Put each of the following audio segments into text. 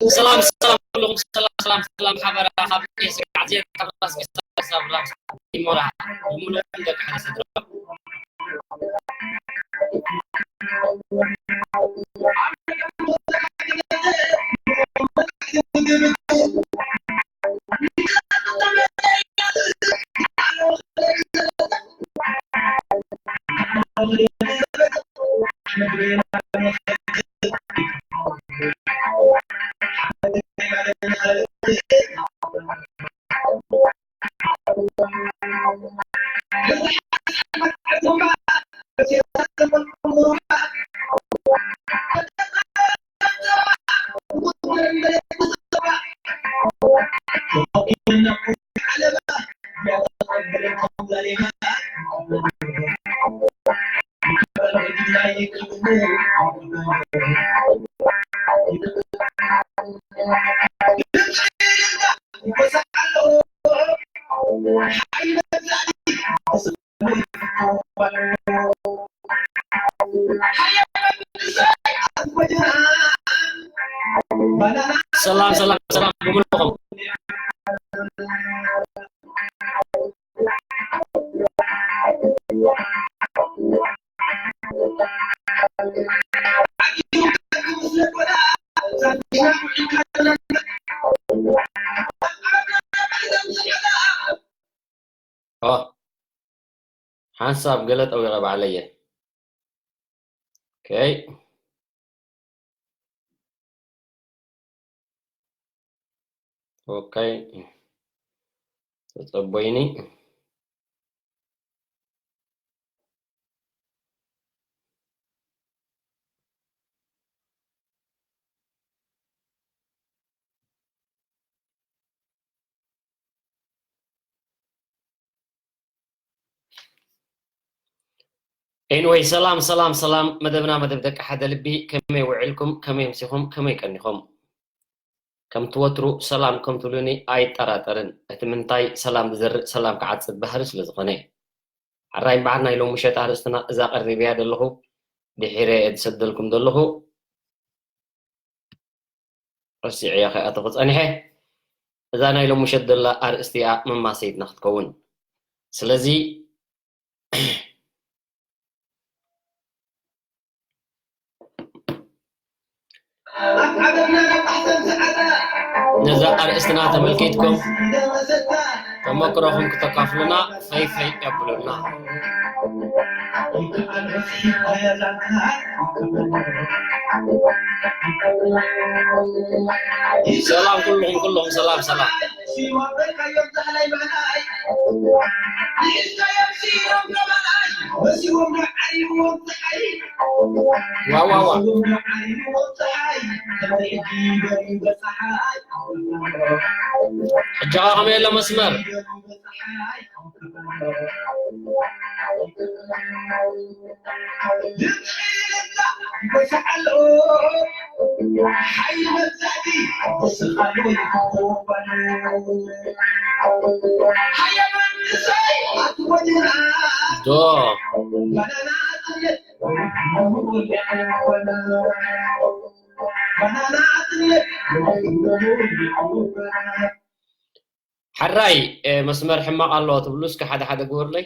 ሰላም ሰላም ኩልኹም፣ ሰላም ሰላም ሰላም ሓበራ ካብ ኤስጋዕ ዜር ካብ ራስ ክሳብ ራስ ዲሞራ ብምሉእ ደቂ ሓደ ስድራ። ሰላም ሰላም ሰላም ብምልኹም። ኦ፣ ሓንሳብ ገለ ጠዊቐ ባዕለየ። ኦኬ። ኦኬ። ተጸቦይኒ። ኤንወይ፣ ሰላም ሰላም ሰላም፣ መደብና መደብ ደቂ ሓደ ልቢ። ከመይ ውዕልኩም? ከመይ ምሲኹም? ከመይ ቀኒኹም? ከምቲ ወትሩ ሰላም ከም ትብሉኒ ኣይጠራጠርን። እቲ ምንታይ ሰላም ዝዘርእ ሰላም ክዓጽድ ባህሪ ስለ ዝኾነ። ሕራይ እምበኣር ናይ ሎሚ ምሸት ኣርእስትና እዛ ቀሪበያ ዘለኹ ድሒረ እየ ዝሰደልኩም ዘለኹ። ረሲዐያ ከይኣተኹ ጸኒሐ። እዛ ናይ ሎሚ ምሸት ዘላ ኣርእስቲ እያ መማሰይትና ክትከውን። ስለዚ ነዛ ኣርእስትና ተመልኪትኩም ተመክሮኹም ክተካፍሉና ፈይ ፈይ የብሉና። ሰላም ኩልኹም፣ ኩልኹም ሰላም ሰላም። ዋ ዋ ዋ። ሕጂ ኸ ከመይ ኣሎ መስመር? ዶ። ሕራይ፣ እ፣ መስመር ሕማቕ ኣለዎ ትብሉ፣ እስከ ሓደ ሓደ ግበሩለይ።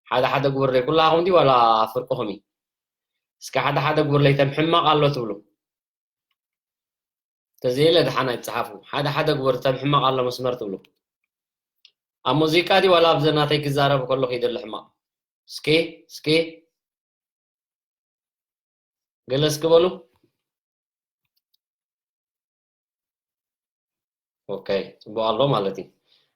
ሓደ ሓደ ግበሩለይ። ኩላኹም ድዩ ዋላ ፍርቅኹም እዩ? እስከ ሓደ ሓደ ግበሩለይ፣ ተም ሕማቕ ኣሎ ትብሉ። ተዘየለ ደሓን ኣይትጽሓፉ። ሓደ ሓደ ግበሩ፣ ተም ሕማቕ ኣሎ መስመር ትብሉ። ኣብ ሙዚቃ ድዩ ዋላ ኣብዚ ናተይ ክዛረብ ከለኹ ይደሊ ሕማቕ? እስኪ፣ እስኪ። ገለ እስኪ በሉ። ኦኬ፣ ጽቡቕ ኣሎ ማለት እዩ።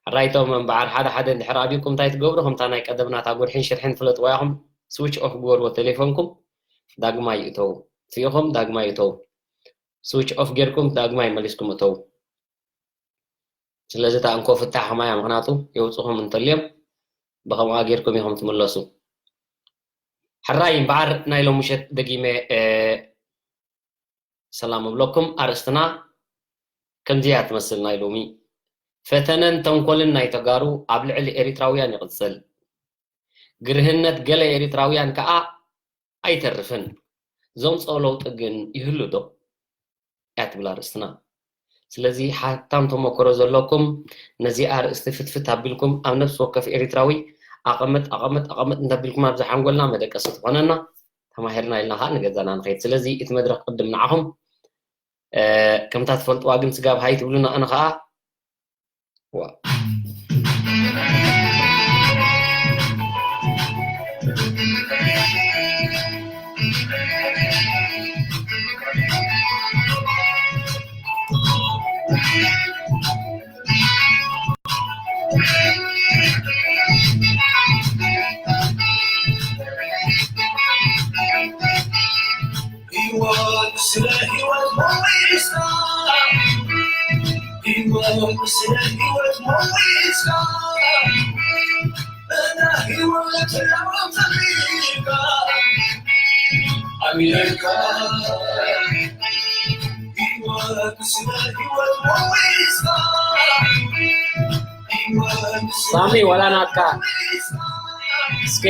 ሕራይ፣ እቶም እምበኣር ሓደ ሓደ እንድሕር ኣብዩኩም እንታይ ትገብሩ? ከምታ ናይ ቀደምና እታ ጉርሕን ሽርሕን ፍለጥዋ ኢኹም። ስዊች ኦፍ ግበርዎ ቴሌፎንኩም፣ ዳግማይ ይእተው። ስኢኹም ዳግማይ ይእተው። ስዊች ኦፍ ጌርኩም ዳግማይ መሊስኩም እተው። ስለዚ እታ እንኮ ፍታሕ ከማያ፣ ምኽንያቱ የውጽኹም እንተልዮም ብኸምኣ ጌርኩም ኢኹም ትምለሱ። ሕራይ እምበኣር ናይ ሎሚ ምሸት ደጊመ፣ እ፣ ሰላም እብለኩም። ኣርእስትና ከምዚኣ ትመስል ናይ ሎሚ። ፈተነን ተንኮልን ናይ ተጋሩ ኣብ ልዕሊ ኤሪትራውያን ይቕጽል። ግርህነት ገለ ኤሪትራውያን ከኣ ኣይተርፍን። ዘምጽኦ ለውጢ ግን ይህሉ ዶ? እያ ትብል ኣርእስትና። ስለዚ ሓታም ተመክሮ ዘለኩም ነዚ ኣርእስቲ ፍትፍት ኣቢልኩም ኣብ ነፍሲ ወከፍ ኤሪትራዊ ኣቐምጥ ኣቐምጥ ኣቐምጥ እንተቢልኩም ኣብዚ ሓንጎልና መደቀሲ ትኾነና። ተማሂርና ኢልና ከዓ ንገዛና ንኸይድ። ስለዚ እቲ መድረኽ ቅድም ንዓኹም። ከምታ ትፈልጥዋ ግን ስጋብ ሃይ ትብሉና ኣነ ከዓ ሳሚ ዋላ ናትካ እስኪ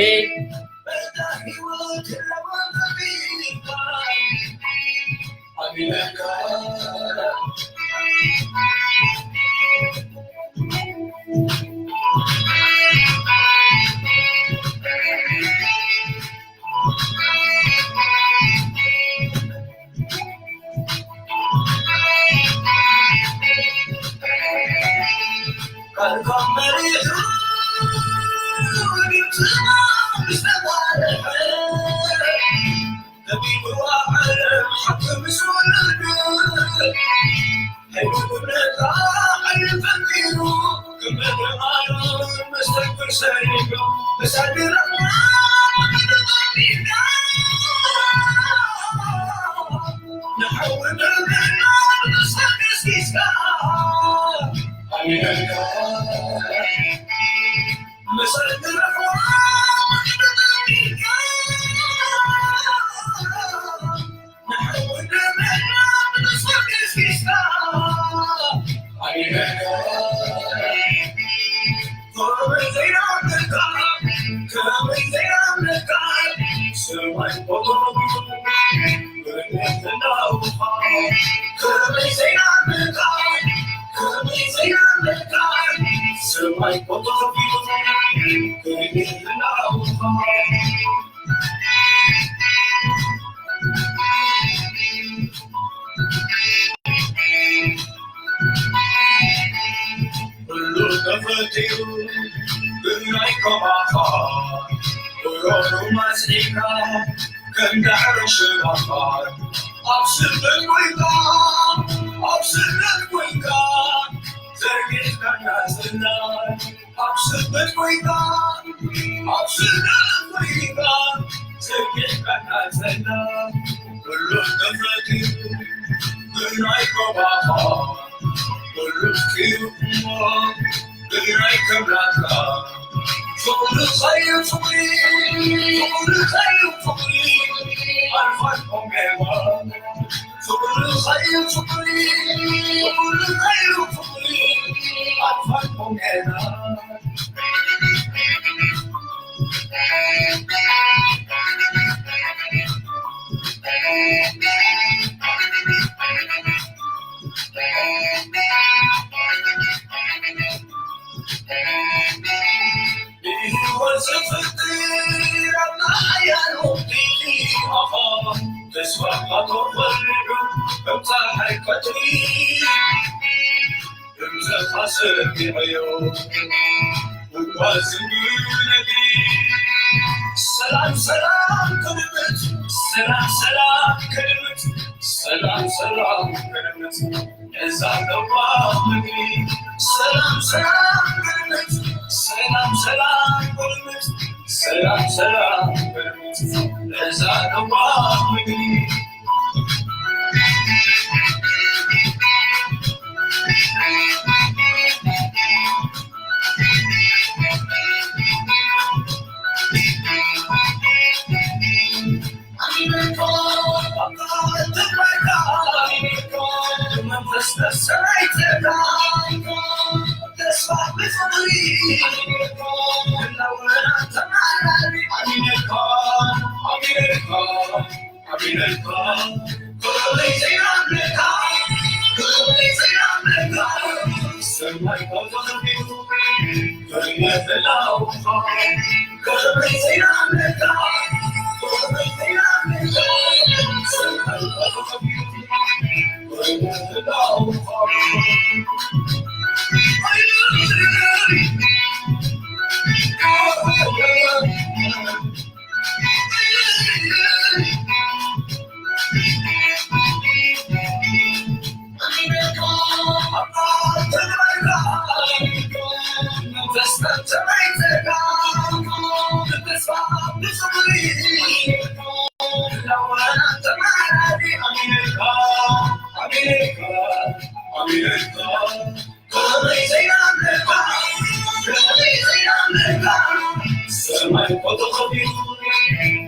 ሰማይ ቆቶ ኸፊቱ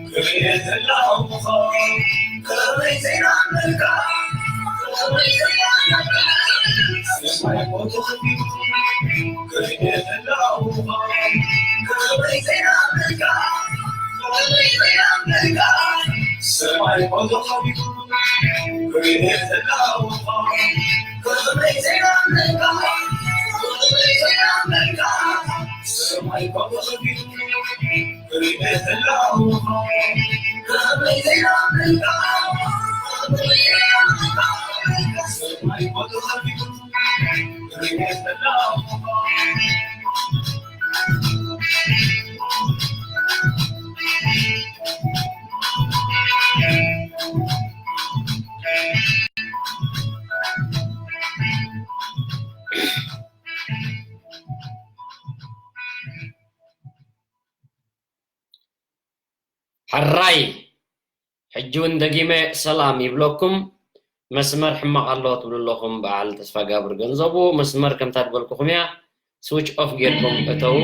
ክርእየት ኣለኹ። ከመይ ዘይናመልካ፣ ከመይ ዘይናመልካ። ሰማይ ቆቶ ኸፊቱ ክርእየት ኣለኹ። ከመይ ዘይናመልካ፣ ከመይ ዘይናመልካ። ሰማይ ቆቶ ኸፊቱ ክርእየት ኣለኹ። ከመይ ዘይናመልካ፣ ከመይ ዘይናመልካ። ሰማይ ቆቶ ኸፊቱ ሕራይ፣ ሕጂ እውን ደጊመ ሰላም ይብለኩም። መስመር ሕማቕ ኣሎ ትብሉ ኣለኹም፣ በዓል ተስፋጋብር ገንዘቡ። መስመር ከምታ ዝበልኩኹም እያ፣ ስዊች ኦፍ ጌርኩም እተዉ።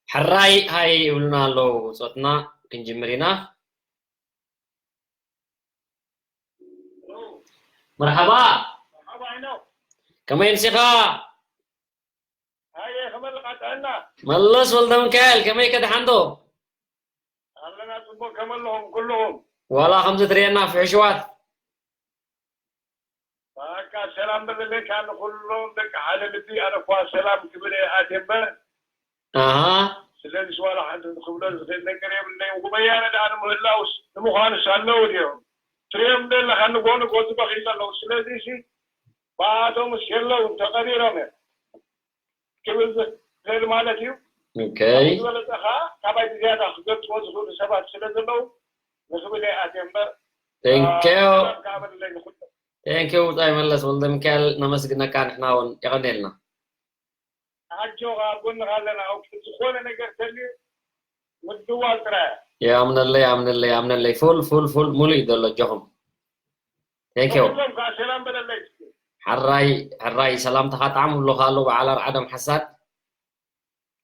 ሕራይ ሃይ ይብሉና ኣለዉ ብጾትና። ክንጅምር ኢና። መርሓባ። መርሓባ፣ ሄሎ። ከመይ ኣምሲኻ? ሃየ፣ ከመይ ኣለኻ? ጥዕና? መለስ ወልደ ሚካኤል፣ ከመይ ከ፣ ደሓን ዶ? ኣለና፣ ጽቡቕ። ከመይ ኣለኹም ኩልኹም? ዋላ ከምዚ ትርእየና ፍሕሽዋት። በቃ ሰላም በለለካ ንኹሎም ደቂ ሓደ ልቢ። ኣነ እኳ ሰላም ክብል እየ ኣትየ እምበር። ኣሃ። ስለዚስ ዋላ ሓንቲ ክብሎ ዝኽእል ነገር የብለይን። ጉበያነ ደኣ ንምህላውስ ንምዃኑስ ኣለዉ ድዮም? ትርእዮም ደለኻ ንጎ ንጎ ዝበኽዩ ዘለዉ። ስለዚሲ ብኣቶምስ የለውን፣ ተቐቢሮም እዮም። ክብል ዝኽእል ማለት እዩ። ኦኬ። ካብኡ ዝበለጸ ኸኣ ካባይ ብዝያዳ ክገልጽዎ ዝኽእሉ ሰባት ስለ ዘለዉ ንኽብል እየ ኣትየ እምበር፣ ቴንክ ዩ። ሰላም ከኣ በለለይ ንኹሉ። ቴንክ ዩ ብጻይ መለስ ወልደ ሚካኤል፣ ነመስግነካ ንሕና እውን የቐንየልና። ኣጆኻ ኣብ ጎንኻ ኣለና፣ ኣብ ዝኾነ ነገር ተልዩ ምድዋል ጥራይ። የኣምነለይ፣ ኣምነለይ፣ ኣምነለይ። ፉል፣ ፉል፣ ፉል፣ ሙሉእ እዩ ዘሎ፣ ኣጆኹም። ቴንክ ዩ። ንኹሎም ከኣ ሰላም በለለይ እስኪ። ሕራይ ሕራይ ሰላምታኻ ጣዕሙ ብሎኻ ኣሎ በዓል ኣርዓዶም ሓሳድ።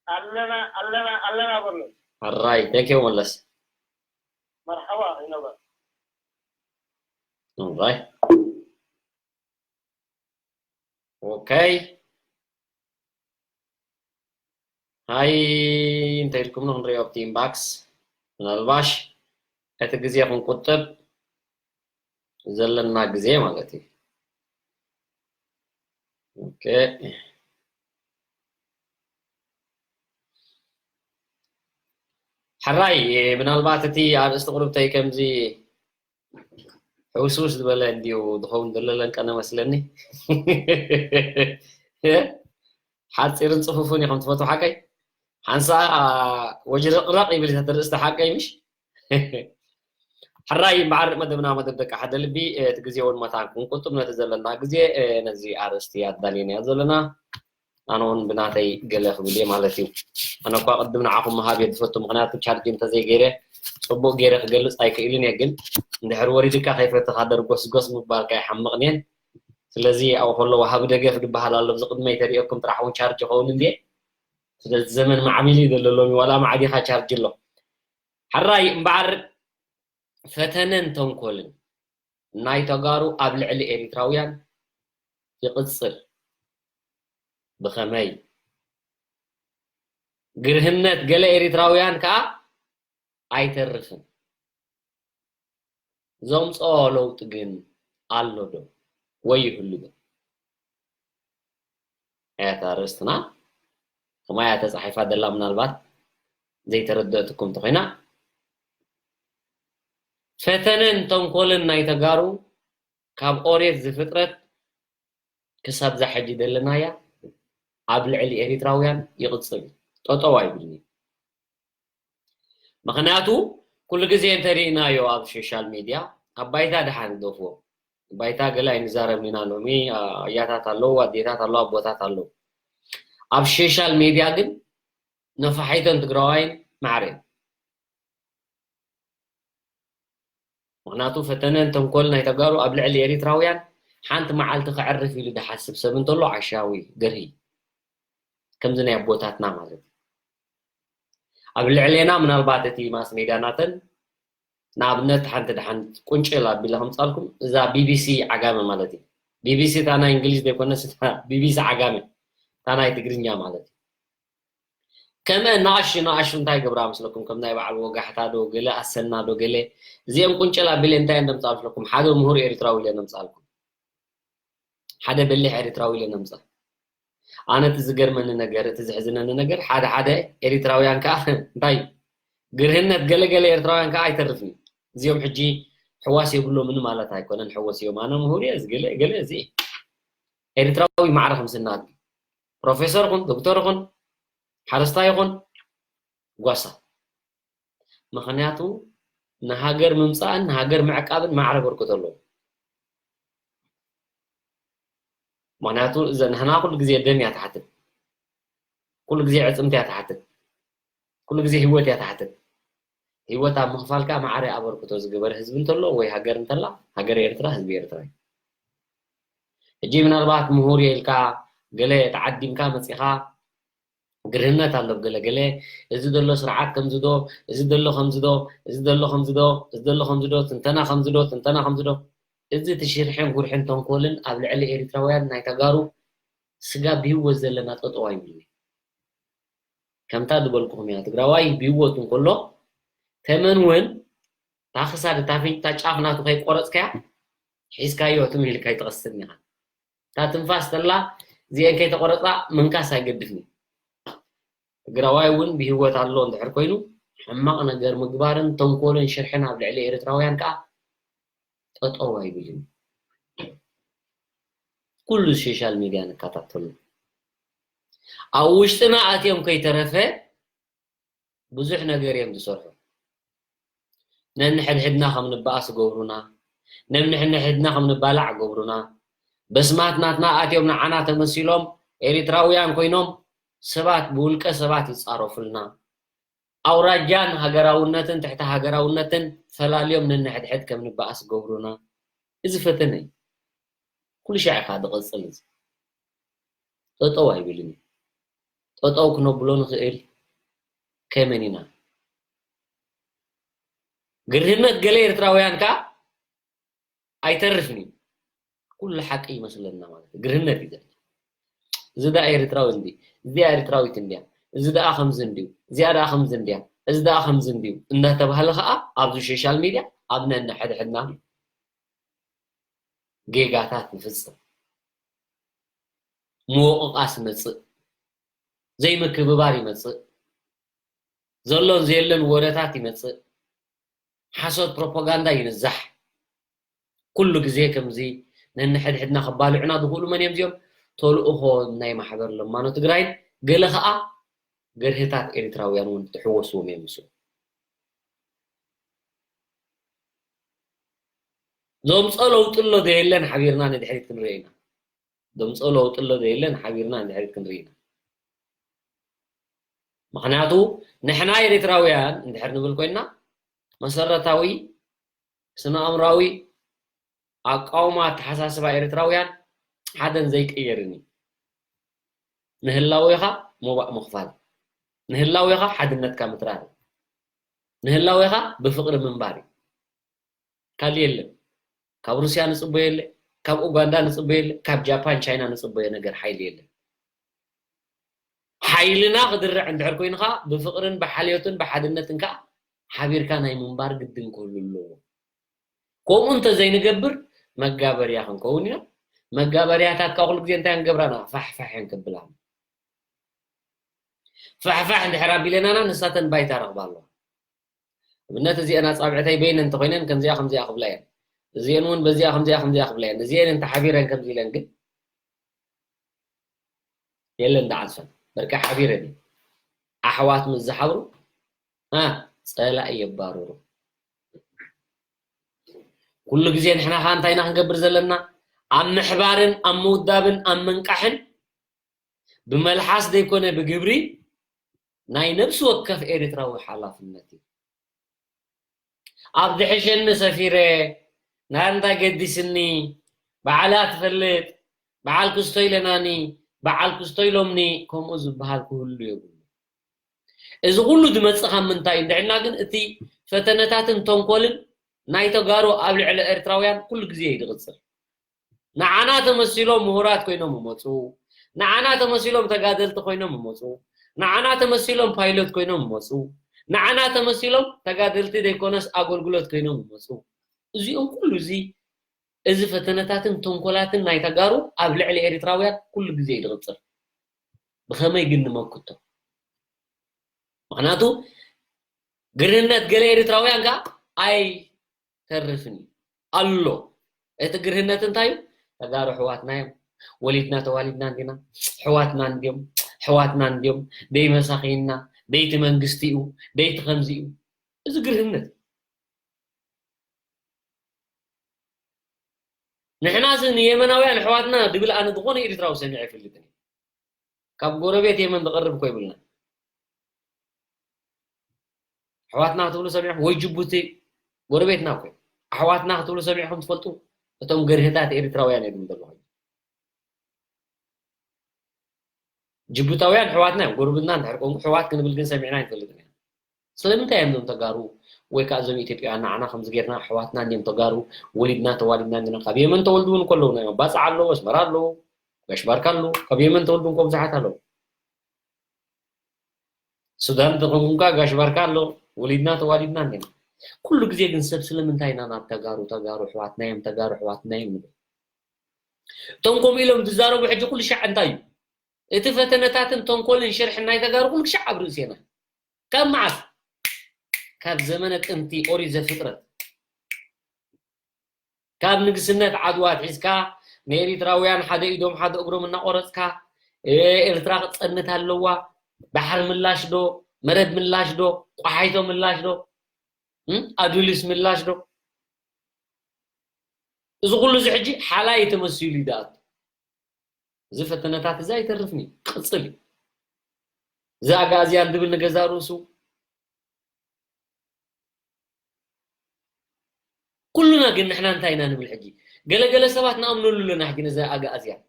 ኣለና ኣለና ኣለና በሉ። ሕራይ thank you መለስ። መርሓባ ይነበር። ሕራይ okay። ሃይ እንታይ ኢልኩም ነው ክንሪኦ ኣብቲ inbox። ምናልባሽ እቲ ግዜ ክንቁጥብ ዘለና ግዜ ማለት እዩ። okay። ሕራይ ምናልባት እቲ ኣርእስቲ ቁርብተይ ከምዚ ሕውስውስ ዝበለ እንዲዩ ዝኸውን ዘሎ ለንቀነ መስለኒ። ሓፂርን ፅፉፉን ኢኹም ትፈትዉ ሓቀይ? ሓንሳ ወጅረቕረቕ ይብል እቲ ርእስቲ ሓቀይ ምሽ? ሕራይ እምበዓር መደብና መደብ ደቂ ሓደ ልቢ እቲ ግዜ እውን መታን ክንቁጥብ ነቲ ዘለና ግዜ ነዚ ኣርእስቲ ኣዳሊናዮ ዘለና ኣነ እውን ብናተይ ገለ ክብል እየ ማለት እዩ። ኣነ እኳ ቅድም ንዓኹም ምሃብ እየ ዝፈቱ፣ ምክንያቱ ቻርጅ እንተዘይገይረ ፅቡቅ ገይረ ክገልፅ ኣይክእልን እየ። ግን እንድሕር ወሪድካ ከይፈተኻ ደርጎስጎስ ምባልካ ይሓምቕን እየን። ስለዚ ኣብኡ ከሎ ወሃቢ ደገፍ ዝበሃል ኣሎ፣ ኣብዚ ቅድመይ ተሪኦኩም ጥራሕ እውን ቻርጅ ይኸውን እንድየ። ስለዚ ዘመን ማዕቢሉ እዩ ዘሎ ሎሚ፣ ዋላ ማዕዲኻ ቻርጅ ኣሎ። ሕራይ እምበዓር ፈተነን ተንኮልን ናይ ተጋሩ ኣብ ልዕሊ ኤሪትራውያን ይቕጽል። ብኸመይ? ግርህነት ገለ ኤሪትራውያን ከኣ ኣይተርፍን። ዘምጽኦ ለውጢ ግን ኣሎ ዶ ወይ ይህሉ ዶ? እያ እታ ኣርእስትና። ከምኣ እያ ተጻሒፋ ዘላ፣ ምናልባት ዘይተረደእትኩም እንተኾይና። ፈተነን ተንኮልን ናይ ተጋሩ ካብ ኦሬት ዝፍጥረት ክሳብ ዛሕጂ ዘለናያ ኣብ ልዕሊ ኤሪትራውያን ይቕጽል እዩ። ጠጠው ኣይብልን እዩ። ምኽንያቱ ኩሉ ግዜ እንተሪእናዮ ኣብ ሶሻል ሚድያ ኣብ ባይታ ደሓን ግደፍዎ። ባይታ ገለ ኣይንዛረብን ኢና። ሎሚ ኣያታት ኣለዉ፣ ኣዴታት ኣለዉ፣ ኣቦታት ኣለዉ። ኣብ ሶሻል ሚድያ ግን ነፋሒቶን ትግራዋይን ማዕረ እዩ። ምኽንያቱ ፈተነን ተንኮል ናይ ተጋሩ ኣብ ልዕሊ ኤሪትራውያን ሓንቲ መዓልቲ ከዕርፍ ኢሉ ዝሓስብ ሰብ እንተሎ ዓሻዊ ገርሂ፣ ከምዚ ናይ ኣቦታትና ማለት እዩ። ኣብ ልዕሌና ምናልባት እቲ ማስ ሜድያ ናተን ንኣብነት ሓንቲ ደሓን ቁንጭል ኣቢለ ከምጻልኩም እዛ ቢቢሲ ዓጋመ ማለት እዩ። ቢቢሲ እታ ናይ እንግሊዝ ዘይኮነስ እታ ቢቢሲ ዓጋመ እታ ናይ ትግርኛ ማለት እዩ። ከምአን ንኣሽቱ ንኣሽቱ እንታይ ገብራ መስለኩም? ከም ናይ በዓል ወጋሕታ ዶ ገለ ኣሰና ዶ ገለ እዚኦም ቁንጭል ኣቢለ እንታይ እንደምጻ መስለኩም? ሓደ ምሁር ኤርትራዊ ኢለ ነምጻልኩም። ሓደ በሊሕ ኤርትራዊ ኢለ ነምጻ። ኣነ እቲ ዝገርመኒ ነገር፣ እቲ ዝሕዝነኒ ነገር ሓደ ሓደ ኤርትራውያን ከኣ እንታይ ግርህነት ገለ ገለ ኤርትራውያን ከኣ ኣይተርፍን እዩ። እዚኦም ሕጂ ሕዋስ የብሎምን ማለት ኣይኮነን። ሕወስ እዮም። ኣነ ምሁር እየ፣ እዚ ገለ ገለ እዚ ኤርትራዊ ማዕረ ከም ስናት ፕሮፌሰር ኹን ዶክተር ኹን ሓረስታይ ይኹን ጓሳ። ምኽንያቱ ንሃገር ምምፃእን ንሃገር ምዕቃብን ማዕረ በርክቶ ኣለዎ። ምኽንያቱ እዘ ንሕና ኩሉ ግዜ ደም እያ ትሓትት፣ ኩሉ ግዜ ዕፅምቲ እያ ትሓትት፣ ኩሉ ግዜ ህይወት እያ ትሓትት። ህይወት ኣብ ምኽፋል ከዓ ማዕረ ኣበርክቶ ዝገበረ ህዝቢ እንተሎ ወይ ሃገር እንተላ ሃገር ኤርትራ ህዝቢ ኤርትራ እዩ። ሕጂ ምናልባት ምሁር እየ ኢልካ ገለ ተዓዲምካ መፂኻ ግርህነት ኣሎ ገለ ገለ፣ እዚ ዘሎ ስርዓት ከምዚ ዶ፣ እዚ ዘሎ ከምዚ ዶ፣ እዚ ዘሎ ከምዚ ዶ፣ እዚ ዘሎ ከምዚ ዶ፣ ትንተና ከምዚ ዶ፣ ትንተና ከምዚ ዶ። እዚ እቲ ሽርሕን ጉርሕን ተንኮልን ኣብ ልዕሊ ኤሪትራውያን ናይ ተጋሩ ስጋ ብህይወት ዘለና ጠጠው ኣይብልን እዩ። ከምታ ዝበልኩኹም እያ፣ ትግራዋይ ብህይወቱ እንከሎ ተመን እውን እታ ክሳድ እታ ኣፍንጫ ጫፍ ናቱ ከይቆረፅካያ ሒዝካዮ ትም ኢልካ ኣይትቐስን ኢኻ። እታ ትንፋስ ተላ እዚአን ከይተቆረፃ ምንካስ ኣይገድፍን እዩ። ትግራዋይ እውን ብህይወት ኣሎ እንድሕር ኮይኑ ሕማቕ ነገር ምግባርን ተንኮልን ሽርሕን ኣብ ልዕሊ ኤርትራውያን ከዓ ጠጠው ኣይብልን። ኩሉ ሶሻል ሚድያ ንከታተሉ ኣብ ውሽጥና ኣትዮም ከይተረፈ ብዙሕ ነገር እዮም ዝሰርሑ። ነንሕድሕድና ከም ንበኣስ ገብሩና፣ ነንሕድሕድና ከም ንባላዕ ገብሩና። በስማት ናትና ኣትዮም ንዓና ተመሲሎም ኤሪትራውያን ኮይኖም ሰባት ብውልቀ ሰባት ይጻረፉልና። ኣውራጃን ሃገራውነትን ትሕቲ ሃገራውነትን ፈላልዮም ነንሕድሕድ ከም ንበኣስ ገብሩና። እዚ ፈተነ እዩ። ኩሉ ሻዕ ኢኻ ዝቐጽል እዚ። ጠጠው ኣይብልን እዩ። ጠጠው ክነብሎ ንኽእል ከመን ኢና? ግርህነት ገለ ኤርትራውያን ከኣ ኣይተርፍን እዩ። ኩሉ ሓቂ ይመስለና ማለት እዩ። ግርህነት እዩ ዘርኢ። እዚ ደኣ ኤርትራዊ እንዲ፣ እዚኣ ኤርትራዊት እንድያ፣ እዚ ደኣ ከምዚ እንድዩ፣ እዚኣ ደኣ ከምዚ እንድያ፣ እዚ ደኣ ከምዚ እንድዩ እንዳተባህለ ከኣ ኣብዚ ሶሻል ሚድያ ኣብ ነንሕድሕድና ጌጋታት ንፍጽም። ምውቕቓስ ይመጽእ፣ ዘይምክብባር ይመጽእ፣ ዘሎን ዘየለን ወረታት ይመጽእ፣ ሓሶት ፕሮፓጋንዳ ይንዛሕ። ኩሉ ግዜ ከምዚ ነንሕድሕድና ከባልዑና ዝኽእሉ መን እዮም እዚኦም? ተልእኾ ናይ ማሕበር ለማኖ ትግራይን ገለ ኸኣ ገርህታት ኤርትራውያን እውን ዝሕወስዎም እዮም ምስኡ። ዘምፅኦ ለውጢ ኣሎ ዶ የለን ሓቢርና ንድሕሪት ክንርኢ ኢና። ዘምፅኦ ለውጢ ኣሎ ዶ የለን ሓቢርና ንድሕሪት ክንርኢ ኢና። ምኽንያቱ ንሕና ኤርትራውያን እንድሕር ንብል ኮይንና መሰረታዊ ስነ ኣእምራዊ ኣቃውማ ኣተሓሳስባ ኤርትራውያን ሓደን ዘይቅየርን እዩ። ንህላዌኻ ሞባእ ምኽፋል፣ ንህላዌኻ ሓድነትካ ምትራር፣ ንህላዌኻ ብፍቕሪ ምንባር እዩ። ካልእ የለን። ካብ ሩስያ ንጽበዮ የለ፣ ካብ ኡጋንዳ ንጽበዮ የለ፣ ካብ ጃፓን ቻይና ንጽበዮ ነገር ሓይሊ የለን። ሓይልና ክድርዕ እንድሕር ኮይኑ ከኣ ብፍቕርን ብሓልዮትን ብሓድነትን ከኣ ሓቢርካ ናይ ምንባር ግድን ክህሉ ኣለዎ። ከምኡ እንተዘይንገብር መጋበርያ ክንከውን ኢና። መጋበርያታት ከኣ ኩሉ ግዜ እንታይ ንገብራና? ፋሕፋሕ እየን ከብላና። ፋሕፋሕ እንድሕር ኣቢለናና ንሳተን ባይታ ረኽባ ኣለዋ። ኣብነት እዚአን ኣጻብዕተይ በይነን እንተኾይነን ከምዚኣ ከምዚኣ ክብላ እየን። እዚአን እውን በዚኣ ከምዚኣ ከምዚኣ ክብላ እየን። እዚአን እንተሓቢረን ከምዚ ኢለን ግን የለን ደዓልፈን። በርካ ሓቢረን እየን። ኣሕዋት ምስ ዝሓብሩ አ ጸላኢ የባርሩ። ኩሉ ግዜ ንሕና ኸኣ እንታይ ኢና ክንገብር ዘለና? ኣብ ምሕባርን ኣብ ምውዳብን ኣብ ምንቃሕን ብመልሓስ ዘይኮነ ብግብሪ ናይ ነብሲ ወከፍ ኤርትራዊ ሓላፍነት እዩ። ኣብ ዝሕሸኒ ሰፊረ፣ ናይ እንታይ ገዲስኒ፣ በዓላ ትፈልጥ፣ በዓል ክስቶ ኢለናኒ፣ በዓል ክስቶ ኢሎምኒ፣ ከምኡ ዝበሃል ክህሉ የብሉ። እዚ ኩሉ ዝመጽእ ካብ ምንታይ እዩ? እንድሕና ግን እቲ ፈተነታትን ተንኮልን ናይ ተጋሩ ኣብ ልዕሊ ኤርትራውያን ኩሉ ግዜ እዩ ዝቕጽል። ንዓና ተመሲሎም ምሁራት ኮይኖም ይመጹ። ንዓና ተመሲሎም ተጋደልቲ ኮይኖም ይመጹ። ንዓና ተመሲሎም ፓይሎት ኮይኖም ይመጹ። ንዓና ተመሲሎም ተጋደልቲ ዘይኮነስ ኣገልግሎት ኮይኖም ይመጹ። እዚኦም ኩሉ እዚ፣ እዚ ፈተነታትን ተንኮላትን ናይ ተጋሩ ኣብ ልዕሊ ኤርትራውያን ኩሉ ግዜ እዩ ዝቕጽል። ብኸመይ ግን ንመክቶ? ምኽንያቱ ግርህነት ገለ ኤርትራውያን ከኣ ኣይተርፍን እዩ። ኣሎ። እቲ ግርህነት እንታይ እዩ? ተጋሩ ኣሕዋትና እዮም። ወሊድና ተዋሊድና እንዲና። ኣሕዋትና እንድዮም። ኣሕዋትና እንድዮም። ደይ መሳኺንና፣ ደይቲ መንግስቲ እዩ፣ ደይቲ ከምዚ እዩ። እዚ ግርህነት እዩ። ንሕናስ ንየመናውያን ኣሕዋትና ድብል ኣነ ዝኾነ ኤርትራዊ ሰሚዐ ኣይፈልጥን እየ። ካብ ጎረቤት የመን ዝቐርብ እኮ የብልና። ኣሕዋትና ክትብሉ ሰሚዕኩም ወይ ጅቡቲ ጎረቤትና እኮ እዮም። ኣሕዋትና ክትብሉ ሰሚዕኩም ትፈልጡ? እቶም ገርህታት ኤርትራውያን እዮም ዘለኹም። ጅቡታውያን ኣሕዋትና እዮም። ጎረቤትና እንድሕር ኮንኩ ኣሕዋት ክንብል ግን ሰሚዕና ኣይንፈልጥን ኢና። ስለምንታይ እዮም እዞም ተጋሩ ወይ ከዓ እዞም ኢትዮጵያውያን ንዓና ከምዚ ጌርና ኣሕዋትና እንድዮም ተጋሩ ወሊድና ተዋሊድና እንዲና ካብ የመን ተወልዱ እውን ከለዉ ናይ ባፅዓ ኣለዉ ኣስመራ ኣለዉ ጋሽ ባርካ ኣለዉ ካብ የመን ተወልዱ እንኮ ብዙሓት ኣለዉ ሱዳን ተኾንኩም ከዓ ጋሽ ባርካ ኣለዉ ወሊድና ተዋሊድና እንዲና ኩሉ ግዜ ግን ሰብ ስለምንታይ ኢና ናብ ተጋሩ ተጋሩ ኣሕዋትና እዮም ተጋሩ ኣሕዋትና እዮም ንብል እቶም ከምኡ ኢሎም ዝዛረቡ ሕጂ ኩሉ ሻዕ እንታይ እዩ እቲ ፈተነታትን ተንኮልን ሽርሕን ናይ ተጋሩ ኩሉ ሻዕ ኣብ ርእሴና ካብ መዓስ ካብ ዘመነ ጥንቲ ኦሪት ዘፍጥረት ካብ ንግስነት ዓድዋ ኣትሒዝካ ንኤሪትራውያን ሓደ ኢዶም ሓደ እግሮም እናቆረፅካ ኤርትራ ክትፀንት ኣለዋ ባሕሪ ምላሽ ዶ መረብ ምላሽ ዶ ቆሓይቶ ምላሽ ዶ ኣዱሊስ ምላሽ ዶ እዚ ኩሉ እዚ ሕጂ ሓላይ ተመሲሉ ይደኣቱ እዚ ፈተነታት እዚ ኣይተርፍን እዩ ክቕፅል እዩ እዚ ኣጋእዝያን ዝብል ንገዛ ርእሱ ኩሉና ግን ንሕና እንታይ ኢና ንብል ሕጂ ገለገለ ሰባት ንኣምነሉ ኣለና ሕጂ ነዚ ኣግኣዝያን።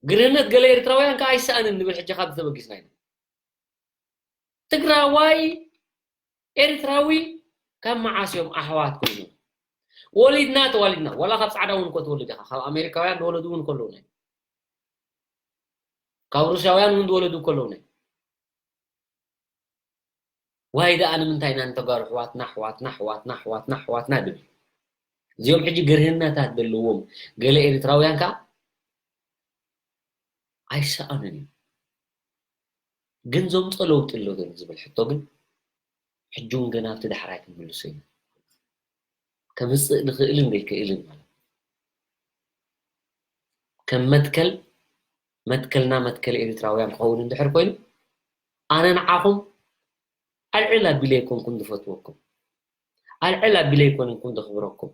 ግርህነት ገለ ኤርትራውያን ከኣ ኣይሰኣንን ንብል ሕጂ ካብ ተበጊስና ኢና። ትግራዋይ ኤርትራዊ ካብ መዓስ እዮም ኣሕዋት ኮይኑ? ወሊድና ተዋሊድና፣ ዋላ ካብ ጻዕዳ እውን እኮ ትወልድ ኢኻ፣ ካብ ኣሜሪካውያን ዝወለዱ እውን ከለዉ ናይ፣ ካብ ሩስያውያን እውን ዝወለዱ ከለዉ ናይ። ዋይ ደኣ ንምንታይ ኢና ንተጋሩ ኣሕዋትና፣ ኣሕዋትና፣ ኣሕዋትና፣ ኣሕዋትና፣ ኣሕዋትና ድብል? እዚኦም ሕጂ ግርህነታት ዘለዎም ገለ ኤርትራውያን ከኣ ኣይሰኣኑን እዮም። ግን ዘምጾ ለውጢ ኣሎ ዶ ዝብል ሕቶ ግን ሕጂ እውን ገና ኣብቲ ዳሕራይ ክንምልሶ ኢና። ከምጽእ ዝኽእልን ዘይክእልን ማለት ከም መትከል፣ መትከልና መትከል ኤርትራውያን ክኸውን እንድሕር ኮይኑ፣ ኣነ ንዓኹም ኣልዕል ኣቢለ ኣይኮንኩን ዝፈትወኩም፣ ኣልዕል ኣቢለ ኣይኮንኩን ዘኽብረኩም።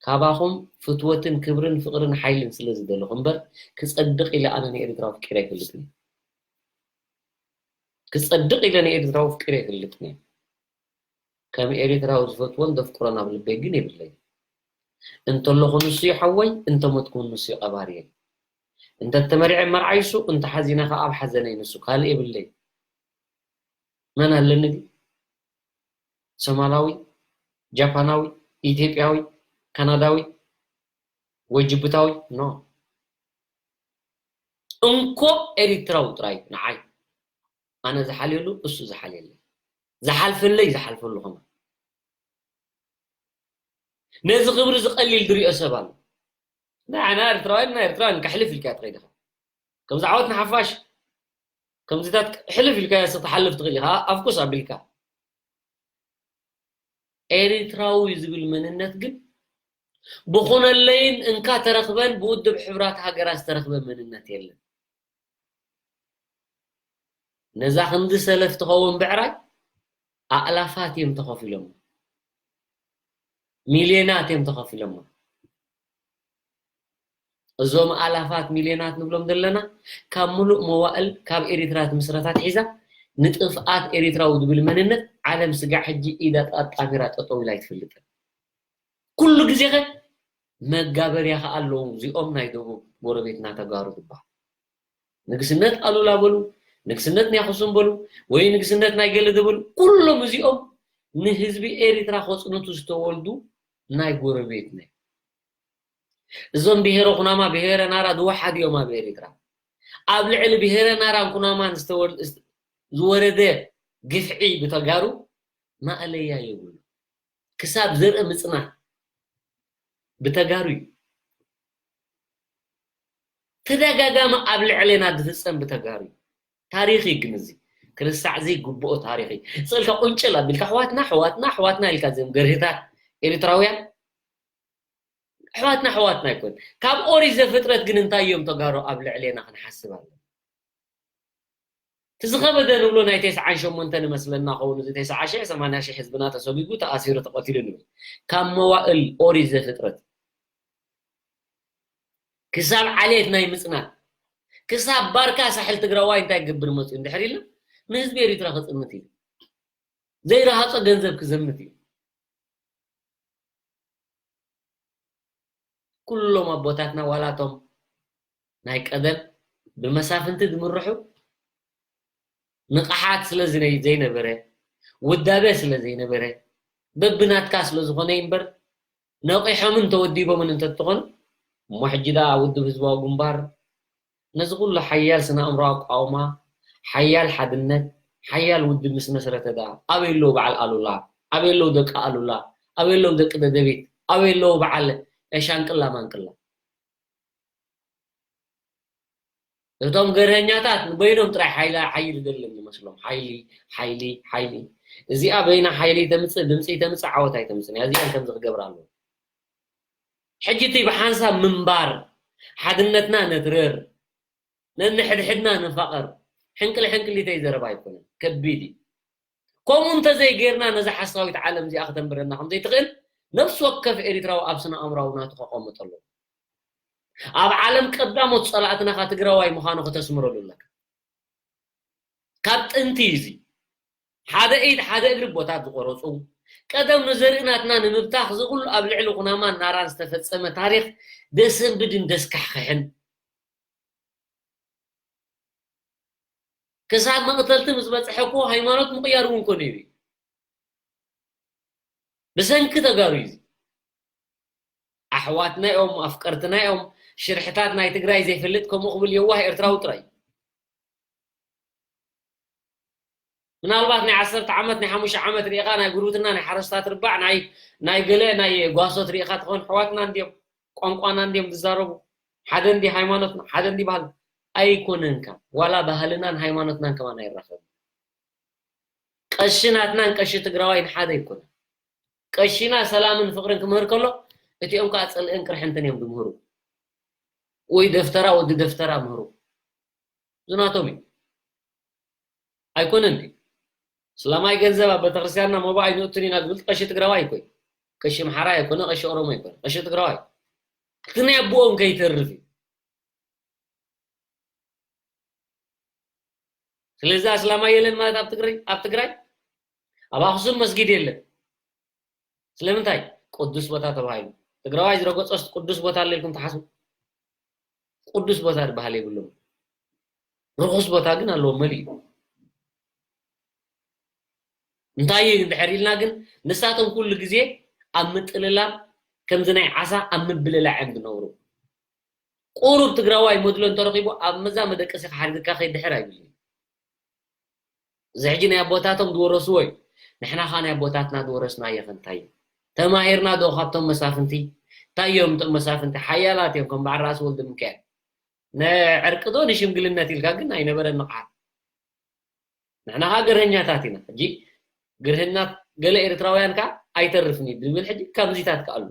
ካባኹም ፍትወትን ክብርን ፍቕርን ሓይልን ስለ ዝደለኹ እምበር፣ ክጸድቕ ኢለ ኣነ ንኤርትራ ኣፍቂረ ኣይፈልጥን እየ። ክጸድቕ ኢለ ንኤርትራ ኣፍቂረ ኣይፈልጥን እየ። ከም ኤርትራዊ ዝፈትዎን ዘፍቅሮን ኣብ ልበይ ግን የብለይ። እንተለኹ ንሱ እዩ ሓወይ፣ እንተሞትኩ ንሱ እዩ ቀባሪየይ። እንተተመሪዐ መርዓይ እሱ፣ እንተሓዚነ ከኣ ኣብ ሓዘነይ ንሱ፣ ካልእ የብለይ። መን ኣለኒ ድዩ? ሶማላዊ፣ ጃፓናዊ፣ ኢትዮጵያዊ፣ ካናዳዊ ወይ ጅቡታዊ? ኖ። እንኮ ኤሪትራዊ ጥራይ ንዓይ። ኣነ ዝሓልየሉ፣ እሱ ዝሓልየለይ። ዝሓልፈለይ፣ ዝሓልፈሉ ከማን። ነዚ ክብሪ ዝቐሊል ዝሪኦ ሰብ ኣሎ። ንዓና ኤርትራውያን፣ ንኤርትራውያን ከሕልፍ ኢልካ ትኸይድ ኢኻ። ከምዚ ዓወት ንሓፋሽ፣ ከምዚታት ሕልፍ ኢልካ ክትሓልፍ ትኽእል ኢኻ፣ ኣፍኩስ ኣቢልካ። ኤሪትራዊ ዝብል መንነት ግን ብኹነለይን እንካ ተረኽበን ብውድብ ሕብራት ሃገራት ዝተረኽበ መንነት የለን። ነዛ ክንዲ ሰለፍ ትኸውን ብዕራይ ኣእላፋት እዮም ተኸፊሎማ፣ ሚልዮናት እዮም ተኸፊሎማ። እዞም ኣላፋት ሚልዮናት ንብሎም ዘለና ካብ ምሉእ መዋእል ካብ ኤሪትራ ትምስረት ኣትሒዛ ንጥፍኣት ኤሪትራዊ ዝብል መንነት ዓለም ስጋዕ ሕጂ ኢዳ ኣጣሚራ ጠጠው ኢላ ኣይትፈልጥን። ኩሉ ግዜ ኸ መጋበርያ ኸኣ ኣለዉ። እዚኦም ናይ ደቡብ ጎረቤትና ተጋሩ ዝበሃል ንግስነት ኣሉላ በሉ፣ ንግስነት ናይ ኣኽሱም በሉ፣ ወይ ንግስነት ናይ ገለ በሉ፣ ኩሎም እዚኦም ንህዝቢ ኤሪትራ ከጽንቱ ዝተወልዱ ናይ ጎረቤትና እዮም። እዞም ብሄረ ኩናማ፣ ብሄረ ናራ ዝወሓዱ እዮም ኣብ ኤሪትራ። ኣብ ልዕሊ ብሄረ ናራን ኩናማን ዝተወል-፣ ዝወረደ ግፍዒ ብተጋሩ ማእለያ የብሉ። ክሳብ ዘርኢ ምጽናት ብተጋሩ እዩ። ተደጋጋሚ ኣብ ልዕሌና ዝፍጸም ብተጋሩ እዩ። ታሪኽ እዩ ግን እዚ። ክርሳዕ ዘይግብኦ ታሪኽ እዩ። ስእልካ ቁንጭል ኣቢልካ ኣሕዋትና፣ ኣሕዋትና፣ ኣሕዋትና ኢልካ፣ እዞም ገርህታት ኤሪትራውያን ኣሕዋትና፣ ኣሕዋትና ኣይኮን። ካብ ኦሪት ዘፍጥረት ግን እንታይ እዮም ተጋሩ ኣብ ልዕሌና ክንሓስብ ኣለና። እቲ ዝኸበደ ንብሎ ናይ ተስዓን ሸሞንተን ይመስለና ኸውን፣ እዚ ተስዓ ሽሕ፣ ሰማንያ ሽሕ ህዝብና ተሰጒጉ፣ ተኣሲሩ፣ ተቐቲሉ ንብል። ካብ መዋእል ኦሪት ዘፍጥረት ክሳብ ዓሌት ናይ ምጽናት፣ ክሳብ ባርካ ሳሕል ትግራዋይ እንታይ ክገብር መጽኡ እንድሕር ኢልና፣ ንህዝቢ ኤሪትራ ከጽንት እዩ። ዘይረሃጾ ገንዘብ ክዘምት እዩ። ኩሎም ኣቦታትና ዋላቶም ናይ ቀደም ብመሳፍንቲ ዝምርሑ ንቕሓት ስለ ዝነ-፣ ዘይነበረ፣ ውዳበ ስለ ዘይነበረ፣ በብናትካ ስለ ዝኾነ እምበር፣ ነቒሖምን ተወዲቦምን እንተትኾኑ፣ እሞ ሕጂ ደኣ ውድብ ህዝባዊ ግንባር ነዚ ኩሉ ሓያል ስነ ኣእምሮ ኣቋውማ፣ ሓያል ሓድነት፣ ሓያል ውድብ ምስ መስረተ ደኣ፣ ኣበይ ኣለዉ በዓል ኣሉላ? ኣበይ ኣለዉ ደቂ ኣሉላ? ኣበይ ኣለዉ ደቂ ደደቢት? ኣበይ ኣለዉ በዓል ሻንቅላ ማንቅላ? እቶም ገርሀኛታት ንበይኖም ጥራይ ሓይሊ፣ ሓይሊ ደለን ይመስሎም። ሓይሊ፣ ሓይሊ፣ ሓይሊ። እዚኣ በይና ሓይሊ ተምጽእ፣ ድምጺ ተምጽእ፣ ዓወት ኣይተምጽእን እያ። እዚኣን ከምዚ ክገብራ ኣለዎ። ሕጂ እቲ ብሓንሳብ ምንባር፣ ሓድነትና ነትርር፣ ነንሕድሕድና ንፋቐር። ሕንቅል ሕንቅሊተይ ዘረባ ኣይኮነን፣ ከቢድ እዩ። ከምኡ እንተዘይጌርና ነዛ ሓሳዊት ዓለም እዚኣ ከተንብረና ከምዘይትኽእል ነፍሲ ወከፍ ኤሪትራዊ ኣብ ስነ ኣእምራዊ ናቱ ከቐምጥ ኣለዎ። ኣብ ዓለም ቀዳሞት ጸላእትናኻ ትግራዋይ ምዃኑ ከተስምረሉ ኣለካ። ካብ ጥንቲ እዩ እዚ። ሓደ ኢድ ሓደ እግሪ ቦታት ዝቆረጹ፣ ቀደም ንዘርኢ ናትና ንምብታኽ ዝኹሉ ኣብ ልዕሊ ኩናማን ናራን ዝተፈጸመ ታሪኽ ደሰንብድን ደስካሕክሕን ክሳብ መቕተልቲ ምስ በጽሐ እኮ ሃይማኖት ምቕያር እውን ኮነ እዩ። ብሰንኪ ተጋሩ እዩ። ኣሕዋትና እዮም፣ ኣፍቀርትና እዮም። ሽርሕታት ናይ ትግራይ ዘይፈልጥ ከምኡ ክብል የዋህ ኤርትራዊ ጥራይ። ምናልባት ናይ ዓሰርተ ዓመት ናይ ሓሙሽተ ዓመት ርኢኻ ናይ ጉርብትና ናይ ሓረስታት ርባዕ ናይ ናይ ገለ ናይ ጓሶት ርኢኻ ትኾን ኣሕዋትና እንዲዮም ቋንቋና እንዲዮም ዝዛረቡ ሓደ እንዲ ሃይማኖትና ሓደ እንዲ ባህል ኣይኮነንካ ዋላ ባህልናን ሃይማኖትናን ከማን ኣይራኸብ ቀሺ ናትናን ቀሺ ትግራዋይን ሓደ ኣይኮነ ቀሺና ሰላምን ፍቅርን ክምህር ከሎ እቲኦም ከዓ ፅልእን ቅርሕንትን እዮም ዝምህሩ ወይ ደፍተራ ወዲ ደፍተራ ምህሩ ዝናቶም እዩ ኣይኮነን ድዩ? ስላማይ ገንዘብ ኣብ ቤተክርስትያንና መባ ኣይንእቱን ኢና ዝብል ቀሺ ትግራዋይ ኣይኮይ ቀሺ ምሓራይ ኣይኮነ ቀሺ ኦሮሞ ኣይኮነ ቀሺ ትግራዋይ እቲ ናይ ኣቦኦም ከይተርፍ እዩ ስለዚ ኣስላማይ የለን ማለት ኣብ ትግራይ ኣብ ትግራይ ኣብ ኣክሱም መስጊድ የለን ስለምንታይ ቅዱስ ቦታ ተባሂሉ ትግራዋይ ዝረገፆስ ቅዱስ ቦታ ኣሎ ኢልኩም ትሓስቡ ቅዱስ ቦታ ዝበሃል የብሎም ርኹስ ቦታ ግን ኣለዎ መሊኡ እንታይ እዩ እንድሕር ኢልና ግን ንሳቶም ኩሉ ግዜ ኣብ ምጥልላም ከምዚ ናይ ዓሳ ኣብ ምብልላዕ እዮም ዝነብሩ ቁሩብ ትግራዋይ መድሎ እንተረኺቡ ኣብ መዛ መደቀሲ ክሓድግካ ከይድሕር ኣይብልን እዚ ሕጂ ናይ ኣቦታቶም ዝወረስዎ እዩ ንሕና ኻ ናይ ኣቦታትና ዝወረስናዮ ኸ እንታይ እዩ ተማሂርና ዶ ካብቶም መሳፍንቲ እንታይ እዮም እቶም መሳፍንቲ ሓያላት እዮም ከም በዓል ራእሲ ወልደ ሚካኤል ንዕርቂ ዶ ንሽምግልነት ኢልካ ግን ኣይነበረን ንቕሓት ንሕና ኻ ግርህኛታት ኢና ሕጂ ግርህናት ገለ ኤርትራውያን ካ ኣይተርፍን እዩ ዝብል ሕጂ ከምዚታት ከኣሉ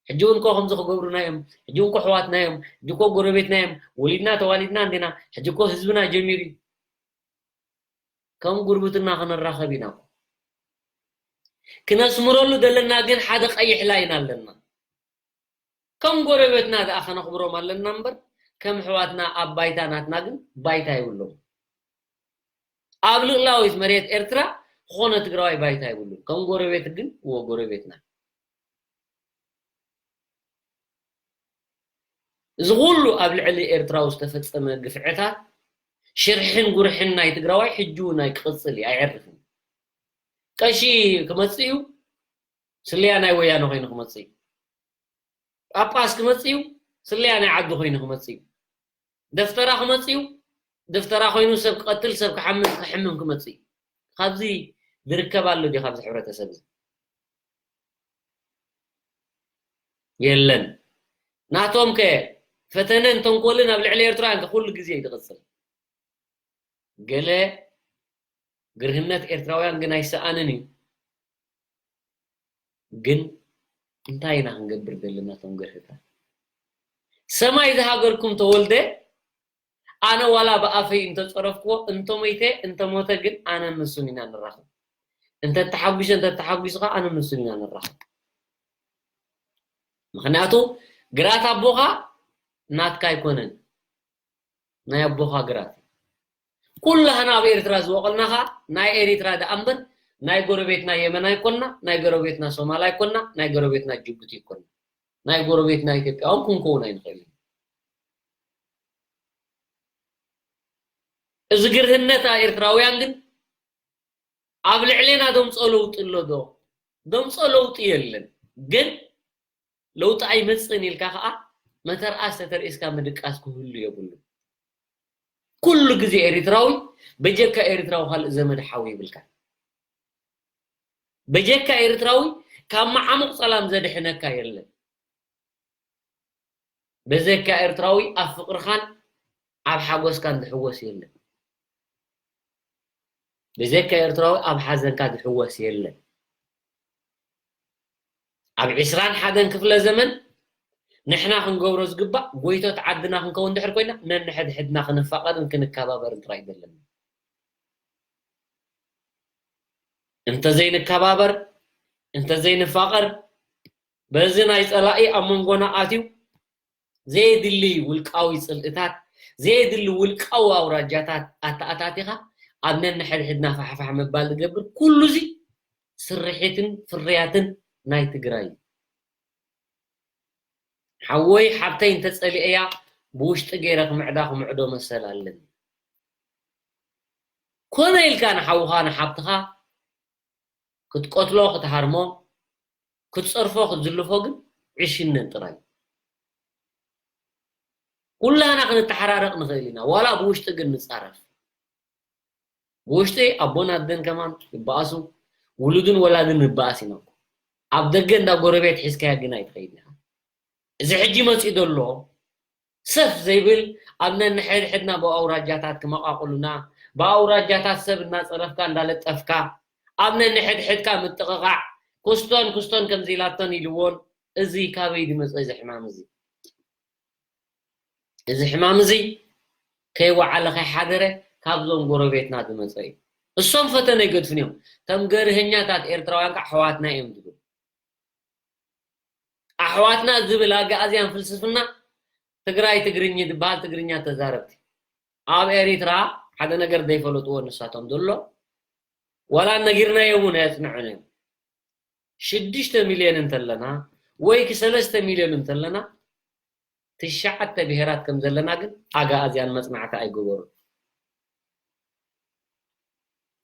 ሕጂ እውን ኮ ከምዚ ክገብሩና እዮም ሕጂ እውን ኮ ኣሕዋትና እዮም ሕጂ ኮ ጎረቤትና እዮም ወሊድና ተዋሊድና እንዲና ሕጂ ኮ ህዝብና ጀሚሩ እዩ ከም ጉርብትና ክንራኸብ ኢና ክነስምረሉ ዘለና ግን ሓደ ቀይሕ ላይን ኣለና ከም ጎረቤትና ደኣ ከነኽብሮም ኣለና እምበር ከም ኣሕዋትና ኣብ ባይታ ናትና ግን ባይታ የብሎም ኣብ ልእላዊት መሬት ኤርትራ ዝኾነ ትግራዋይ ባይታ የብሉን ከም ጎረቤት ግን እዎ ጎረቤትና እዚ ኩሉ ኣብ ልዕሊ ኤርትራዊ ዝተፈጸመ ግፍዕታት ሽርሕን ጉርሕን ናይ ትግራዋይ ሕጂ እውን ኣይክቕጽል እዩ ኣይዕርፍን ቀሺ ክመጽእ እዩ ስለያ ናይ ወያነ ኮይኑ ክመጽእ እዩ ጳጳስ ክመጽእ እዩ ስለያ ናይ ዓዱ ኮይኑ ክመጽእ እዩ ደፍተራ ክመጽእ እዩ ደፍተራ ኮይኑ ሰብ ክቐትል ሰብ ክሓምም ክሕምም ክመጽእ እዩ ካብዚ ዝርከብ ኣሎ ድዩ ካብዚ ሕብረተሰብ እዚ የለን ናቶም ከ ፈተነን ተንኮልን ኣብ ልዕሊ ኤርትራውያን ከ ኩሉ ግዜ እዩ ዝቕጽል ገለ ግርህነት ኤርትራውያን ግን ኣይሰኣንን እዩ ግን እንታይ ኢና ክንገብር ዘለና ቶም ግርህታት ሰማይ ዝሃገርኩም ተወልደ ኣነ ዋላ ብኣፈይ እንተፀረፍክዎ እንተሞይተ እንተሞተ ግን ኣነ ንሱን ኢና ንራኸብ እንተተሓጒሰ እንተተሓጒስኻ ኣነ ንሱን ኢና ንራኸብ ምክንያቱ ግራት ኣቦኻ ናትካ ኣይኮነን ናይ ኣቦኻ ግራት ኩላህና ኣብ ኤርትራ ዝበቐልና ኸዓ ናይ ኤሪትራ ደኣ እምበር ናይ ጎረቤትና የመን ኣይኮንና ናይ ጎረቤትና ሶማል ኣይኮንና ናይ ጎረቤትና ጅቡቲ ኣይኮንና ናይ ጎረቤትና ኢትዮጵያ እውን ክንከውን ኣይንኽእልን እዚ ግርህነት ኤርትራውያን ግን ኣብ ልዕሌና ደምፆ ለውጢ ኣሎ ዶ ደምፆ ለውጢ የለን ግን ለውጢ ኣይመፅእን ኢልካ ከዓ መተርኣስ ተተርኢስካ ምድቃስ ክህሉ የብሉ ኩሉ ግዜ ኤሪትራዊ በጀካ ኤሪትራዊ ካልእ ዘመድ ሓው ይብልካ በጀካ ኤሪትራዊ ካብ መዓሙቕ ፀላም ዘድሕነካ የለን በዘካ ኤርትራዊ ኣብ ፍቅርኻን ኣብ ሓጎስካን ዝሕወስ የለን። በዘካ ኤርትራዊ ኣብ ሓዘንካ ዝሕወስ የለን። ኣብ ዕስራን ሓደን ክፍለ ዘመን ንሕና ክንገብሮ ዝግባእ ጎይቶት ዓድና ክንከውን ድሕር ኮይና ነንሕድሕድና ክንፋቐርን ክንከባበርን ጥራይ ዘለና። እንተዘይንከባበር እንተዘይንፋቐር በዚ ናይ ጸላኢ ኣብ መንጎና ኣትዩ ዘየድሊ ውልቃዊ ጽልእታት ዘየድሊ ውልቃዊ ኣውራጃታት ኣተኣታቲኻ ኣብ ነንሕድሕድና ፋሕፋሕ ምባል ዝገብር ኩሉ እዚ ስርሒትን ፍርያትን ናይ ትግራይ እዩ። ሓወይ ሓብተይ እንተጸሊኤያ ብውሽጢ ገይረ ክምዕዳ ክምዕዶ መሰል ኣለኒ። ኮነ ኢልካ ንሓውኻ ንሓብትኻ ክትቀትሎ ክትሃርሞ ክትጸርፎ ክትዝልፎ ግን ዕሽነት ጥራይ። ኩላና ክንተሓራረቕ ንኽእል ኢና፣ ዋላ ብውሽጢ ግን ንጻረፍ። ብውሽጢ ኣቦን ኣደን ከማን ይበኣሱ፣ ውሉድን ወላድን ንበኣስ ኢና እኮ። ኣብ ደገ እንዳ ጎረቤት ሒዝካያ ግን ኣይትኸይድ ኢኻ። እዚ ሕጂ መፂኡ ዘሎ ሰፍ ዘይብል ኣብ ነንሕድሕድና ብኣውራጃታት ክመቓቕሉና፣ ብኣውራጃታት ሰብ እናፀረፍካ እንዳለጠፍካ ኣብ ነንሕድሕድካ ምጥቕቓዕ፣ ክስቶን ክስቶን ከምዚ ኢላቶን ኢልዎን፣ እዚ ካበይ ዝመፀ እዚ ሕማም እዚ? እዚ ሕማም እዚ ከይወዓለ ከይሓደረ ካብዞም ጎረቤትና ዝመፀ እዩ። እሶም ፈተነ ይገድፉን እዮም። እቶም ገርሀኛታት ኤርትራውያን ከዓ ኣሕዋትና እዮም ዝብሉ። ኣሕዋትና ዝብል ኣጋኣዝያን ፍልስፍና ትግራይ ትግርኝ ዝበሃል ትግርኛ ተዛረብቲ። ኣብ ኤሪትራ ሓደ ነገር ዘይፈለጥዎ ንሳቶም ዘሎ ዋላ ነጊርናዮም እውን ኣየፅንዑን እዮም። ሽዱሽተ ሚልዮን እንተለና ወይ ክሰለስተ ሚልዮን እንተለና ትሽዓተ ብሄራት ከም ዘለና ግን ኣጋኣዝያን መፅናዕቲ ኣይገበሩን።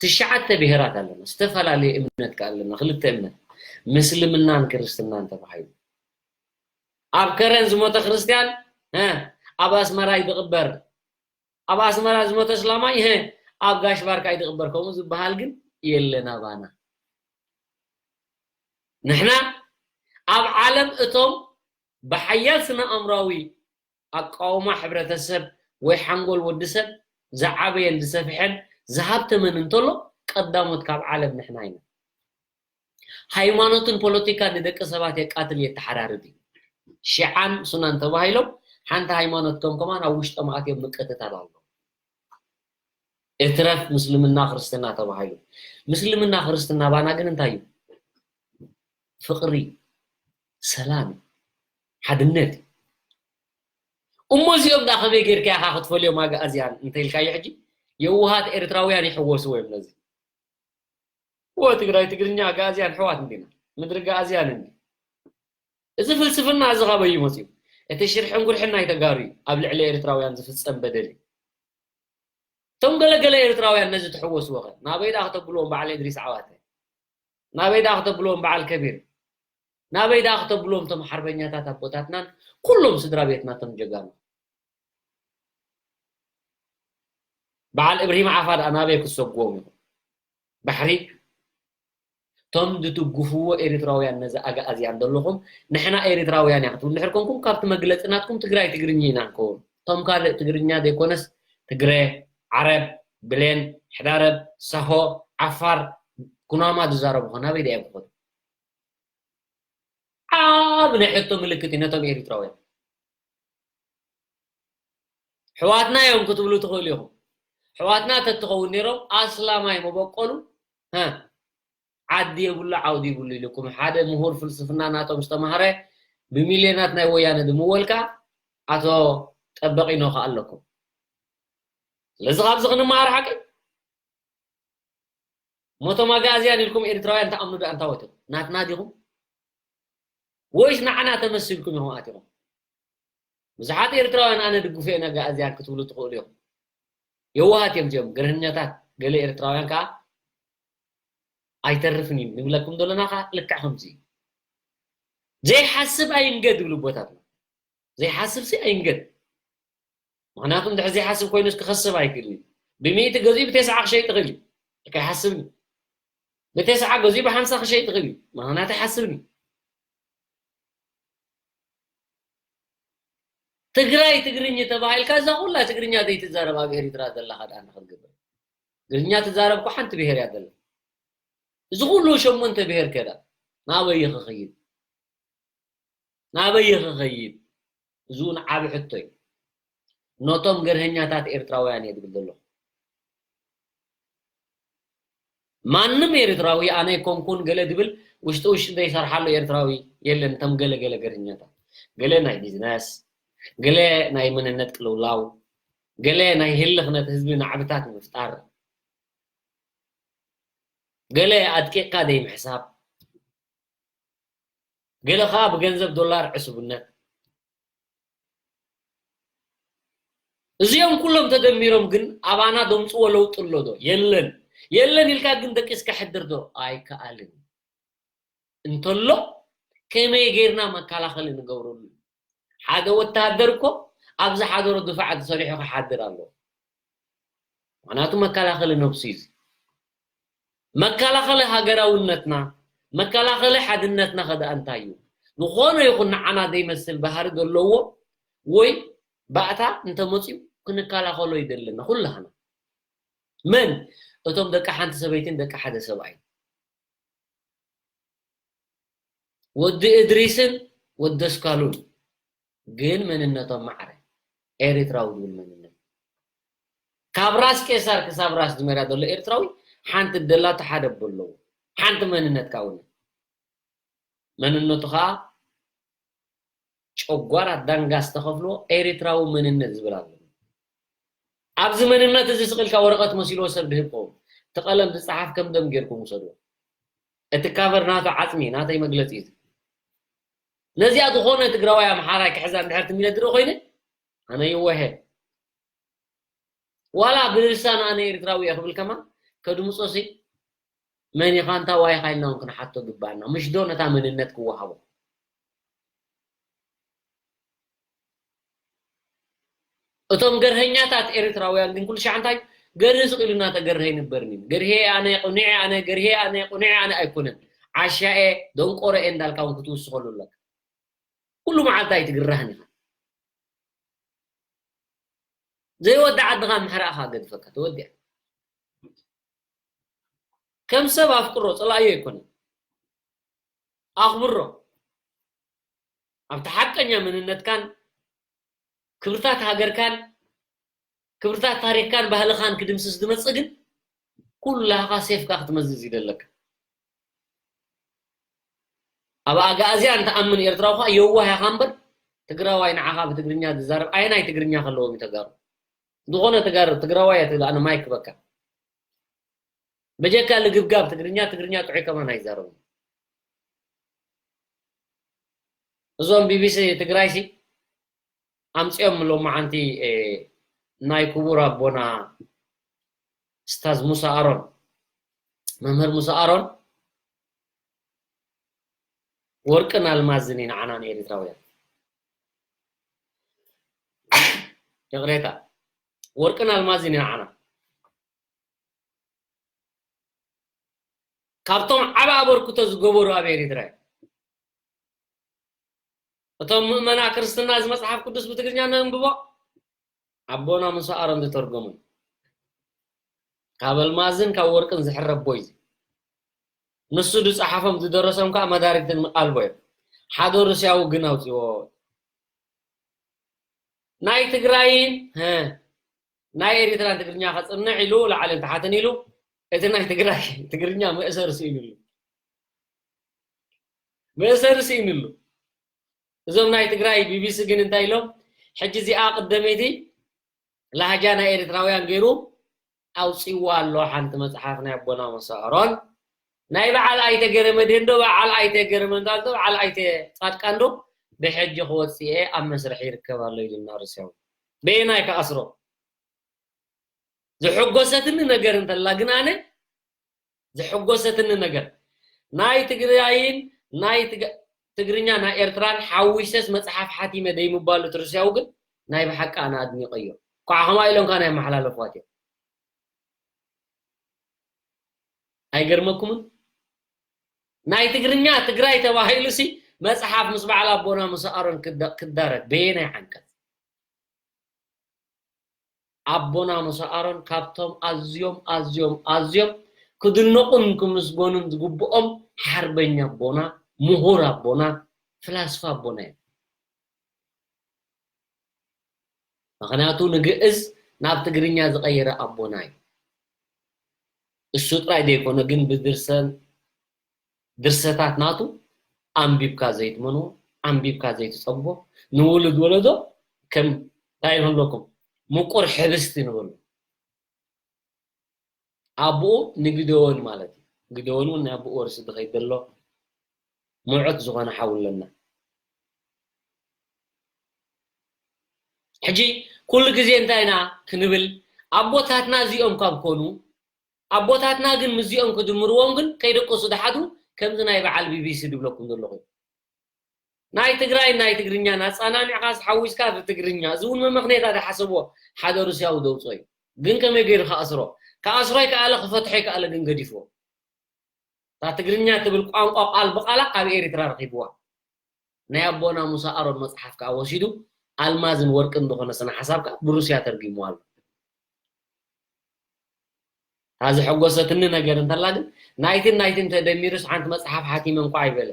ትሽዓተ ብሄራት ኣለና። ዝተፈላለየ እምነት ከ ኣለና። ክልተ እምነት ምስልምናን ክርስትናን ተባሂሉ። ኣብ ከረን ዝሞተ ክርስትያን እ፣ ኣብ ኣስመራ ይድቕበር። ኣብ ኣስመራ ዝሞተ እስላማይ እ፣ ኣብ ጋሽ ባርካ ይድቕበር። ከምኡ ዝበሃል ግን የለን ኣባና። ንሕና ኣብ ዓለም እቶም ብሓያል ስነ ኣእምራዊ ኣቃውማ ሕብረተሰብ ወይ ሓንጎል ወዲ ሰብ ዝዓበየን ዝሰፍሐን ዝሃብተመን እንተሎ ቀዳሞት ካብ ዓለም ንሕና ኢና። ሃይማኖትን ፖለቲካን ንደቂ ሰባት የቃትል የተሓራርድ እዩ። ሺዓን ሱናን ተባሂሎም ሓንቲ ሃይማኖት ከም ከማን ኣብ ውሽጦም ኣትዮም ምቅትታል ኣሎ። እትረፍ ምስልምና ክርስትና ተባሂሉ። ምስልምና ክርስትና ባና ግን እንታይ እዩ? ፍቕሪ፣ ሰላም፣ ሓድነት። እሞ እዚኦም ዳ ከመይ ጌርካ ኢኻ ክትፈልዮም ኣግኣዝያን እንተኢልካዮ ሕጂ የውሃት ኤርትራውያን ይሕወስዎ እዮም ነዚ። እወ ትግራይ ትግርኛ ኣግኣዝያን ኣሕዋት እንዲና። ምድሪ ኣግኣዝያን እንዲ። እዚ ፍልስፍና እዚ ካበይ እዩ መፅዩ? እቲ ሽርሕን ጉርሕን ናይ ተጋሩ እዩ ኣብ ልዕሊ ኤርትራውያን ዝፍፀም በደል እዩ። እቶም ገለገለ ኤርትራውያን ነዚ ትሕወስዎ ኸ ናበይ ደኣ ክተብልዎም በዓል እድሪስ ዓዋተ? ናበይ ደኣ ክተብልዎም በዓል ከቢር? ናበይ ደኣ ክተብልዎም እቶም ሓርበኛታት ኣቦታትናን ኩሎም ስድራ ቤትናቶም ጀጋኑ? በዓል እብርሂም ዓፋ ደኣ ናበይ ክትሰግዎም ኢኹም? ባሕሪ እቶም ዝትጉፍዎ ኤሪትራውያን ነዚ ኣግኣዝያን ዘለኹም ንሕና ኤሪትራውያን ኢና ክትብሉ እንድሕር ኮንኩም ካብቲ መግለጺ ናትኩም ትግራይ ትግርኛ ኢና ንከውን። እቶም ካልእ ትግርኛ ዘይኮነስ ትግረ፣ ዓረብ፣ ብሌን፣ ሕዳረብ፣ ሳሆ፣ ዓፋር፣ ኩናማ ዝዛረቡ ኸ ናበይ ድኣ እዮም ክኸዱ? ዓቢ ናይ ሕቶ ምልክት እዩ ነቶም ኤሪትራውያን። ኣሕዋትና እዮም ክትብሉ ትኽእሉ ኢኹም። ኣሕዋትና ተትኸውን ነይሮም ኣስላማይ መበቆሉ ሀ፣ ዓዲ የብሉ ዓውዲ ይብሉ ኢልኩም ሓደ ምሁር ፍልስፍና ናቶም ዝተማህረ ብሚልዮናት ናይ ወያነ ድምወልካ ኣቶ ጠበቂኖ ከ ኣለኩም። ስለዚ ካብዚ ክንመሃር ሓቂ ሞቶም ኣግኣዝያን ኢልኩም ኤርትራውያን ትኣምኑ ዶ ኣንታ ወትሩ ናትና ዲኹም ወይስ ንዓና ተመሲልኩም ኢኹም ኣቲኹም? ብዙሓት ኤርትራውያን ኣነ ድግፎ እየ ነጋእዝያን ክትብሉ ትኽእሉ ኢኹም። የዋሃት እዮም እዚኦም ገርህኛታት። ገለ ኤርትራውያን ከዓ ኣይተርፍን እዩ ንብለኩም ዘለና ከዓ ልክዕ ከምዚ እዩ። ዘይሓስብ ኣይንገድ ይብሉ ኣቦታትና። ዘይሓስብ ሲ ኣይንገድ። ምኽንያቱ እንድሕር ዘይሓስብ ኮይኑስ ክኸስብ ኣይክእልን እዩ። ብሚእቲ ገዚኡ ብቴስዓ ክሸይጥ ይኽእል እዩ። ከይሓስብን እዩ። ብቴስዓ ገዚኡ ብሓምሳ ክሸይጥ ይኽእል እዩ። ምኽንያቱ ኣይሓስብን እዩ። ትግራይ ትግርኝ ተባሂልካ እዛ ኩላ ትግርኛ ዘይትዛረብ ኣብ ኤሪትራ ዘለኻ ደኣ እንታይ ክትገብር? ትግርኛ ትዛረብ እኮ ሓንቲ ብሄር እያ ዘላ። እዚ ኩሉ ሸሞንተ ብሄር ከ ደኣ ናበይ ክኸይድ? ናበይ ክኸይድ? እዚ እውን ዓቢ ሕቶ እዩ። ነቶም ገርሀኛታት ኤርትራውያን እየ ዝብል ዘለኹ። ማንም ኤርትራዊ ኣነ ኣይኮንኩን ገለ ድብል ውሽጢ ውሽጢ ዘይሰርሓሉ ኤርትራዊ የለን። እቶም ገለ ገለ ገርህኛታት ገለ ናይ ቢዝነስ፣ ገለ ናይ መንነት ቅልውላው፣ ገለ ናይ ህልኽነት ህዝቢ ናዕብታት ንምፍጣር ገለ ኣድቂቕካ ዘይምሕሳብ፣ ገለ ኸኣ ብገንዘብ ዶላር ዕሱብነት። እዚኦም ኩሎም ተደሚሮም ግን ኣባና ደምፅዎ ለውጢ ኣሎ ዶ? የለን። የለን ኢልካ ግን ደቂስካ ሕድር ዶ? ኣይከኣልን። እንተሎ ከመይ ጌርና መከላኸሊ ንገብረሉ? ሓደ ወታደር እኮ ኣብ ዝሓደሮ ድፋዕ ተሰሪሑ ክሓድር ኣለዎ። ምኽንያቱ መከላኸሊ ነብሱ እዩ። መከላኸሊ ሃገራውነትና፣ መከላኸሊ ሓድነትና ከ ደኣ እንታይ እዩ? ዝኾነ ይኹን ንዓና ዘይመስል ባህሪ ዘለዎ ወይ ባእታ እንተመፅዩ ክንከላኸሎ ይደለና ኩላህና። መን? እቶም ደቂ ሓንቲ ሰበይትን ደቂ ሓደ ሰብኣይ። ወዲ እድሪስን ወዲ ኣስካሉን ግን መንነቶም ማዕረ ኤርትራዊ ዝብል መንነት። ካብ ራስ ቄሳር ክሳብ ራስ ዝመራ ዘሎ ኤርትራዊ ሓንቲ ደላቶ ሓደ ኣቦ ኣለዎ። ሓንቲ መንነት ካውነ። መንነቱ ኸኣ ጨጓራ ዳንጋ ዝተኸፍሎ ኤርትራዊ መንነት ዝብል ኣሎ። ኣብዚ መንነት እዚ ስቕ ኢልካ ወረቐት መሲልዎ ሰብ ድህብ ከውን። እቲ ቀለም ዝጸሓፍ ከም ደም ጌርኩም ውሰድዎ። እቲ ካቨር ናቱ ዓጽሚ፣ ናተይ መግለጺ እዩ። ነዚኣ ዝኾነ ትግራዋይ ኣምሓራይ ክሕዛ እንድሕር ትሚለ ድርኢ ኮይነ፣ ኣነ ይወሄ። ዋላ ብልሳን ኣነ ኤርትራዊ እየ ክብል ከማን ከድምጾ ሲ መን ኢኻ እንታይ ዋይ ኢኻ ኢልና እውን ክንሓቶ ግባኣና። ምሽ ዶ ነታ መንነት ክወሃቦ? እቶም ገርሀኛታት ኤርትራውያን ግን ኩሉ ሻዕ እንታይ ገርህ ስቕ ኢሉ እናተገርሀ ኣይንበርን እዩ። ገርሄ ኣነ፣ ቁኒዐ ኣነ፣ ገርሄ ኣነ፣ ቁኒዐ ኣነ ኣይኮነን። ዓሻ እየ፣ ደንቆሮ እየ እንዳልካ እውን ክትውስኸሉ ኣለካ። ኩሉ መዓልቲ ኣይትግራህን ኢኻ። ዘይወዲ ዓድኻ ምሕራእኻ ገድፈካ፣ ተወዲኣ። ከም ሰብ ኣፍቅሮ፣ ጸላእዮ ኣይኮነን። ኣኽብሮ። ኣብቲ ሓቀኛ መንነትካን ክብርታት ሃገርካን ክብርታት ታሪኽካን ባህልኻን ክድምስስ ዝመጽእ ግን ኩላኻ ሴፍካ ክትመዝዝ ይደለካ። ኣብ ኣጋእዝያን ትኣምን ኤርትራዊ ኸኣ የዋህ ኢኻ እምበር ትግራዋይ ንዓኻ ብትግርኛ ዝዛረብ ኣየናይ ትግርኛ ከለዎም እዩ ተጋሩ? ዝኾነ ተጋሩ ትግራዋይ እያ ትብል ኣነ ማይክ በቃ። በጀካ ልግብጋብ ትግርኛ፣ ትግርኛ ጥዑይ ከማን ኣይዛረቡን። እዞም ቢቢሲ ትግራይሲ ኣምጺኦም ሎማዓንቲ፣ እ፣ ናይ ክቡር ኣቦና ስታዝ ሙሳ ኣሮን፣ መምህር ሙሳ ኣሮን ወርቅን ኣልማዝን እዩ ንዓና ንኤርትራውያን። ይቕሬታ። ወርቅን ኣልማዝን እዩ ንዓና። ካብቶም ዓቢ ኣበርክቶ ዝገበሩ ኣብ ኤሪትራ እዮም። እቶም ምእመና ክርስትና እዚ መጽሓፍ ቅዱስ ብትግርኛ ነንብቦ፣ ኣቦና ሙሳ ኣሮን ዝተርጎሙ እዩ። ካብ ኣልማዝን ካብ ወርቅን ዝሕረብ ቦይ እዚ። ንሱ ዝጸሓፎም ዝደረሶም ከኣ መዳርግትን ኣልቦ እዮም። ሓደ ሩስያዊ ግን ኣውጺዎ። ናይ ትግራይን፣ ሀ፣ ናይ ኤሪትራን ትግርኛ ከጽንዕ ኢሉ ላዕልን ታሕትን ኢሉ፣ እቲ ናይ ትግራይ ትግርኛ መእሰሪ ስኢኑሉ። መእሰሪ ስኢኑሉ። እዞም ናይ ትግራይ ቢቢሲ ግን እንታይ ኢሎም? ሕጂ እዚኣ ቅደመይቲ ላህጃ ናይ ኤሪትራውያን ገይሩ ኣውጺዋ ኣሎ ሓንቲ መጽሓፍ ናይ ኣቦና ሙሳ ኣሮን። ናይ በዓል ኣይተ ገረመድህን ዶ፣ በዓል ኣይተ ገረመንዳል ዶ፣ በዓል ኣይተ ጻድቃን ዶ፣ ብሕጂ ክወጽእ እየ ኣብ መስርሕ ይርከብ ኣሎ ኢሉና ሩስያዊ። በየናይ ክኣስሮ? ዝሕጎሰትኒ ነገር እንተላ ግን ኣነ ዝሕጎሰትኒ ነገር ናይ ትግራይን ናይ ትግ-፣ ትግርኛ ናይ ኤርትራን ሓዊሰስ መጽሓፍ ሓቲመ ደይምባሉ እቲ ሩስያዊ ግን ናይ ብሓቂ ኣነ ኣድኒቐዮ። ኳዕ ከምኣ ኢሎም ከኣ ናይ መሓላለፍዋት እዮም። ኣይገርመኩምን? ናይ ትግርኛ ትግራይ ተባሂሉ ሲ መጽሓፍ ምስ በዓል ኣቦና ሙሳ ኣሮን ክዳ-፣ ክዳረግ በየናይ ዓንቀጽ? ኣቦና ሙሳ ኣሮን ካብቶም ኣዝዮም፣ ኣዝዮም፣ ኣዝዮም ክድነቑን ክምስገኑን ዝግብኦም ሓርበኛ ኣቦና፣ ምሁር ኣቦና፣ ፍላስፋ ኣቦና እዮም። ምኽንያቱ ንግእዝ ናብ ትግርኛ ዝቐየረ ኣቦና እዩ። እሱ ጥራይ ዘይኮነ ግን ብድርሰን ድርሰታት ናቱ ኣንቢብካ ዘይትመንዎ፣ ኣንቢብካ ዘይትጸግቦ፣ ንውሉድ ወለዶ ከም እንታይ ይብለኩም፣ ምቁር ሕብስቲ ንበሉ። ኣቦኡ ንግደዎን ማለት እዩ። ግደውን እውን ናይ ኣቦኡ ወርሲ ዝኸይድ ዘሎ ምዑት ዝኾነ ሓው ኣለና። ሕጂ ኩሉ ግዜ እንታይ ኢና ክንብል? ኣቦታትና እዚኦም ካብ ኮኑ፣ ኣቦታትና ግን ምስዚኦም ክድምርዎም ግን ከይደቀሱ ድሓዱ፣ ከምዚ ናይ በዓል ቢቢሲ ድብለኩም ዘለኹ እዩ። ናይ ትግራይ ናይ ትግርኛ ናጻናኒዕኻስ ሓዊስካ ብትግርኛ፣ እዚ እውን መመኽነይታ ድሓሰቦ ሓደ ሩስያዊ ደውጾ እዩ። ግን ከመይ ገይሩ ክኣስሮ? ክኣስሮ ይከኣለ፣ ክፈትሖ ይከኣለ፣ ግን ገዲፍዎ። እታ ትግርኛ ትብል ቋንቋ ቃል ብቓላ ካብ ኤሪትራ ረኺብዋ። ናይ ኣቦና ሙሳ ኣሮን መጽሓፍ ከኣ ወሲዱ ኣልማዝን ወርቅን ዝኾነ ስነ ሓሳብ ከኣ ብሩስያ ተርጊምዋ ኣሎ። እታ ዘሐጎሰትኒ ነገር እንተላ ግን ናይትን ናይትን ተደሚሩስ ሓንቲ መጽሓፍ ሓቲመ እንኳ ኣይበለ።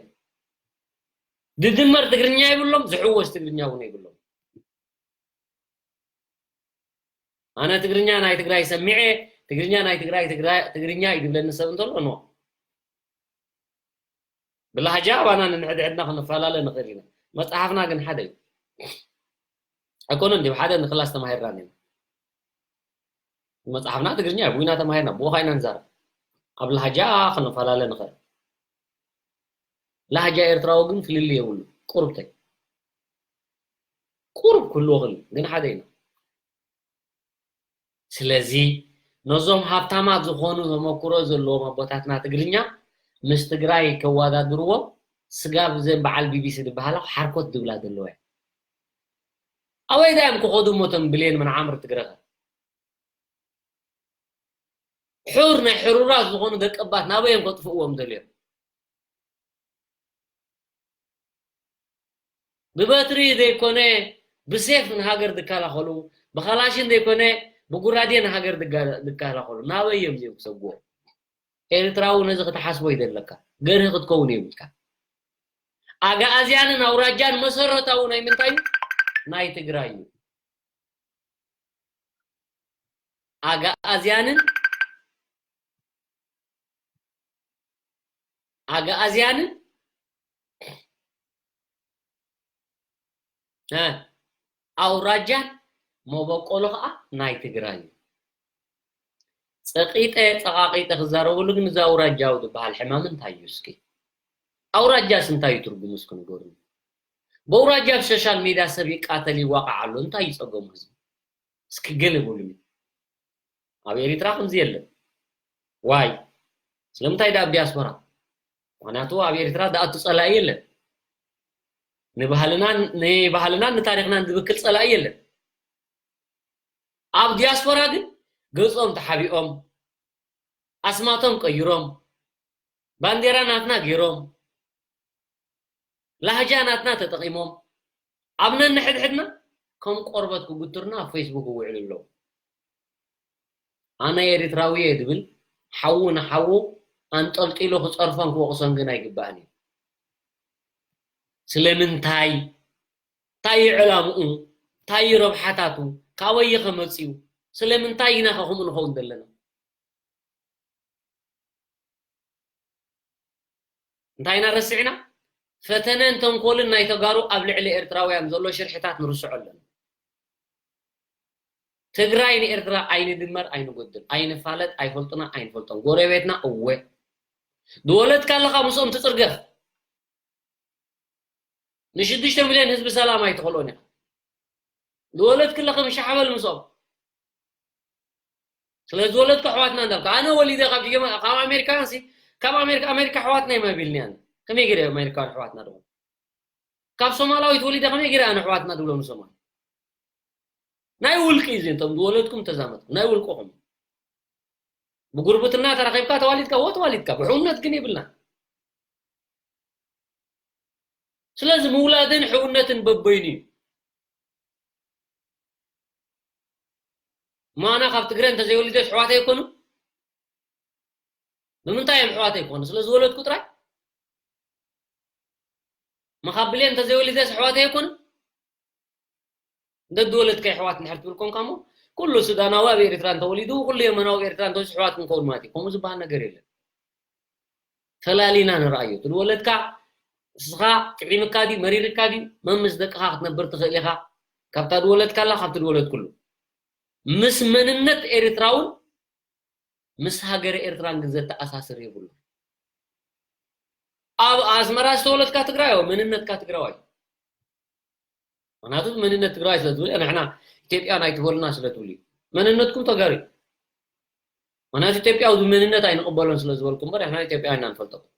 ድድመር ትግርኛ ይብሎም፣ ዝሕወስ ትግርኛ እውን ይብሎም። ኣነ ትግርኛ ናይ ትግራይ ሰሚዐ፣ ትግርኛ ናይ ትግራይ፣ ትግራይ፣ ትግርኛ እዩ ዝብለኒ ሰብ እንተሎ፣ ኖ። ብላህጃ ኣባና ንንሕድሕድና ክንፈላለ ንኽእል ኢና። መጽሓፍና ግን ሓደ እዩ። ኣይኮነን ድዩ? ሓደ ንክላስ ተማሂርና ኔና። መጽሓፍና ትግርኛ እዩ፣ ብኢና ተማሂርና፣ ብኡ ኸዓ ኢና ንዛረብ። ኣብ ላህጃ ክንፈላለ ንኽእል። ላህጃ ኤርትራዊ ግን ፍልልይ የብሉ። ቁሩብተይ። ቁሩብ ክህልዎ ክእል፣ ግን ሓደ ኢና። ስለዚ ነዞም ሃብታማት ዝኾኑ ተመክሮ ዘለዎም ኣቦታትና ትግርኛ ምስ ትግራይ ከወዳድርዎ ስጋብ ዘን በዓል ቢቢሲ ዝበሃላ ሓርኮት ዝብላ ዘለዋ እያ። ኣበይ ዳዮም ክኸዱ እሞ እቶም ብሌን መናዓምር ትግረኸ? ሑር ናይ ሕሩራት ዝኾኑ ደቀባት ናበይ እዮም ከጥፍእዎም ደልዮም? ብበትሪ ዘይኮነ ብሴፍ ንሃገር ዝከላኸሉ፣ ብኸላሽን ዘይኮነ ብጉራዴ ንሃገር ዝጋ-፣ ዝከላኸሉ ናበይ እዮም እዚኦም ክሰግዎ? ኤርትራዊ ነዚ ክትሓስቦ ይደለካ፣ ገርሂ ክትከውን የብልካ። ኣግኣዝያንን ኣውራጃን መሰረታዊ ናይ ምንታይ እዩ? ናይ ትግራይ እዩ። ኣግኣዝያንን ኣግኣዝያንን እ፣ ኣውራጃን መበቆሉ ኸዓ ናይ ትግራይ እዩ። ጸቂጠ ጸቓቂጠ ክዛረበሉ ግን እዚ ኣውራጃዊ ዝበሃል ሕማም እንታይ እዩ እስኪ? ኣውራጃስ እንታይ እዩ ትርጉሙ እስኪ ንገሩኒ። ብኣውራጃ ኣብ ሶሻል ሚድያ ሰብ ይቃተል ይዋቃዕ ኣሎ፣ እንታይ እዩ ጸገሙ ህዝቢ? እስኪ ገለ በሉኒ። ኣብ ኤሪትራ ከምዚ የለን። ዋይ? ስለምንታይ ደኣ ኣብ ዲያስፖራ? ምኽንያቱ ኣብ ኤሪትራ ደኣ እቲ ጸላኢ የለን። ንባህልናን፣ ንባህልናን ንታሪኽናን ዝብክል ጸላኢ የለን። ኣብ ዲያስፖራ ግን ገጾም ተሓቢኦም፣ ኣስማቶም ቀይሮም፣ ባንዴራ ናትና ገይሮም፣ ላህጃ ናትና ተጠቒሞም፣ ኣብ ነንሕድሕድና ከም ቆርበት ክጉትርና ኣብ ፌስቡክ ይውዕሉ ኣለዉ። ኣነ ኤሪትራዊ እየ ዝብል ሓዉ ንሓዉ ኣንጠልጢሉ ክጸርፎን ክወቕሶን ግን ኣይግባእን እዩ። ስለምንታይ? እንታይ እዩ ዕላምኡ? እንታይ እዩ ረብሓታቱ? ካበይ እዩ ከመጽኡ? ስለምንታይ ኢና ከ ከምኡ ንኸውን ዘለና? እንታይ ኢና ረሲዕና? ፈተነን ተንኮልን ናይ ተጋሩ ኣብ ልዕሊ ኤርትራውያን ዘሎ ሽርሕታት ንርስዖ ኣለና። ትግራይ ንኤርትራ ኣይንድመር ኣይንጎድል፣ ኣይንፋለጥ ኣይፈልጡና ኣይንፈልጦም። ጎረቤትና እወ። ዝወለድካ ኣለኻ ምስኦም ትጽርገፍ። ንሽዱሽተ ሚልዮን ህዝቢ ሰላም ኣይትኸልኦን ኢኻ። ዝወለድክ ኣለኻ ምሻሕ በል ምስኦም። ስለ ዝወለድካ ኣሕዋትና እንዳልካ፣ ኣነ ወሊደ ካብ ጀማ-፣ ካብ ኣሜሪካ ሲ፣ ካብ ኣሜሪካ፣ ኣሜሪካ ኣሕዋትና እዮም ኣቢልኒ ኣነ። ከመይ ገይረ ኣሜሪካውያን ኣሕዋትና ድኾኑ? ካብ ሶማላዊት ወሊደ ከመይ ገይረ ኣነ ኣሕዋትና ድብሎም ንሶማል? ናይ ውልቂ እዩ፣ እንቶም ዝወለድኩም ተዛመድኩም፣ ናይ ውልቅኹም። ብጉርብትና ተራኺብካ ተዋሊድካ፣ ወ ተዋሊድካ፣ ብሕውነት ግን የብልና። ስለዚ ምውላድን ሕውነትን በበይኑ እዩ። እሞ ኣና ካብ ትግረ እንተዘይወሊደስ ኣሕዋተይ ኣይኮኑ? ብምንታይ እዮም ኣሕዋተይ ክኾኑ? ስለ ዝወለድኩ ጥራይ? እሞ ካብ ብሌን እንተዘይወሊደስ ኣሕዋተይ ኣይኮኑ? እንደ ዝወለድካ ኣሕዋት እንድሕር ትብል ኮንካ እሞ፣ ኩሉ ሱዳናዊ ኣብ ኤርትራ እንተወሊዱ፣ ኩሉ የመናዊ ኣብ ኤርትራ እንተወሊዱ ኣሕዋት ክንከውን ማለት እዩ። ከምኡ ዝበሃል ነገር የለን። ፈላሊና ንርኣዮ። እቲ ዝወለድካ ንስኻ ጥዒምካ ድዩ፣ መሪርካ ድዩ፣ መምስ ደቅኻ ክትነብር ትኽእል ኢኻ። ካብታ ዝወለድካላ፣ ካብቲ ዝወለድኩሉ። ምስ መንነት ኤርትራውን ምስ ሃገረ ኤርትራን ግን ዘተኣሳስር የብሉን። ኣብ ኣስመራ ዝተወለድካ ትግራይ፣ መንነትካ ትግራዋይ። ምኽንያቱ መንነት ትግራይ ስለ ትብል፣ ንሕና ኢትዮጵያ ናይ ትበሉና ስለ ትብሉ እዩ። መንነትኩም ተጋሩ እዩ። ምኽንያቱ ኢትዮጵያዊ መንነት ኣይንቕበሎን ስለ ዝበልኩም እምበር፣ ንሕና ኢትዮጵያ ኢና ንፈልጠኩም።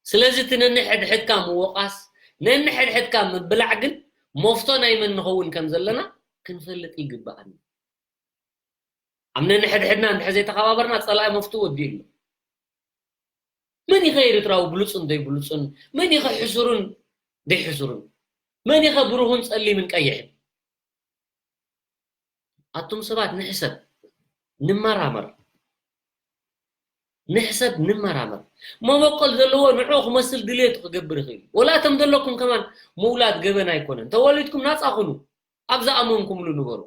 ስለዚ እቲ ነንሕድሕድካ ምውቓስ፣ ነንሕድሕድካ ምብላዕ ግን መፍቶ ናይ መን ንኸውን ከም ዘለና ክንፈልጥ ይግብኣና። ኣብ ነንሕድሕድና እንድሕር ዘይተኸባበርና፣ ጸላኢ መፍትኡ ወዲኡ ኣሎ። መን ኢኸ ኤርትራዊ ብሉጽን ዘይብሉጽን? መን ኢኸ ሕሱርን ዘይሕሱርን? መን ኢኸ ብሩህን ጸሊምን ቀይሕን? ኣቱም ሰባት ንሕሰብ፣ ንመራመር። ንሕሰብ፣ ንመራመር። መበቆል ዘለዎ ንዕኡ ክመስል ድልየቱ ክገብር ይኽእል እዩ። ወላ እቶም ዘለኩም ከማን ምውላድ ገበን ኣይኮነን። ተወሊድኩም ናጻ ኩኑ። ኣብ ዝኣመንኩምሉ ንበሩ።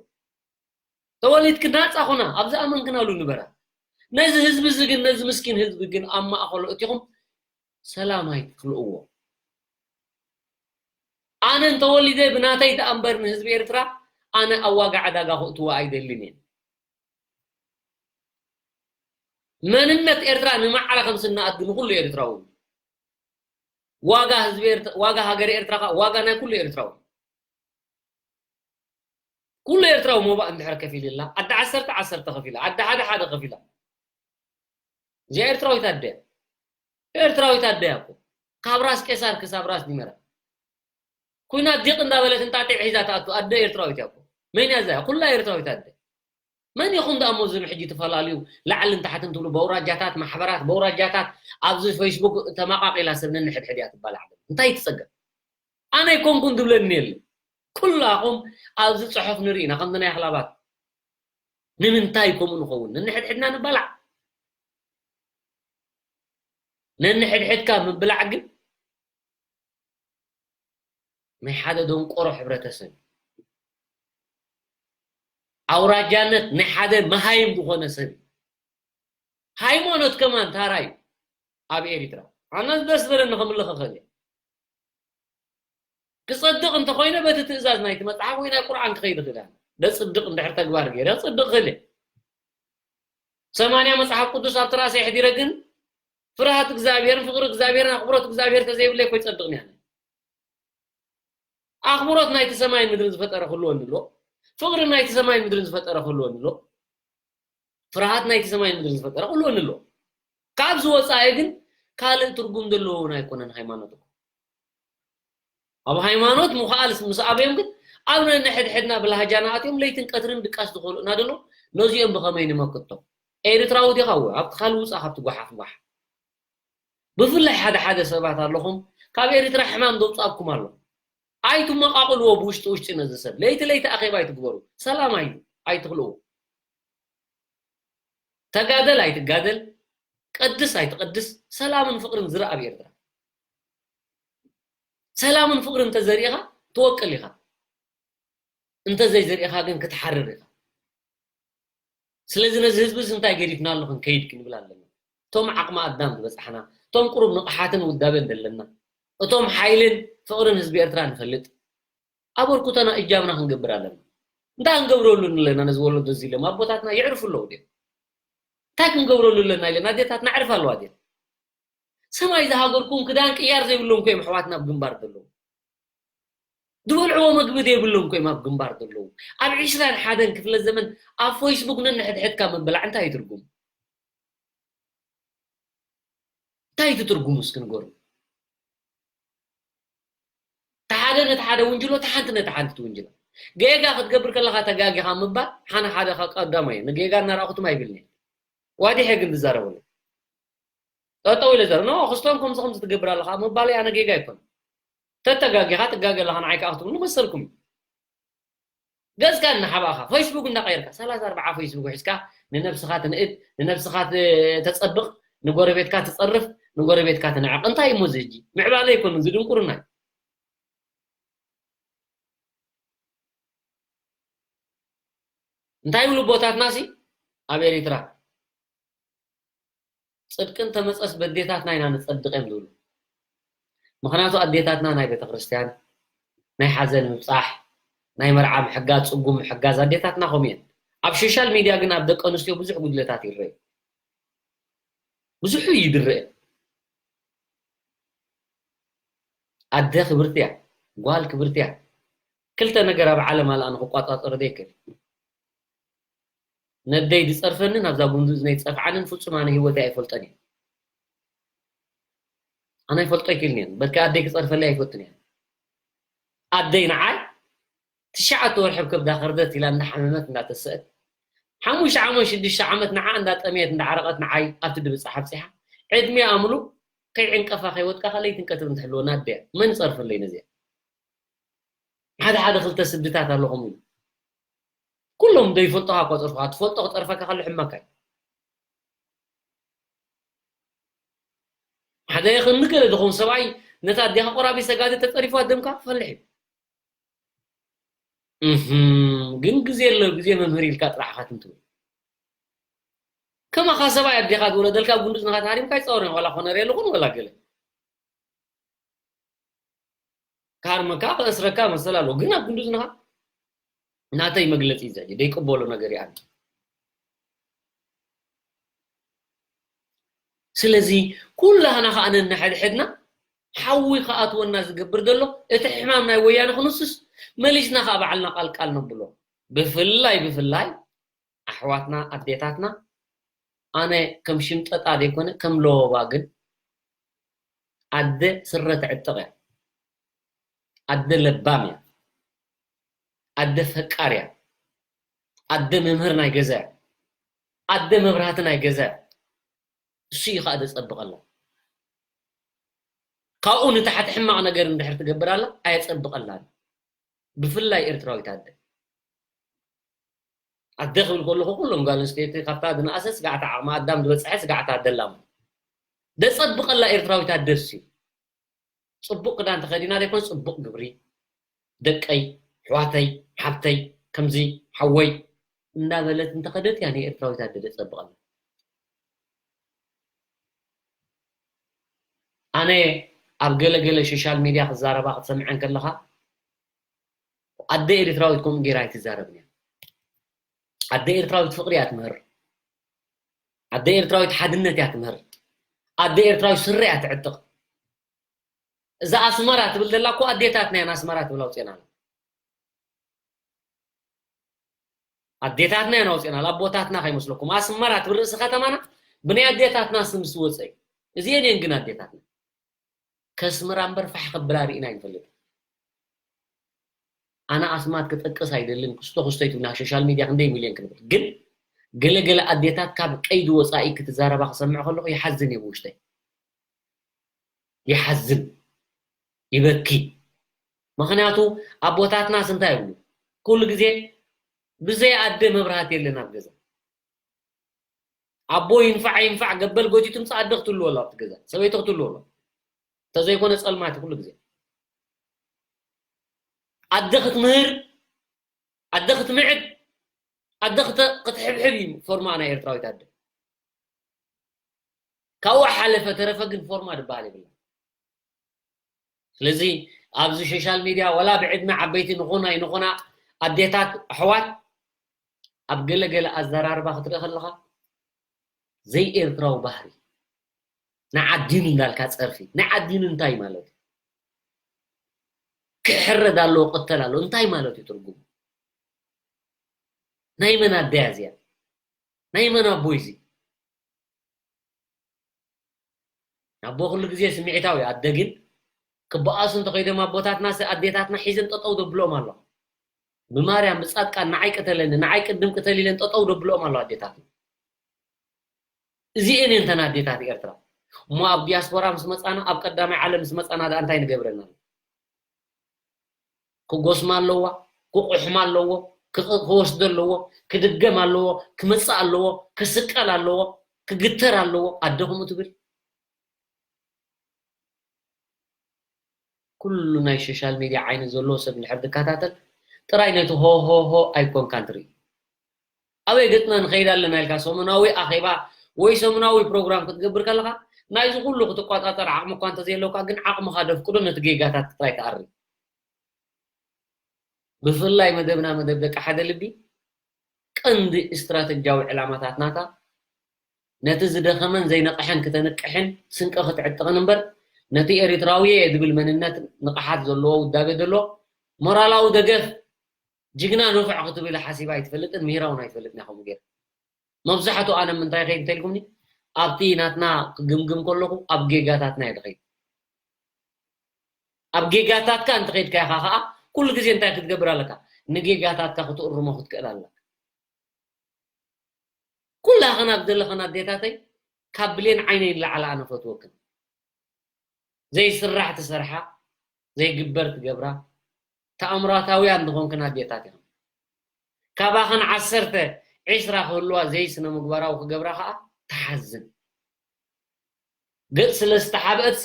ተወሊድኪ ናጻ ኩና፣ ኣብ ዝኣመንክናሉ ንበራ። ነዚ ህዝቢ እዚ ግን፣ ነዚ ምስኪን ህዝቢ ግን ኣብ ማእከሉ እቲኹም ሰላም ኣይትኽልእዎ። ኣነ እንተወሊደ ብናተይ ደኣ እምበር ንህዝቢ ኤርትራ ኣነ ኣብ ዋጋ ዕዳጋ ክእትዎ ኣይደልን እየ። መንነት ኤርትራ ንማዕረ ከም ስነ ኣድጊ ንኹሉ ኤርትራዊ። ዋጋ ህዝቢ ኤርትራ፣ ዋጋ ሃገረ ኤርትራ ከኣ ዋጋ ናይ ኩሉ ኤርትራዊ። ኩሉ ኤርትራዊ ሞባእ እንድሕር ከፊልላ፣ ኣደ ዓሰርተ፣ ዓሰርተ ከፊላ፣ ኣደ ሓደ፣ ሓደ ከፊላ። እዚኣ ኤርትራዊት ኣደ እያ። ኤርትራዊት ኣደ እያ እኮ። ካብ ራስ ቄሳር ክሳብ ራስ ዲመራ። ኩናት ዲቕ እንዳበለት እንጣጢዕ ሒዛ ትኣቱ ኣደ ኤርትራዊት እያ እኮ። መን እያ እዛ? ኩላ ኤርትራዊት ኣደ። መን ኢኹም ደኣ እሞ እዞም ሕጂ ትፈላልዩ ላዕልን ታሕትን ትብሉ በውራጃታት፣ ማሕበራት፣ በውራጃታት ኣብዚ ፌስቡክ ተመቃቂላ ሰብ ነንሕድሕድ እያ ትባላዕ። እንታይ ትጸገም? ኣነ ኣይኮንኩን ዝብለኒ የለን። ኩላኹም ኣብዚ ጽሑፍ ንርኢ ኢና ከምዚ ናይ ኣኽላባት። ንምንታይ ከምኡ ንኸውን? ነንሕድሕድና ንባላዕ። ነንሕድሕድካ ምብላዕ ግን ናይ ሓደ ደንቆሮ ሕብረተሰብ እዩ። ኣውራጃነት ናይ ሓደ መሃይም ዝኾነ ሰብ እዩ። ሃይማኖት ከማን ታራ እዩ ኣብ ኤሪትራ። ኣነ ደስ በለኒ ከምልኸ እኽእል እየ። ክጸድቕ እንተኾይነ በቲ ትእዛዝ ናይቲ መጽሓፍ ወይ ናይ ቁርኣን ክኸይድ እኽእል እየ። ደጽድቕ እንድሕር ተግባር ገይረ ክጸድቕ እኽእል እየ። ሰማንያ መጽሓፍ ቅዱስ ኣብቲ ራእሲ ኣሕዲረ ግን ፍርሃት እግዚኣብሔርን ፍቕሪ እግዚኣብሔርን ኣኽብሮት እግዚኣብሔር ተዘይብለይ እኮ ይጸድቕን እየ ኣነ። ኣኽብሮት ናይቲ ሰማይን ምድርን ዝፈጠረ ክህልወኒ ኣሎ። ፍቕሪ ናይቲ ሰማይን ምድርን ዝፈጠረ ክህልወኒ ኣሎ። ፍርሃት ናይቲ ሰማይን ምድርን ዝፈጠረ ክህልወኒ ኣሎ። ካብዚ ወጻኢ ግን ካልእ ትርጉም ዘለዎ እውን ኣይኮነን ሃይማኖት እኮ። ኣብ ሃይማኖት ምኽኣል ምስ ኣበዮም ግን ኣብ ነንሕድሕድና ብላህጃና ኣትዮም ለይትን ቀትርን ድቃስ ዝኸልኡና ደሎ ነዚኦም ብኸመይ ንመክቶም? ኤርትራዊ ዲኻ? እወ፣ ኣብቲ ካልእ ውጻእ ካብቲ ጓሓፍ ጓሕ። ብፍላይ ሓደ ሓደ ሰባት ኣለኹም ካብ ኤርትራ ሕማም ዘውጻእኩም ኣሎ። ኣይትመቓቕልዎ ብውሽጢ ውሽጢ ነዚ ሰብ። ለይቲ ለይቲ ኣኼባ ኣይትግበሩ። ሰላም ኣይሉ፣ ኣይትኽልእዎ። ተጋደል ኣይትጋደል፣ ቀድስ ኣይትቐድስ፣ ሰላምን ፍቕርን ዝርኣ ኣብ ኤርትራ። ሰላምን ፍቕርን እንተዘሪእኻ ትወቅል ኢኻ። እንተዘይዘሪእኻ ግን ክትሓርር ኢኻ። ስለዚ ነዚ ህዝቢ እዚ እንታይ ገዲፍናሉ ክንከይድ ክንብል ኣለና። እቶም ዓቕሚ ኣዳም ዝበጻሕና፣ እቶም ቁሩብ ንቕሓትን ውዳበን ዘለና፣ እቶም ሓይልን ፍቕርን ህዝቢ ኤርትራ ንፈልጥ፣ ኣበርክቶና እጃምና ክንገብር ኣለና። እንታይ ክንገብረሉ ኣለና? ነዚ ወለዶ እዚ ኢሎም ኣቦታትና የዕርፉ ኣለዉ ድዮም? እንታይ ክንገብረሉ ኣለና ኢለን ኣዴታትና ዕርፍ ኣለዋ ድየን? ሰማይ ዝሃገርኩም ክዳን ቅያር ዘይብሎም እኮ እዮም ኣሕዋትና ኣብ ግንባር ዘለዉ። ዝበልዕዎ መግቢ ዘይብሎም እኮ እዮም ኣብ ግንባር ዘለዉ። ኣብ ዕስራን ሓደን ክፍለ ዘመን ኣብ ፌስቡክ ነንሕድሕድካ ምብላዕ እንታይ እዩ ትርጉሙ? እንታይ እዩ ትርጉሙ እስኪ ንገሩ? እቲ ሓደ ነቲ ሓደ ውንጅሎ፣ እቲ ሓንቲ ነቲ ሓንቲ ትውንጅላ። ጌጋ ክትገብር ከለኻ ተጋጊኻ ምባል ሓነ ሓደ ካብ ቀዳማይ እየ። ንጌጋ እናረኣኹ ትም ኣይብልኒ። ዋዲሐ ግን ዝዛረበሉ። ጠጠው ኢለ ዘረ-፣ ኖ፣ ክስቶም ከምዚ ከምዚ ትገብር ኣለኻ ምባለይ ኣነ ጌጋ ኣይኮነን። ተተጋጊኻ ትጋገ ኣለኻ ንዓይ ከኣ ክትብሉ መሰልኩም እዩ። ገጽካ እናሓባእኻ፣ ፌስቡክ እንዳቐየርካ፣ ሰላሳ ኣርባዓ ፌስቡክ ሒዝካ ንነብስኻ ትንእድ፣ ንነብስኻ ት-፣ ተጸብቕ፣ ንጎረቤትካ ትጸርፍ፣ ንጎረቤትካ ትንዕቕ። እንታይ እሞ እዚ ሕጂ? ምዕባለ ኣይኮነን፣ እዚ ድንቁርና እዩ። እንታይ ይብሉ ኣቦታትና ሲ ኣብ ኤሪትራ? ጽድቂ እንተመጸስ በዴታትና ኢና ንጸድቕ እዮም ዝብሉ። ምኽንያቱ ኣዴታትና ናይ ቤተክርስትያን፣ ናይ ሓዘን ምብጻሕ፣ ናይ መርዓ ምሕጋዝ፣ ጽጉም ምሕጋዝ ኣዴታትና ከምኡ እየን። ኣብ ሶሻል ሚድያ ግን ኣብ ደቂ ኣንስትዮ ብዙሕ ጉድለታት ይረኣዩ። ብዙሑ ይድረእ። ኣደ ክብርቲ እያ፣ ጓል ክብርቲ እያ። ክልተ ነገር ኣብ ዓለም ኣለ ኣነ ክቋጻጸሮ ዘይክእል። ነደይ ዝጸርፈንን ኣብዛ ጉንዲ እዝነይ ዝጸፍዓንን ፍጹም ኣነ ህይወተይ ኣይፈልጦን እየ። ኣነ ኣይፈልጦ ኣይክእልን እየ። በቃ ኣደይ ክጸርፈለይ ኣይፈትን እየ። ኣደይ ንዓይ ትሽዓተ ወርሒ ኣብ ከብዳ ከርደት ኢላ እንዳሓመመት እንዳተሰአት፣ ሓሙሽተ ዓመት ሽዱሽተ ዓመት ንዓ እንዳጠመየት እንዳዓረቐት ንዓይ ኣብቲ ድብጻ ሓብጺሓ፣ ዕድሚኣ ምሉእ ከይዕንቀፋ ከይወድቃ ከለይትን ቀትርን ትሕልወና ኣደያ። መን ይጸርፈለይ ነዚኣ? ሓደ ሓደ ክልተ ስድታት ኣለኹም ኢሉ ኩሎም ዘይፈልጦኻ ቆጽርካ ትፈልጦ ክጸርፈካ ከሎ ሕመካ እዩ። ሓደ ይኽን ንገለ ድኹም ሰብኣይ ነታ ኣዴኻ ቆራቢ ሰጋደ ተጸሪፉ ኣደምካ ክፈልሕ እዩ። እህም፣ ግን ግዜ ኣሎ፣ ግዜ መምህር ኢልካ ጥራሕ ኢኻ ትንትው። ከማኻ ሰብኣይ ኣዴኻ ዝወለደልካ ጉንዱዝ ንኻ ተሃሪምካ ይጻወር ዋላ ኮነ ሬሉ ኩን ዋላ ገለ። ካርመካ ከእስረካ መሰል ኣለዎ፣ ግን ኣብ ጉንዱዝ ንኻ ናተይ መግለጺ ዘ ደይቅበሎ ነገር ይኣን። ስለዚ ኩላህና ከኣ ነንሕድሕድና ሓዊ ከኣትወና ዝገብር ዘሎ እቲ ሕማም ናይ ወያነ ክንሱስ መሊስና ከኣ ባዕልና ቃልቃል ነብሎ። ብፍላይ ብፍላይ ኣሕዋትና ኣዴታትና ኣነ ከም ሽምጠጣ ዘይኮነ ከም ለወባ ግን ኣደ ስረ ትዕጥቕ እያ። ኣደ ለባም እያ። ኣደ ፈቃር እያ። ኣደ መምህር ናይ ገዛ እያ። ኣደ መብራህቲ ናይ ገዛ እያ። እሱ እዩ ከዓ ዘፀብቐላ። ካብኡ ንታሕቲ ሕማቕ ነገር እንድሕር ትገብር ኣላ ኣየፀብቐላን። ብፍላይ ኤርትራዊት ኣደ ኣደ ክብል ከለኹ ኩሎም ጓል ኣንስተይቲ ካብታ ዝነኣሰ ስጋዕታ ዓቕሚ ኣዳም ዝበፅሐ ስጋዕታ ኣደላሙ ደፀብቐላ ኤርትራዊት ኣደ እሱ እዩ። ፅቡቕ ክዳን ተኸዲና ዘይኮነ ፅቡቕ ግብሪ ደቀይ ኣሕዋተይ ሓብተይ ከምዚ ሓወይ እንዳበለት እንተኸደት እያ ንኤርትራዊት ኣደ ደፀብቐላ። ኣነ ኣብ ገለገለ ሶሻል ሚድያ ክዛረባ ክትሰምዐን ከለኻ ኣደ ኤርትራዊት ከምኡ ገይራ ኣይትዛረብን እያ። ኣደ ኤርትራዊት ፍቕሪ እያ ትምህር። ኣደ ኤርትራዊት ሓድነት እያ ትምህር። ኣደ ኤርትራዊት ስረ እያ ትዕጥቕ። እዛ ኣስመራ ትብል ዘላ እኮ ኣዴታትና እየን ኣስመራ ትብል ኣውፅኤናላ። ኣዴታትና እየን ኣውፅኤናላ ኣቦታትና ከይመስለኩም። ኣስመራ ትብል ርእሲ ከተማና ብናይ ኣዴታትና ስም ዝወፀ እዩ። እዚአን እየን ግን ኣዴታትና። ከስምራ እምበር ፋሕ ከብላ ርኢና ኣይንፈልጥ። ኣነ ኣስማት ክጠቅስ ኣይደልን። ክስቶ ክስቶ ይትብና ሶሻል ሚድያ ክንደይ ሚልዮን ክንብል ግን ገለገለ ኣዴታት ካብ ቀይዲ ወፃኢ ክትዛረባ ክሰምዕ ከለኹ ይሓዝን እየ ብውሽጠይ። ይሓዝን ይበኪ። ምክንያቱ ኣቦታትናስ እንታይ ይብሉ? ኩሉ ግዜ ብዘይ ኣደ መብራህቲ የለን ኣብ ገዛ። ኣቦ ይንፋዕ ይንፋዕ ገበል ጎቲቱ ምስ ኣደ ክትህልወሉ ኣብቲ ገዛ ሰበይቲ ክትህልወሉ እንተዘይኮነ ፀልማት ኩሉ ግዜ ኣደ ክትምህር ኣደ ክትምዕድ ኣደ ክትሕብሕብ እዩ ፎርማ ናይ ኤርትራዊት ኣደ። ካብኡ ሓለፈ ተረፈ ግን ፎርማ ዝበሃል የብላ። ስለዚ ኣብዚ ሶሻል ሚድያ ዋላ ብዕድመ ዓበይቲ ንኾና ይንኾና ኣዴታት ኣሕዋት ኣብ ገለገለ ኣዘራርባ ክትርኢ ከለኻ ዘይኤርትራዊ ባህሪ ንዓዲኑ እንዳልካ ፀርፊ ንዓዲኑ እንታይ ማለት እዩ? ክሕረድ ኣለዎ ቅተል ኣለዎ እንታይ ማለት እዩ ትርጉሙ? ናይ መን ኣደያ እዚኣ? ናይ መን ኣቦይ እዚ? ኣቦ ኩሉ ግዜ ስምዒታዊ ኣደ ግን ክበኣሱ እንተኸይዶም ኣቦታትና ኣዴታትና ሒዘን ጠጠው ደብሎም ኣለኹ። ብማርያም ብፃድቃን ንዓይ ቅተለኒ ንዓይ ቅድም ቅተል ኢለን ጠጠው ደብሎም ኣለዋ ኣዴታትና። እዚኤን እየን እተን ኣዴታት ኤርትራ። እሞ ኣብ ዲያስፖራ ምስ መፃና ኣብ ቀዳማይ ዓለም ምስ መፃና ደኣ እንታይ ንገብረና ኣሎ? ክጎስማ ኣለዋ፣ ክቑሕማ ኣለዎ፣ ክወስዶ ኣለዎ፣ ክድገም ኣለዎ፣ ክመፅእ ኣለዎ፣ ክስቀል ኣለዎ፣ ክግተር ኣለዎ። ኣደ ከምኡ ትብል? ኩሉ ናይ ሶሻል ሚድያ ዓይኒ ዘለዎ ሰብ እንድሕር ዝከታተል ጥራይ ነቲ ሆሆሆ ኣይኮንካን ትርኢ። ኣበይ ገፅና ንኸይድ ኣለና ኢልካ ሰሙናዊ ኣኼባ ወይ ሰሙናዊ ፕሮግራም ክትገብር ከለኻ ናይዚ ኩሉ ክትቆፃፀር ዓቕሚ እኳ እንተዘየለውካ ግን ዓቕምኻ ደፍቅዶ ነቲ ጌጋታት ጥራይ ትኣሪ። ብፍላይ መደብና መደብ ደቂ ሓደ ልቢ ቀንዲ ስትራተጂያዊ ዕላማታት ናታ ነቲ ዝደኸመን ዘይነቕሐን ክተንቅሕን ስንቂ ክትዕጥቕን እምበር፣ ነቲ ኤሪትራዊ እየ ዝብል መንነት ንቕሓት ዘለዎ ውዳቤ ዘሎ ሞራላዊ ደገፍ ጅግና ንፉዕ ክትብል ሓሲባ ኣይትፈልጥን፣ ምሂራ እውን ኣይትፈልጥን እያ ከምኡ ገይራ። መብዛሕትኡ ኣነ ምንታይ ከይድ እንተልኩምኒ ኣብቲ ናትና ክግምግም ከለኹ ኣብ ጌጋታትና እየ ዝኸይድ። ኣብ ጌጋታትካ እንተኸይድካ ኢኻ ከዓ ኩሉ ግዜ እንታይ ክትገብር ኣለካ? ንጌጋታትካ ክትእርሞ ክትክእል ኣለካ። ኩላኽን ኣብ ዘለኽን ኣዴታተይ ካብ ብሌን ዓይነይ ንላዕሊ ኣነ ፈትወክን። ዘይስራሕ ትሰርሓ፣ ዘይግበር ትገብራ፣ ተኣምራታውያን ዝኾንክን ኣዴታት ኢኽን። ካባኽን ዓሰርተ ዒስራ ክህልዋ ዘይስነ ምግባራዊ ክገብራ ከዓ ትሓዝን። ገጽ ስለ ዝተሓብአትሲ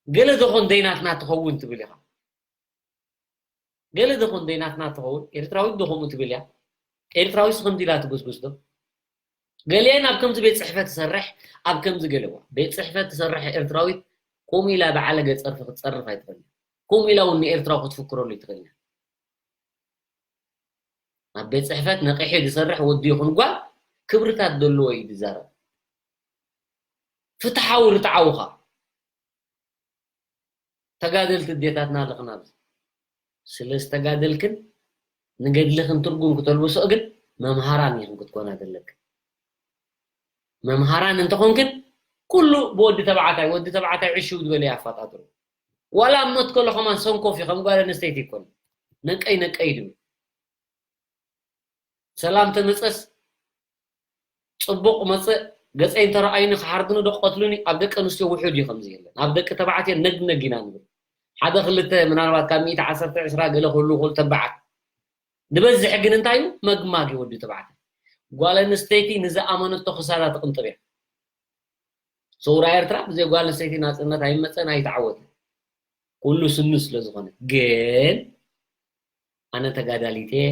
ገለ ዶ ኾን ደይናትና ትኸውን ትብል ኢኻ። ገለ ዶ ኾን ደይናትና ትኸውን፣ ኤርትራዊት ዶ ከምኡ ትብል እያ? ኤርትራዊስ ከምዚ ኢላ ትጉስጉስ ዶ? ገሊአን ኣብ ከምዚ ቤት ጽሕፈት ትሰርሕ፣ ኣብ ከምዚ ገለዋ ቤት ጽሕፈት ትሰርሕ ኤርትራዊት ከምኡ ኢላ ብዓለገ ጸርፊ ክትጸርፍ ኣይትኽእልን። ከምኡ ኢላ እውን ንኤርትራዊ ክትፍክረሉ ኣይትኽእልን። ኣብ ቤት ጽሕፈት ነቂሑ ዝሰርሕ ወዲ ይኹን ጓል ክብርታት ዘለዎ እዩ ዝዛረብ። ፍትሓዊ ርትዓዊ ኸኣ ተጋደልቲ ኣዴታትና ኣለኽና ኣብዚ። ስለ ዝተጋደልክን ንገድልኽን ትርጉም ክተልብሶ ግን መምሃራን ኢኽን ክትኮና ዘለክን። መምሃራን እንተኾንክን ኩሉ ብወዲ ተባዕታይ፣ ወዲ ተባዕታይ ዕሽው ዝበለ እዩ ኣፈጣጥሩ። ዋላ ኣብ መትከሎ ከማን ሰንኮፍ እዩ፣ ከም ጓል ኣንስተይቲ ይኮን። ነቀይ ነቀይ ድብል። ሰላም ተመጸስ ጽቡቕ መጽእ፣ ገጸይ እንተረኣዩኒ ክሓርዱኒ ዶ ክቐትሉኒ? ኣብ ደቂ ኣንስትዮ ውሑድ እዩ ከምዚ የለን። ኣብ ደቂ ተባዕትዮ ነግ ነግ ኢና ንብል። ሓደ ክልተ ምናልባት ካብ ሚእቲ ዓሰርተ ዕስራ ገለ ክህሉ ይኽእሉ ተባዓት። ዝበዝሕ ግን እንታይ እዩ? መግማግ እዩ ወዲ ተባዕታይ። ጓል ኣንስተይቲ ንዝኣመነቶ ክሳዳ ትቕንጥብ እያ። ሰውራ ኤርትራ ብዘይ ጓል ኣንስተይቲ ናጽነት ኣይመጸን ኣይተዓወትን። ኩሉ ስኑ ስለ ዝኾነ። ግን ኣነ ተጋዳሊት እየ፣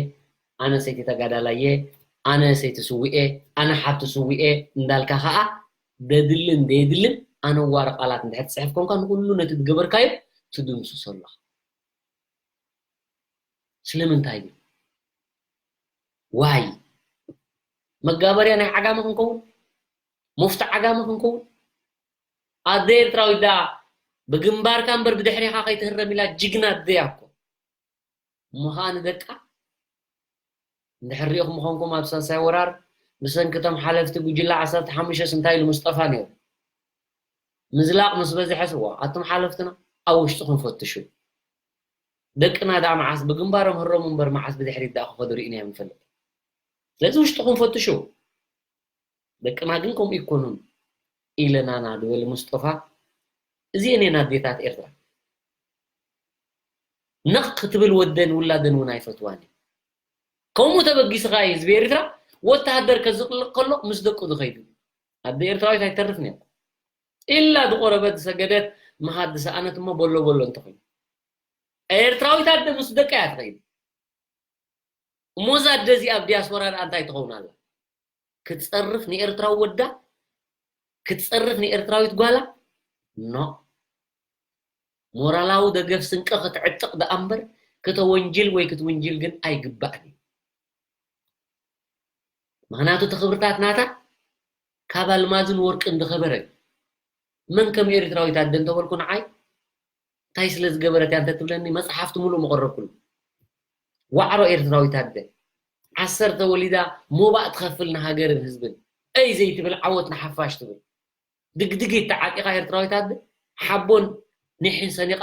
ኣነ ሰይቲ ተጋዳላይ እየ፣ ኣነ ሰይቲ ስውእ እየ፣ ኣነ ሓብቲ ስውእ እየ እንዳልካ ኸኣ ደድልን ደየድልን ኣነዋሪ ቃላት እንድሕር ትጽሕፍ ኮንካ ንኹሉ ነቲ ዝገበርካዮ ትድምስሶ ኣለኻ። ስለምንታይ ግን? ዋይ መጋበርያ ናይ ዓጋመ ክንከውን? ሙፍቲ ዓጋመ ክንከውን? ኣደ ኤርትራዊት ደኣ ብግንባርካ እምበር ብድሕሪኻ ከይትህረም ኢላ ጅግና ኣደያ እኮ። እሞ ኸኣ ንደቃ እንድሕር ሪኢኹም ምኾንኩም ኣብ ሳልሳይ ወራር ብሰንኪ እቶም ሓለፍቲ ጉጅለ ዓሰርተ ሓሙሽተ እንታይ ኢሉ ምስጠፋ ነይሩ? ምዝላቕ ምስ በዝሐስ እዋ ኣቱም ሓለፍትና ኣብ ውሽጥኹም ፈትሹ። ደቅና ደኣ መዓስ ብግንባሮም ህረሙ እምበር መዓስ ብድሕሪት ደኣ ክኸዱ ርኢናዮም ንፈልጥ። ስለዚ ውሽጥኹም ፈትሹ። ደቅና ግን ከምኡ ኣይኮኑን ኢለናና ዝበለ ሙስጠፋ እዚአን እየን ኣዴታት ኤርትራ። ነቕ ክትብል ወደን ውላደን እውን ኣይፈትዋን እዩ። ከምኡ ተበጊስኻ እዩ ህዝቢ ኤርትራ ወተሃደር ከዝቕልቕ ከሎ ምስ ደቁ ዝኸይዱ። ኣደ ኤርትራዊት ኣይተርፍን እያ። ኢላ ዝቆረበት ዝሰገደት ምኻድ ዝሰኣነት እሞ በሎ በሎ እንተኾይኑ። ኤርትራዊት ኣደ ምስ ደቃ እያ ትኸይድ። እሞ እዛ ኣደ እዚኣ ኣብ ዲያስፖራ ደኣ እንታይ ትኸውን ኣላ? ክትጸርፍ ንኤርትራዊ ወዳ? ክትጸርፍ ንኤርትራዊት ጓላ? ኖ። ሞራላዊ ደገፍ ስንቂ ክትዕጥቕ ደኣ እምበር፣ ክተወንጅል ወይ ክትውንጅል ግን ኣይግባእን እዩ። ምኽንያቱ እቲ ክብርታት ናታ ካብ ኣልማዝን ወርቅን ዝኸበረ እዩ። መን ከም ኤርትራዊት ኣደ እንተበልኩ ንዓይ እንታይ ስለ ዝገበረት እያ እንተትብለኒ መጽሓፍቲ ሙሉእ ምቐረብኩሉ። ዋዕሮ ኤርትራዊት ኣደ ዓሰርተ ወሊዳ ሞባእ ትኸፍል ንሃገርን ህዝብን። እይ ዘይትብል ዓወት ንሓፋሽ ትብል። ድግድጊት ተዓጢቓ ኤርትራዊት ኣደ ሓቦን ኒሕን ሰኒቓ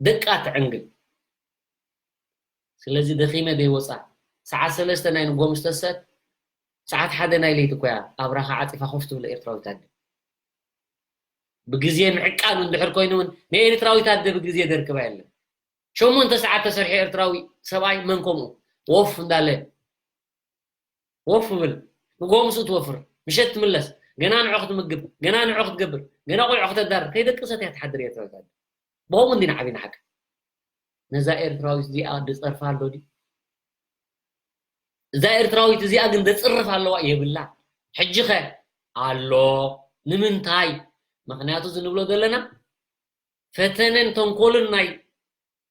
ደቃ ትዕንግል። ስለዚ ደኺመ ደይወጻ ሰዓት ሰለስተ ናይ ንጎ ምስ ተሰት ሰዓት ሓደ ናይ ለይቲ እኮ እያ ኣብራኻ ዓጺፋ ኮፍ ትብል ኤርትራዊት ኣደ። ብግዜ ምዕቃን እንድሕር ኮይኑ እውን ንኤርትራዊት ኣደ ብግዜ ደርክባ የለን። ሸሞንተ ሰዓት ተሰርሑ ኤርትራዊ ሰብኣይ መን ከምኡ ወፍ እንዳለ ወፍ ብል ንጎ ምስኡ ትወፍር ምሸት ትምለስ ገና ንዑ ክትምግብ ገና ንዑ ክትገብር ገና ቆልዑ ክተዳር ከይደቅሰት እያ ትሓድር ኤርትራዊት ኣደ። ብኸምኡ እንዲና ዓቢና ሓቂ ነዛ ኤርትራዊት እዚኣ ድጸርፋ ኣሎ ድዩ? እዛ ኤርትራዊት እዚኣ ግን ደጽርፍ ኣለዋ የብላ። ሕጂ ኸ ኣሎ። ንምንታይ? ምኽንያቱ እዚ ንብሎ ዘለና ፈተነን ተንኮልን ናይ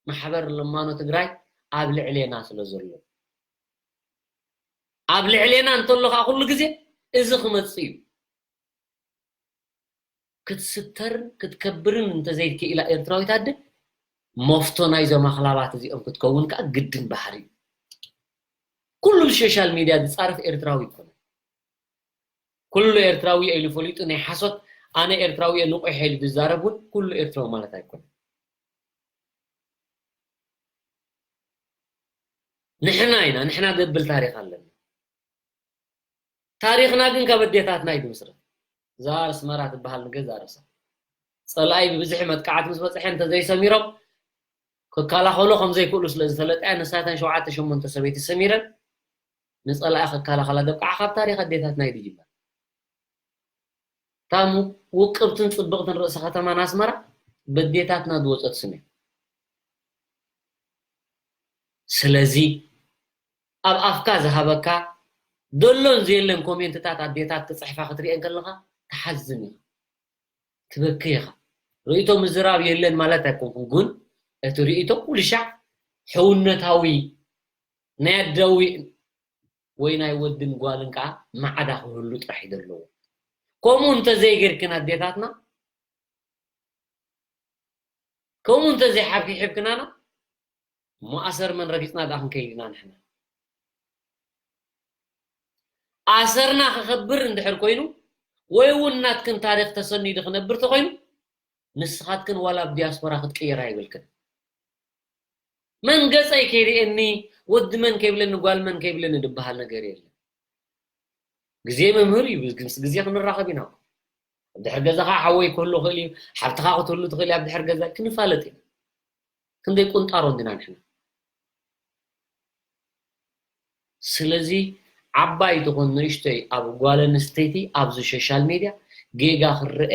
ማሕበር ለማኖ ትግራይ ኣብ ልዕሌና ስለ ዘሎ። ኣብ ልዕሌና እንተሎ ከዓ ኩሉ ግዜ እዚ ክመጽእ እዩ። ክትስተርን ክትከብርን እንተዘይክኢላ ኤርትራዊት ኣደ፣ መፍቶ ናይዞም ኣኽላባት እዚኦም ክትከውን ከዓ ግድን ባህሪ እዩ። ኩሉ ብሶሻል ሚድያ ዝጻረፍ ኤርትራዊ ኣይኮነን። ኩሉ ኤርትራዊ ኢሉ ፈሊጡ ናይ ሓሶት፣ ኣነ ኤርትራዊ እየ ንቑሕ ኢሉ ዝዛረብ እውን ኩሉ ኤርትራዊ ማለት ኣይኮነን። ንሕና ኢና፣ ንሕና ዘብል ታሪኽ ኣለና። ታሪኽና ግን ካብ ኣዴታትና እዩ ዝምስረት። እዛ ኣስመራ ትበሃል ንገዛ ርእሳ። ጸላኢ ብብዝሒ መጥቃዕቲ ምስ በጽሐ እንተዘይሰሚሮም ክከላኸሎ ከም ዘይክእሉ ስለ ዝፈለጣ፣ ንሳተን ሸውዓተ ሸሞንተ ሰበይቲ ሰሚረን ንጸላኢ ክከላኸላ ዘብቅዓ ካብ ታሪኽ ኣዴታትና እዩ ዝጅመር። እታ ሙ-፣ ውቅብትን ጽብቕትን ርእሲ ከተማና ኣስመራ በዴታትና ዝወጸት ስም እያ። ስለዚ ኣብ ኣፍካ ዝሃበካ ዘሎን ዘየለን ኮሜንትታት ኣዴታት ክጽሕፋ ክትሪኤን ከለኻ ትሓዝን ኢኻ፣ ትበኪ ኢኻ። ርእይቶ ምዝራብ የለን ማለት ኣይኮንኩን፣ ግን እቲ ርእይቶ ኩሉ ሻዕ ሕውነታዊ ናይ ኣደዊ ወይ ናይ ወድን ጓልን ከዓ ማዕዳ ክህሉ ጥራሕ እዩ ዘለዎ። ከምኡ እንተዘይጌርክን ኣዴታትና፣ ከምኡ እንተዘይሓብሒብክናና፣ እሞ ኣሰር መን ረጊጽና ደኣ ክንከይድ ኢና ንሕና? ኣሰርና ክኸብር እንድሕር ኮይኑ፣ ወይ እውን ናትክን ታሪኽ ተሰኒዱ ክነብር ተኾይኑ፣ ንስኻትክን ዋላ ኣብ ዲያስፖራ ክትቅየራ ይብልክን። መን ገጸይ ከይርእየኒ፣ ወዲ መን ከይብለኒ፣ ጓል መን ከይብለኒ ዝበሃል ነገር የለን። ግዜ መምህር እዩ፣ ምስ ግዜ ክንራኸብ ኢና። ኣብ ድሕር ገዛኻ ሓወይ ክህሉ ይኽእል እዩ፣ ሓብትኻ ክትህሉ ትኽእል እያ ኣብ ድሕር ገዛ፣ ክንፋለጥ ኢና። ክንደይ ቁንጣሮ እንዲና ንሕና። ስለዚ ዓባይ ትኹን ንእሽተይ ኣብ ጓል ኣንስተይቲ ኣብዚ ሶሻል ሜድያ ጌጋ ክረአ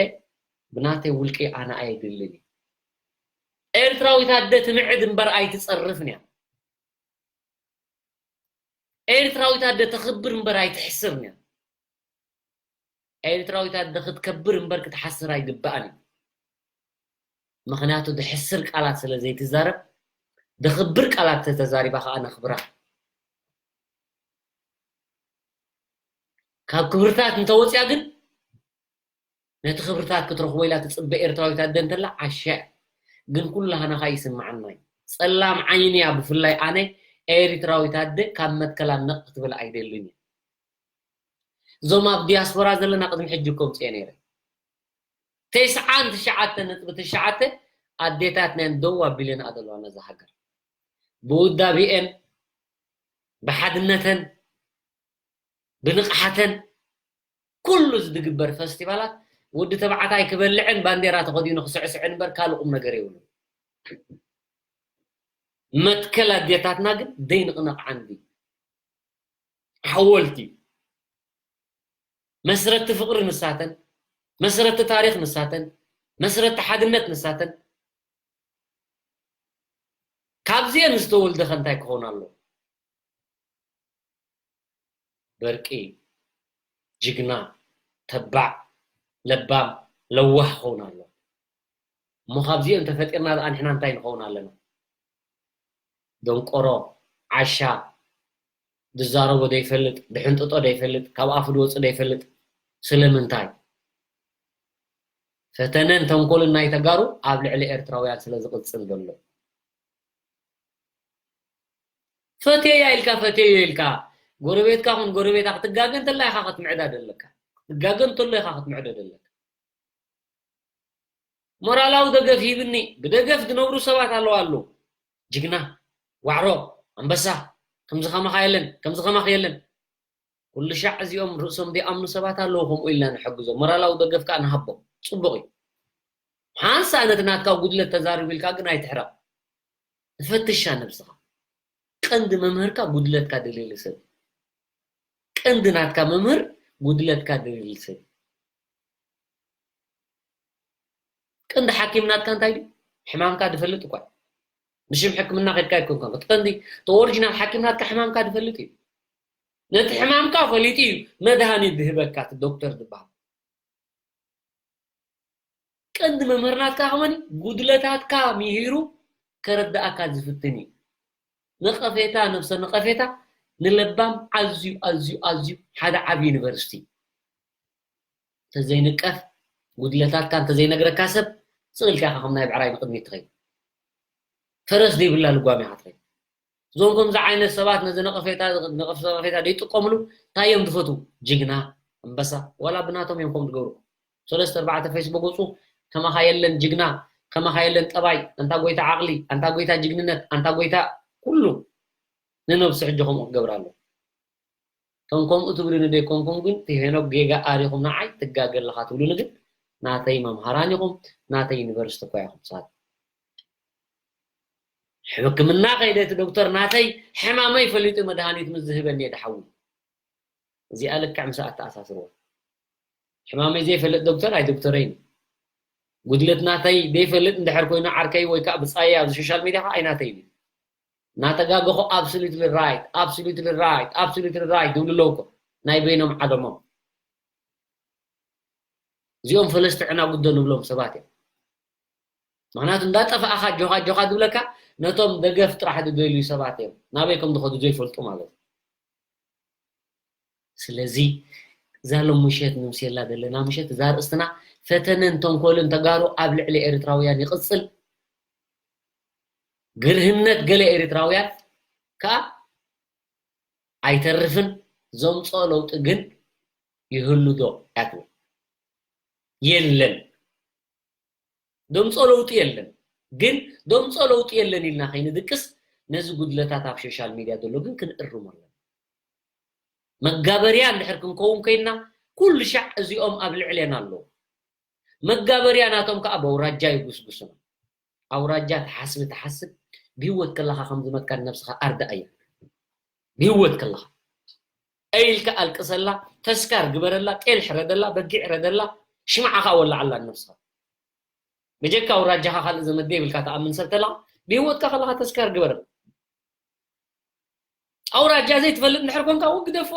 ብናተይ ውልቂ ኣነ ኣየድልን እዩ። ኤርትራዊት ኣደ ትምዕድ እምበር ኣይትጸርፍን እያ። ኤርትራዊት ኣደ ተኽብር እምበር ኣይትሕስርን እያ። ኤርትራዊት ኣደ ክትከብር እምበር ክትሓስር ኣይግባኣን እዩ። ምኽንያቱ ድሕስር ቃላት ስለ ዘይትዛረብ፣ ድኽብር ቃላት ተተዛሪባ ከዓ ነኽብራ። ካብ ክብርታት እንተወፅያ ግን ነቲ ክብርታት ክትረኽቦ ኢላ ትፅበ ኤርትራዊት ኣደ እንተላ ዓሻ። ግን ኩላህና ከዓ ይስምዓና እዩ። ፀላም ዓይኒ እያ፣ ብፍላይ ኣነ ኤርትራዊት ኣደ ካብ መትከላ ነቕ ክትብል ኣይደልን እየ። እዞም ኣብ ዲያስፖራ ዘለና ቅድሚ ሕጂ እኮ ምፅኤ ነይረ። ተስዓን ትሽዓተ ነጥቢ ትሽዓተ ኣዴታትናን ደው ኣቢለን ኣለዋ ነዛ ሃገር። ብውዳቤኤን፣ ብሓድነተን፣ ብንቕሓተን ኩሉ ዝድግበር ፈስቲቫላት ወዲ ተባዕታይ ክበልዕን ባንዴራ ተኸዲኑ ክስዕስዕን እምበር ካልእ ቁም ነገር የብሉን። መትከል ኣዴታትና ግን ደይንቕነቕ ዓንዲ ሓወልቲ፣ መስረቲ ፍቕሪ ንሳተን፣ መስረቲ ታሪኽ ንሳተን፣ መስረቲ ሓድነት ንሳተን። ካብዚአን ዝተወልደ ከ እንታይ ክኸውን ኣለዎ? በርቂ፣ ጅግና፣ ተባዕ፣ ለባም፣ ለዋህ ክኸውን ኣለዎ። እሞ ካብዚአን ተፈጢርና ደኣ ንሕና እንታይ ንኸውን ኣለና? ደንቆሮ፣ ዓሻ፣ ዝዛረቦ ዘይፈልጥ፣ ዝሕንጥጦ ዘይፈልጥ፣ ካብ ኣፉ ዝወፅእ ዘይፈልጥ። ስለምንታይ? ፈተነን ተንኮልን ናይ ተጋሩ ኣብ ልዕሊ ኤርትራውያን ስለ ዝቕጽል ዘሎ። ፈትየያ ኢልካ፣ ፈትየዮ ኢልካ፣ ጎረቤትካ ኹን ጎረቤታ ክትጋገ እንተላ ኢኻ ክትምዕዳ ደለካ። ክትጋገ እንተሎ ኢኻ ክትምዕዶ ደለካ። ሞራላዊ ደገፍ ሂብኒ፣ ብደገፍ ዝነብሩ ሰባት ኣለዉ ኣለዉ። ጅግና፣ ዋዕሮ፣ ኣንበሳ፣ ከምዚ ከማኻ የለን፣ ከምዚ ከማኽ የለን። ኩሉ ሻዕ እዚኦም ርእሶም ዘይኣምኑ ሰባት ኣለዉ፣ ከምኡ ኢልና ንሕግዞም። ሞራላዊ ደገፍ ከኣ ንሃቦም። ጽቡቕ እዩ። ሓንሳእ ነቲ ናትካ ጉድለት ተዛሪቡ ኢልካ ግን ኣይትሕረቕ። ፈትሻ ነብስኻ። ቀንዲ መምህርካ ጉድለትካ ደልየሉ ሰብ እዩ። ቀንዲ ናትካ መምህር ጉድለትካ ደልየሉ ሰብ እዩ። ቀንዲ ሓኪም ናትካ እንታይ ድዩ? ሕማምካ ዝፈልጥ እኳ እዩ። ብሽም ሕክምና ከድካ ኣይኮንካን። እቲ ቀንዲ፣ እቲ ኦሪጂናል ሓኪም ናትካ ሕማምካ ዝፈልጥ እዩ። ነቲ ሕማምካ ፈሊጡ እዩ መድሃኒት ዝህበካ፣ እቲ ዶክተር ዝበሃል። ቀንዲ መምህር ናትካ ከመን እዩ? ጉድለታትካ ምሂሩ ከረድኣካ ዝፍትን እዩ። ነቐፌታ፣ ነብሰ ነቐፌታ ንለባም ኣዝዩ ኣዝዩ ኣዝዩ ሓደ ዓቢ ዩኒቨርሲቲ። እንተዘይንቀፍ፣ ጉድለታትካ እንተዘይነግረካ ሰብ፣ ስቕ ኢልካ ኢኻ ከም ናይ ብዕራይ ንቕድሚት ትኸይድ። ፈረስ ዘይብላ ልጓም ኢኻ ትኸይድ። እዞም ከምዚ ዓይነት ሰባት ነዚ ነቐፌታ፣ ነቐፌታ ዘይጥቀምሉ እንታይ እዮም ዝፈትዉ? ጅግና፣ ኣንበሳ፣ ዋላ ብናቶም እዮም ከምኡ ዝገብሩ። ሰለስተ ኣርባዕተ ፌስቡክ ገጹ ከማኻ የለን ጅግና፣ ከማኻ የለን ጠባይ፣ ኣንታ ጎይታ ዓቕሊ፣ ኣንታ ጎይታ ጅግንነት፣ ኣንታ ጎይታ ኩሉ። ንነብሱ ሕጂ ከምኡ ክገብር ኣሎ። እቶም ከምኡ ትብሉኒ ዘይኮንኩም ግን፣ እቲ ሄኖክ ጌጋ ኣሪኹም ንዓይ ትጋገ ኣለኻ ትብሉኒ ግን፣ ናተይ መምሃራን ኢኹም፣ ናተይ ዩኒቨርሲቲ እኳ ኢኹም ንስኻትኩም። ሕክምና ከይደ እቲ ዶክተር ናተይ ሕማመይ ፈሊጡ መድሃኒት ምስ ዝህበኒ እየ ድሓዊ። እዚኣ ልክዕ ምስኣ ኣተኣሳስርዎ። ሕማመይ ዘይፈልጥ ዶክተር ኣይዶክተረይን እዩ። ጉድለት ናተይ ዘይፈልጥ እንድሕር ኮይኑ ዓርከይ ወይ ከዓ ብጻየይ ኣብዚ ሶሻል ሚድያ ከዓ ኣይናተይን እዩ። እናተጋገኹ absolutely right፣ absolutely right፣ absolutely right ዝብሉ ኣለዉ እኮ ናይ በይኖም ዓለሞም። እዚኦም ፈለስቲ ዕናጉዶ ንብሎም ሰባት እዮም። ምኽንያቱ እንዳጠፋእኻ ጆኻ ጆኻ ዝብለካ ነቶም ደገፍ ጥራሕ ዝደልዩ ሰባት እዮም። ናበይ ከም ዝኸዱ ዘይፈልጡ ማለት እዩ። ስለዚ እዛ ሎም ምሸት ንምስየላ ዘለና ምሸት እዛ ኣርእስትና ፈተነን ተንኮልን ተጋሩ ኣብ ልዕሊ ኤርትራውያን ይቕጽል። ግርህነት ገለ ኤርትራውያን ከኣ ኣይተርፍን። ዘምጽኦ ለውጢ ግን ይህሉ ዶ እያ ትብል? የለን። ዘምጽኦ ለውጢ የለን። ግን ዘምጽኦ ለውጢ የለን ኢልና ከይንድቅስ ነዚ ጉድለታት ኣብ ሶሻል ሚድያ ዘሎ ግን ክንእርሞ ኣለና። መጋበርያ እንድሕር ክንከውን ኮይንና ኩሉ ሻዕ እዚኦም ኣብ ልዕሌና ኣለዉ። መጋበርያ ናቶም ከኣ በኣውራጃ ይጉስጉሱና። ኣውራጃ ትሓስብ ትሓስብ ብህይወት ከለኻ ከም ዝመትካ ንነብስኻ ኣርድኣያ። ብህይወት ከለኻ ኢልካ ኣልቅሰላ፣ ተስካር ግበረላ፣ ጤል ሕረደላ፣ በጊዕ ሕረደላ፣ ሽምዓ ከኣ ወላዓላ ንነብስኻ። ብጀካ ኣውራጃኻ ካልእ ዘመድ ዘይብልካ ትኣምን ሰብ ተላ ብህይወትካ ከለኻ ተስካር ግበረላ። ኣውራጃ ዘይትፈልጥ እንድሕር ኮንካ እውን ግደፎ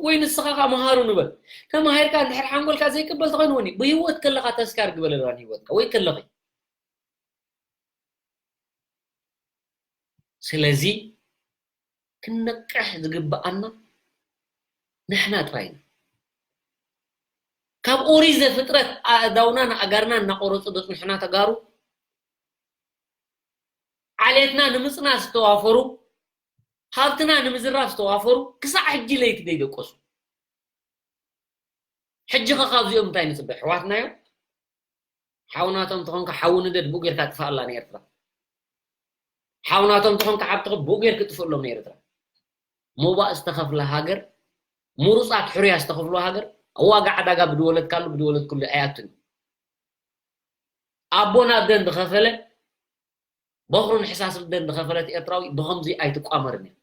ወይ ንስኻ ከኣ መሃሩ ንበል። ተማሂርካ እንድሕር ሓንጎልካ ዘይቅበል ተኾይኑ እውን ብህይወት ከለኻ ተስካር ግበረላ ንህይወትካ ወይ ከለኺ። ስለዚ ክንነቅሕ ዝግብኣና ንሕና ጥራይ ኢና። ካብ ኦሪት ዘፍጥረት ኣእዳውና ንኣጋርና እናቆረጹ ዘጽንሑና ተጋሩ፣ ዓሌትና ንምጽና ዝተዋፈሩ፣ ሃብትና ንምዝራፍ ዝተዋፈሩ፣ ክሳዕ ሕጂ ለይቲ ዘይደቀሱ። ሕጂ ኸ ካብዚኦም እንታይ ንጽበ? ኣሕዋትና እዮም። ሓው ናቶም ተኾንካ ሓዊ ንደድ ብኡ ጌርካ ጥፍኣላ ንኤርትራ። ሓው ናቶም ተኾንካ ሓብትኻ ብኡ ጌር ክጥፍእሎም ንኤርትራ። ሞባእ ዝተኸፍለ ሃገር፣ ምሩጻት ሕሩያ ዝተኸፍሎ ሃገር፣ ዋጋ ዕዳጋ ብድወለትካሉ ብድወለትኩሉ ኣይኣቱን። ኣቦና ደን ዝኸፈለ፣ በኹሩ ንሕሳስ ደን ዝኸፈለት ኤርትራዊ ብኸምዚ ኣይትቋመርን እያ።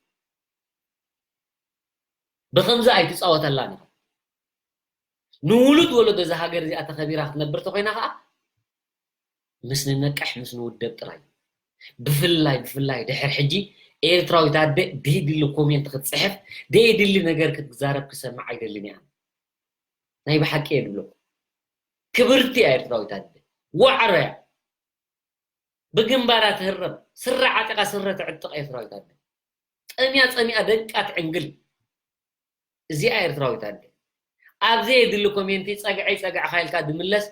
ብኸምዚ ኣይትጻወተላን ኢኻ። ንውሉድ ወለዶ እዛ ሃገር እዚኣ ተኸቢራ ክትነብር ተኾይና ኸኣ ምስ ንነቅሕ፣ ምስ ንውደብ ጥራይ። ብፍላይ፣ ብፍላይ ድሕር ሕጂ ኤርትራዊት ኣደ ደይድሊ ኮሜንት ክትጽሕፍ፣ ደይድሊ ነገር ክትዛረብ ክሰምዕ ኣይደልን እያ። ናይ ብሓቂ እየ ዝብለኩም። ክብርቲ እያ ኤርትራዊት ኣደ። ዋዕሮ እያ። ብግንባራ ትህረም፣ ስረ ዓጢቓ ስረ ትዕጥቕ ኤርትራዊት ኣደ። ጠምያ ጸሚኣ ደቃ ትዕንግል። እዚኣ ኤርትራዊት ኣደ። ኣብ ዘየድሊ ኮሜንቲ ጸግዐይ ጸግዕኻ ኢልካ ድምለስ፣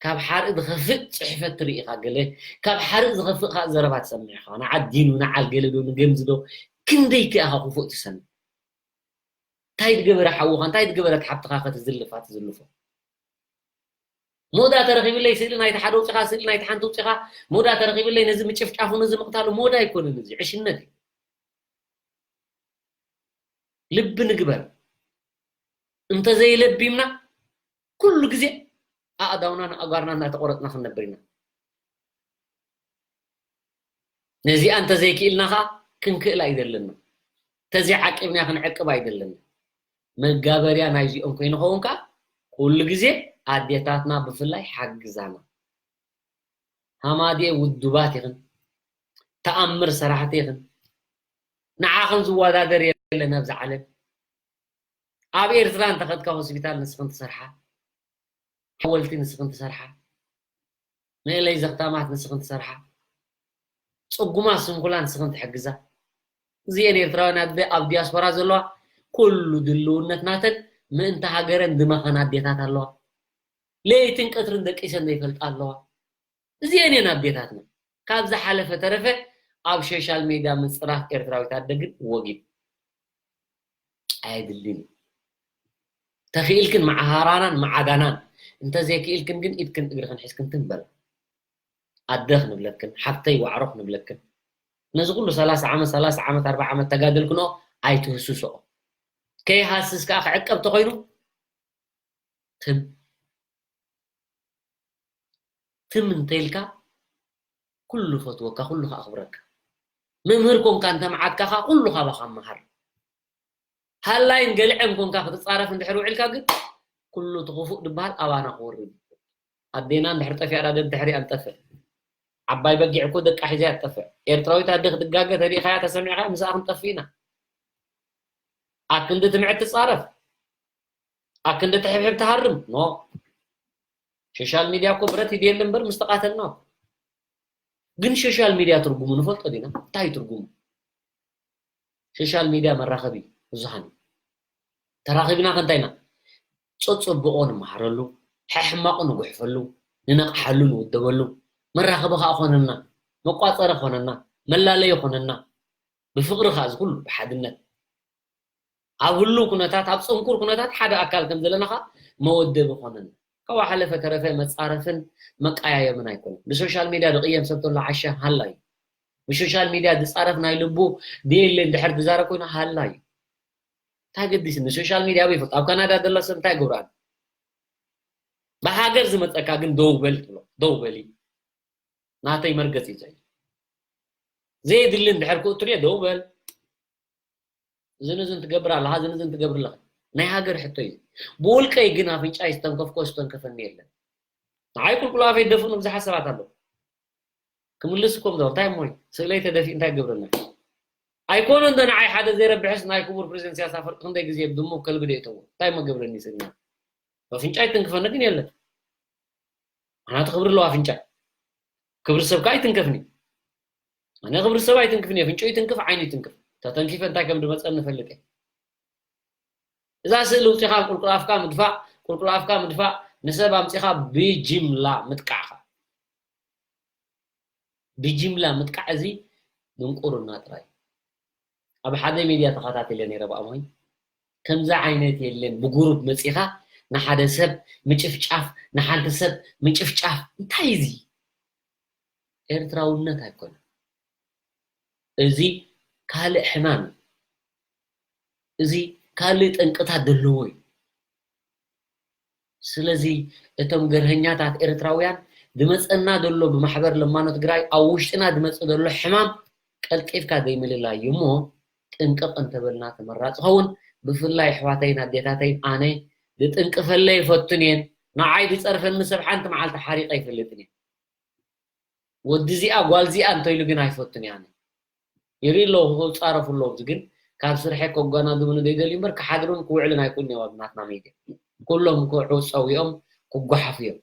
ካብ ሓርኢ ዝኸፍእ ጽሕፈት ትርኢ ኢኻ ገለ፣ ካብ ሓርኢ ዝኸፍእ ከኣ ዘረባ ትሰምዕ ኢኻ። ንዓዲኑ፣ ንዓል ገለ ዶ፣ ንገምዚ ዶ፣ ክንደይ ከ ኢኻ ክፉእ ትሰምዕ? እንታይ ዝገበረ ሓውኻ፣ እንታይ ዝገበረት ሓብትኻ ከ ትዝልፋ ትዝልፎ? ሞዳ ተረኺብለይ ስእሊ ናይቲ ሓደ ኣውጺኻ፣ ስእሊ ናይቲ ሓንቲ ኣውጺኻ፣ ሞዳ ተረኺብለይ ነዚ ምጭፍጫፉ፣ ነዚ ምቕታሉ፣ ሞዳ ኣይኮነን፣ እዚ ዕሽነት እዩ። ልቢ ንግበር። እንተዘይለቢምና ኩሉ ግዜ ኣእዳውናን ኣእጋርናን እናተቖረጽና ክንነብር ኢና። ነዚኣ እንተዘይክኢልና ኸኣ ክንክእል ኣይደለና። እንተዘይዓቂብና ክንዕቅብ ኣይደለና። መጋበርያ ናይዚኦም ከይንኸውን ከኣ ኩሉ ግዜ ኣዴታትና ብፍላይ ሓግዛና። ሃማድኤ ውዱባት ኢኽን፣ ተኣምር ሰራሕቲ ኢኽን። ንዓኽን ዝወዳደር የለን ኣብዚ ዓለም። ኣብ ኤርትራ እንተኸድካ ሆስፒታል ንስኽን ትሰርሓ፣ ሓወልቲ ንስኽን ትሰርሓ፣ መእለይ ዘኽታማት ንስኽን ትሰርሓ፣ ጽጉማት ስንኩላን ንስኽን ትሕግዛ። እዚኤን ኤርትራውያን ኣደ ኣብ ዲያስፖራ ዘለዋ ኩሉ ድልውነት ናተን ምእንቲ ሃገረን ዝመኸና ኣዴታት ኣለዋ። ለይትን ቀትርን ደቂሰን ዘይፈልጣ ኣለዋ። እዚኤን እየን ኣዴታትና። ካብ ዝሓለፈ ተረፈ ኣብ ሶሻል ሜድያ ምጽራፍ ኤርትራዊት ኣደ ግን ወጊድ ኣየድልን እዩ። ተኽኢልክን መዓሃራናን መዓጋናን፣ እንተዘይክኢልክን ግን ኢድክን እግርክን ሒዝክን ትም በላ። ኣደ ክንብለክን፣ ሓፍተይ ዋዕሮ ክንብለክን። ነዚ ኩሉ ሰላሳ ዓመት፣ ሰላሳ ዓመት፣ ኣርባዓ ዓመት ተጋደልክንኦ ኣይትህስስኦ። ከይሃስስ ከኣ ክዕቀብ ተኾይኑ ትም ትም እንተኢልካ ኩሉ ፈትወካ፣ ኩሉ ከኣኽብረካ። መምህር ኮንካ እንተመዓድካ ከኣ ኩሉ ካባኻ መሃር። ሃላይን ገልዐን ኮንካ ክትጻረፍ እንድሕር ውዒልካ ግን ኩሉ እቲ ክፉእ ዝበሃል ኣባና ክወርድ እዩ። ኣዴና እንድሕር ጠፊኣ ዳ ደድሕሪኣ ንጠፍእ። ዓባይ በጊዕ እኮ ደቃ ሒዛ እያ ትጠፍእ። ኤርትራዊት ኣደ ክትጋገ ተሪእኻያ ተሰሚዕካ ምስኣ ክንጠፍእ ኢና። ኣክንዲ ትምዕት ትጻረፍ። ኣክንዲ ትሕብሕብ ትሃርም። ኖ። ሶሻል ሚድያ እኮ ብረት ይድየለ እምበር ምስ ተቃተልና እኮ። ግን ሶሻል ሚድያ ትርጉሙ ንፈልጦ ዲና? እንታይ እዩ ትርጉሙ? ሶሻል ሚድያ መራኸቢ ብዙሃን እዩ። ተራኺብና ከ እንታይ ኢና? ጸጽብቆ ንመሃረሉ፣ ሕሕማቑ ንጉሕፈሉ፣ ንነቕሓሉ፣ ንውደበሉ። መራኸቢ ከኣ ኮነና፣ መቋጸሪ ኮነና፣ መላለዪ ኮነና። ብፍቕሪ ከኣ እዚ ኩሉ ብሓድነት። ኣብ ህሉው ኩነታት፣ ኣብ ጽንኩር ኩነታት ሓደ ኣካል ከም ዘለና ከኣ መወደቢ ኮነና። ካብኡ ሓለፈ ተረፈ መጻረፍን መቀያየምን ኣይኮነን። ብሶሻል ሚድያ ዝቕየም ሰብ ተሎ ዓሻ ሃላ እዩ። ብሶሻል ሚድያ ዝጻረፍ ናይ ልቡ ድየለ እንድሕር ዝዛረብ ኮይኑ ሃላ እዩ። እንታይ ገዲስኒ? ሶሻል ሚድያ ኣበይ ይፈልጥ? ኣብ ካናዳ ዘሎ ሰብ እንታይ ይገብር ኣሎ? ብሃገር ዝመጸካ ግን ደው በል ትብሎ። ደው በሊ። ናተይ መርገጺ እዩ። ዘየድሊ እንድሕር ክእትርዮ ደው በል። ዝን ዝን ትገብር ኣለኻ፣ ዝን ዝን ትገብር ኣለኻ። ናይ ሃገር ሕቶ እዩ። ብውልቀይ ግን ኣፍንጫይ ዝተንከፍኮ ዝተንከፈኒ የለን። ንዓይ ቁልቁል ኣፈይ ደፍኑ ብዙሓት ሰባት ኣለዉ። ክምልስ እኮ ምዛው፣ እንታይ እሞ እዩ? ስእለይ ተደፊኡ እንታይ ገብረና? ኣይኮነ እንደ ንዓይ ሓደ ዘይረብሕስ ናይ ክቡር ፕሬዚደንት ኢሳያስ ኣፈወርቂ ክንደይ ግዜ ብድሙ ከልቢ ደእተዎ። እንታይ እሞ ገብረኒ ስእልና? ኣፍንጫይ ትንክፈኒ ግን የለን። ኣናተ ክብሪ ኣለዎ ኣፍንጫ። ክብሪ ሰብ ከኣ ኣይትንከፍኒ። ኣነ ክብሪ ሰብ ኣይትንክፍኒ፣ ኣፍንጫ ይትንክፍ፣ ዓይኒ ይትንክፍ። ተተንኪፈ እንታይ ከም ዝመጸኒ እፈልጥ እየ። እዛ ስእሊ ውጺኻ ቁልቁል ኣፍካ ምድፋእ፣ ቁልቁል ኣፍካ ምድፋእ፣ ንሰብ ኣምጺኻ ብጅምላ ምጥቃዕኻ። ብጅምላ ምጥቃዕ እዚ ድንቁርና ጥራይ። ኣብ ሓደ ሚድያ ተኸታቲለ ነይረ ብኣሞይ። ከምዚ ዓይነት የለን፣ ብጉሩፕ መጺኻ ንሓደ ሰብ ምጭፍጫፍ፣ ንሓንቲ ሰብ ምጭፍጫፍ። እንታይ እዚ? ኤርትራውነት ኣይኮነን። እዚ ካልእ ሕማም እዩ። እዚ ካልእ ጠንቅታት ዘለዎ እዩ። ስለዚ እቶም ገርሀኛታት ኤርትራውያን ዝመጸና ዘሎ ብማሕበር ለማኖ ትግራይ ኣብ ውሽጥና ዝመጽእ ዘሎ ሕማም ቀልጢፍካ ዘይምልላይ እዩ እሞ ጥንቅቕ እንተበልና ተመራጺ ኸውን። ብፍላይ ኣሕዋተይን ኣዴታተይን ኣነ ዝጥንቅፈለይ ይፈቱን እየን። ንዓይ ዝጸርፈኒ ሰብ ሓንቲ መዓልቲ ሓሪቐ ኣይፈልጥን እየ። ወዲ እዚኣ ጓል እዚኣ እንተኢሉ ግን ኣይፈቱን እየ ኣነ። ይርኢ ኣለኹ ክጻረፉ ኣለዉ ግን ካብ ስርሐ ከጓናድቡኒ ዘይደልዩ እምበር ክሓድሩን ክውዕልን ኣይክእሉን እዮም ኣብ ናትና ሜድያ። ኩሎም ክውዕው ጸዊኦም ክጓሓፉ እዮም።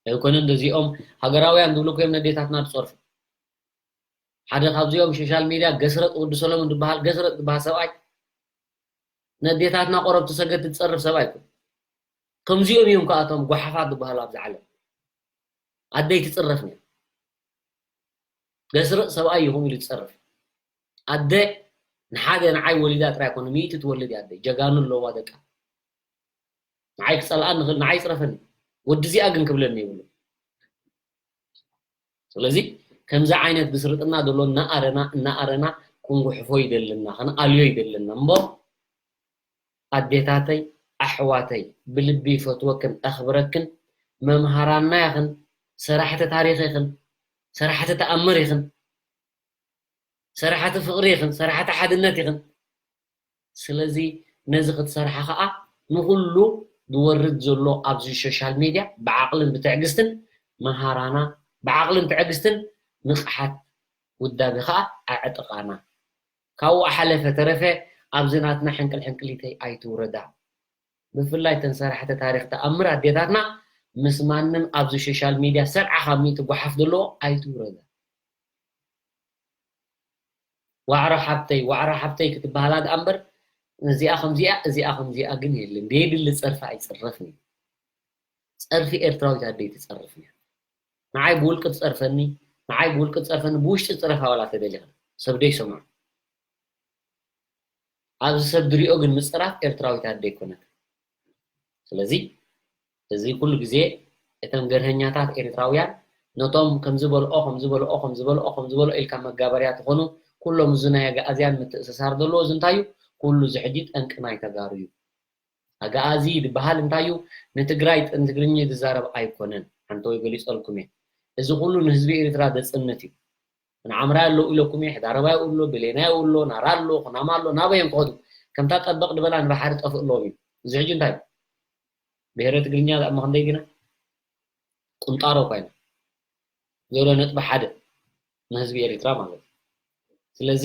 ኣይኮነ እንደዚኦም ሃገራውያን ዝብሉ እኮ እዮም ነዴታትና ዝጸርፉ። ሓደ ካብዚኦም ሶሻል ሜድያ ገስረጥ ወዲ ሰሎሞን ዝበሃል ገስረጥ ዝበሃል ሰብኣይ ነዴታትና ቆረብቲ ሰገድ ዝጸርፍ ሰብኣይ እኮ። ከምዚኦም እዮም ከኣቶም ጓሓፋት ዝበሃሉ ኣብዚ ዓለም። ኣደይ ትጽረፍ ነያ። ገስረጥ ሰብኣይ ይኹም ኢሉ ዝጸርፍ። ኣደ ንሓደ ንዓይ ወሊዳ ጥራይ ኮነ ሚእቲ ትወልድ እያ ኣደይ። ጀጋኑ ኣለዋ ደቃ። ንዓይ ክጸልኣን ንኽእል፣ ንዓይ ይጽረፈኒ። ወዲ እዚኣ ግን ክብለኒ ይብሉ። ስለዚ ከምዚ ዓይነት ብስርጥና ዘሎ እናኣረና እናኣረና ክንጉሕፎ ይደልና፣ ክንኣልዮ ይደልና እምበር ኣዴታተይ፣ ኣሕዋተይ፣ ብልቢ ይፈትወክን ኣኽብረክን፣ መምሃራና ኢኽን፣ ሰራሕቲ ታሪኽ ኢኽን፣ ሰራሕቲ ተኣምር ኢኽን፣ ሰራሕቲ ፍቕሪ ኢኽን፣ ሰራሕቲ ሓድነት ኢኽን። ስለዚ ነዚ ክትሰርሓ ኸኣ ንኹሉ ዝወርድ ዘሎ ኣብዚ ሶሻል ሜድያ ብዓቕልን ብትዕግስትን መሃራና፣ ብዓቕልን ትዕግስትን ንቕሓት ውዳቤ ኸኣ ኣዕጥቓና። ካብኡ ሓለፈ ተረፈ ኣብዚ ናትና ሕንቅል ሕንቅሊተይ ኣይትውረዳ። ብፍላይ ተን ሰራሕቲ ታሪኽ ተኣምር ኣዴታትና ምስ ማንም ኣብዚ ሶሻል ሚድያ ሰብዓ ካብ ሚእቲ ጓሓፍ ዘለዎ ኣይትውረዳ። ዋዕሮ ሓብተይ፣ ዋዕሮ ሓብተይ ክትበሃላ ደኣ እምበር፣ እዚኣ ከምዚኣ፣ እዚኣ ከምዚኣ ግን የለን። ደየድሊ ጸርፊ ኣይጽረፍን እዩ። ጸርፊ ኤርትራዊት ኣደይ ትጸርፍ እያ። ንዓይ ብውልቂ ትጸርፈኒ፣ ንዓይ ብውልቂ ትጸርፈኒ፣ ብውሽጢ ጽረፋ ዋላ ተደሊኻ። ሰብ ደይሰምዖ። ኣብዚ ሰብ ድሪኦ ግን ምጽራፍ ኤርትራዊት ኣደ ኣይኮነትን። ስለዚ እዚ ኩሉ ግዜ እተን ገርሀኛታት ኤርትራውያን ነቶም ከምዚ በልኦ፣ ከምዚ በልኦ፣ ከምዚ በልኦ፣ ከምዚ በልኦ ኢልካ መጋበርያ ትኾኑ፣ ኩሎም እዚ ናይ ኣግኣዝያን ምትእስሳር ዘለዎ እዚ እንታይ እዩ? ኩሉ እዚ ሕጂ ጠንቂ ናይ ተጋሩ እዩ። ኣግኣዚ ዝበሃል እንታይ እዩ? ንትግራይ፣ ንትግርኛ ዝዛረብ ኣይኮነን። ሓንቲ ወይ ገሊጸልኩም እየ። እዚ ኩሉ ንህዝቢ ኤርትራ ዘጽንት እዩ። ንዓምራይ ኣለዉ ኢለኩም እየ፣ ሕዳረባይ ኣሎ፣ ብሌናይ ኣሎ፣ ናራ ኣሎ፣ ኩናማ ኣሎ፣ ናበዮም ክኸዱ? ከምታ ጠበቕ ድበላ ንባሕሪ ጠፍእ ኣለዎም እዩ። እዚ ሕጂ እንታይ እዩ? ብሄረ ትግርኛ ደኣ እሞ ክንደይ ዲና? ቁንጣሮ እኳ ኢና። ዜሮ ነጥቢ ሓደ ንህዝቢ ኤርትራ ማለት እዩ። ስለዚ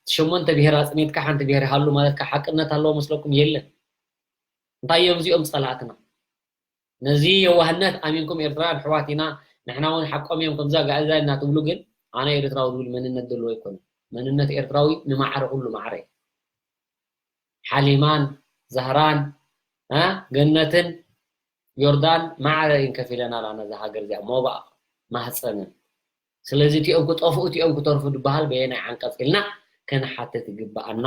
እቲ ሸሞንተ ብሄር ኣጽኒትካ ሓንቲ ብሄር ይሃሉ ማለትካ ሓቅነት ኣለዎ መስለኩም? የለን። እንታይ እዮም እዚኦም ጸላእትና? ነዚ የዋህነት ኣሚንኩም ኤርትራውያን ኣሕዋት ኢና፣ ንሕና እውን ሓቆም እዮም ከምዚ ኣግኣዝያን ኢና ትብሉ፣ ግን ኣነ ኤርትራዊ ዝብል መንነት ዘለዎ ኣይኮነን። መንነት ኤርትራዊ ንማዕረ ኩሉ ማዕረ እዩ። ሓሊማን፣ ዛህራን፣ እ፣ ገነትን፣ ዮርዳን ማዕረ እየን ከፊለናላ ነዛ ሃገር እዚኣ፣ ሞባእ ማህፀንን። ስለዚ እቲኦም ክጠፍኡ እቲኦም ክተርፉ ዝበሃል በየናይ ዓንቀፅ ኢልና ክንሓትት ይግበኣና።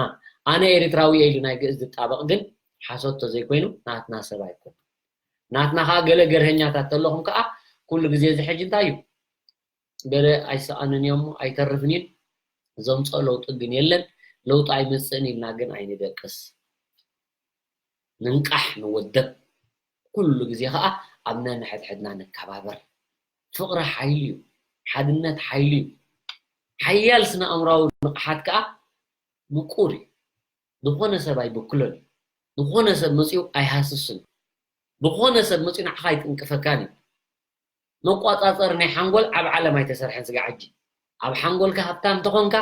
ኣነ ኤርትራዊ እየ ኢሉ ናይ ግእዝ ዝጣበቕ ግን ሓሶት ተዘይኮይኑ ናትና ሰብ ኣይኮነን። ናትና ከዓ ገለ ገርሀኛታት ተለኹም ከዓ ኩሉ ግዜ እዚ ሕጂ እንታይ እዩ? ገለ ኣይሰኣንን እዮም፣ ኣይተርፍን እዩ። ዘምፅኦ ለውጢ ግን የለን። ለውጢ ኣይመፅእን ኢልና ግን ኣይንደቅስ። ንንቃሕ፣ ንወደብ። ኩሉ ግዜ ከዓ ኣብ ነንሕድሕድና ንከባበር። ፍቕሪ ሓይሊ እዩ። ሓድነት ሓይሊ እዩ። ሓያል ስነ ኣእምራዊ ንቕሓት ከዓ ምቁር እዩ። ዝኾነ ሰብ ኣይብክሎን እዩ። ዝኾነ ሰብ መፂኡ ኣይሃስስን እዩ። ዝኾነ ሰብ መፂኡ ንዓኻ ኣይጥንቅፈካን እዩ። መቋፃፀሪ ናይ ሓንጎል ኣብ ዓለም ኣይተሰርሐን ስጋ ሕጂ። ኣብ ሓንጎልካ ሃብታም እንተኾንካ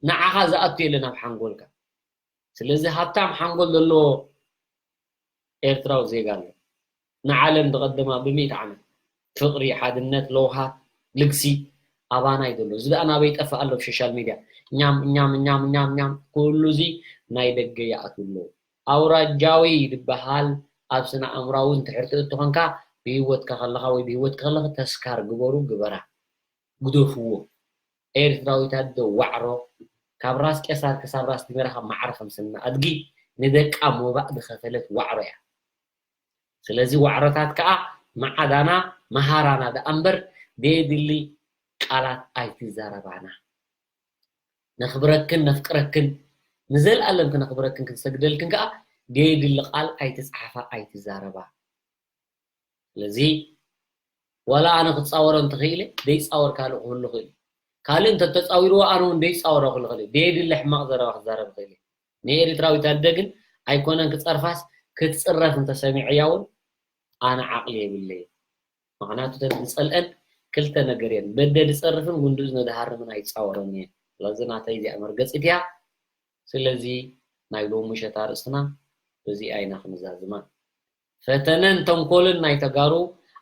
ንዓኻ ዝኣቱ የለን ኣብ ሓንጎልካ። ስለዚ ሃብታም ሓንጎል ዘለዎ ኤርትራዊ ዜጋ ኣሎ። ንዓለም ዝቐደማ ብሚእቲ ዓመት። ፍቕሪ፣ ሓድነት፣ ለውሃት፣ ልግሲ ኣባና እዩ ዘሎ። እዚ ደኣ ናበይ ይጠፍእ ኣሎ ብሶሻል ሚድያ? እኛም፣ እኛም፣ እኛም፣ እኛም፣ እኛም፣ ኩሉ እዚ ናይ ደገ ይኣትው ኣሎ። ኣውራጃዊ ዝበሃል ኣብ ስነ ኣእምራዊ እንድሕር ትእቱ ኾንካ፣ ብህይወትካ ከለኻ ወይ ብህይወትኪ ከለኺ ተስካር ግበሩ፣ ግበራ፣ ግደፍዎ። ኤርትራዊት ኣደ ዋዕሮ፣ ካብ ራስ ቄሳር ክሳብ ራስ ዲመራ ካብ ማዕረ ከም ስና ኣድጊ ንደቃ ሞባእ ዝኸፈለት ዋዕሮ እያ። ስለዚ ዋዕሮታት ከዓ መዓዳና፣ መሃራና ደኣ እምበር፣ ደየድሊ ቃላት ኣይትዛረባና። ነኽብረክን ነፍቅረክን፣ ንዘለኣለም ክነኽብረክን ክንሰግደልክን ከዓ ደየድሊ ቃል ኣይትፅሓፋ፣ ኣይትዛረባ። ስለዚ ዋላ ኣነ ክፃወሮ እንተኽኢለ፣ ደይፃወር ካልእ ክህሉ ክእል እዩ። ካልእ እንተተፃዊርዎ ኣነ እውን ደይፃወሮ ክህሉ ክእል እዩ። ደየድሊ ሕማቕ ዘረባ ክዛረብ ክእል እዩ። ንኤርትራዊት ኣደ ግን ኣይኮነን ክፀርፋስ፣ ክትፅረፍ እንተሰሚዐያ እውን ኣነ ዓቕሊ የብለይን። ምኽንያቱ እተን ዝፀልአን ክልተ ነገር እየን። በደ ዝፀርፍን ጉንድኡ ዝነድሃርምን ኣይፃወሮን እየን። ስለዚ ናተይ እዚኣ መርገፂት እያ። ስለዚ ናይ ሎሚ ምሸት ኣርእስትና በዚኣ ኢና ክንዛዝማ። ፈተነን ተንኮልን ናይ ተጋሩ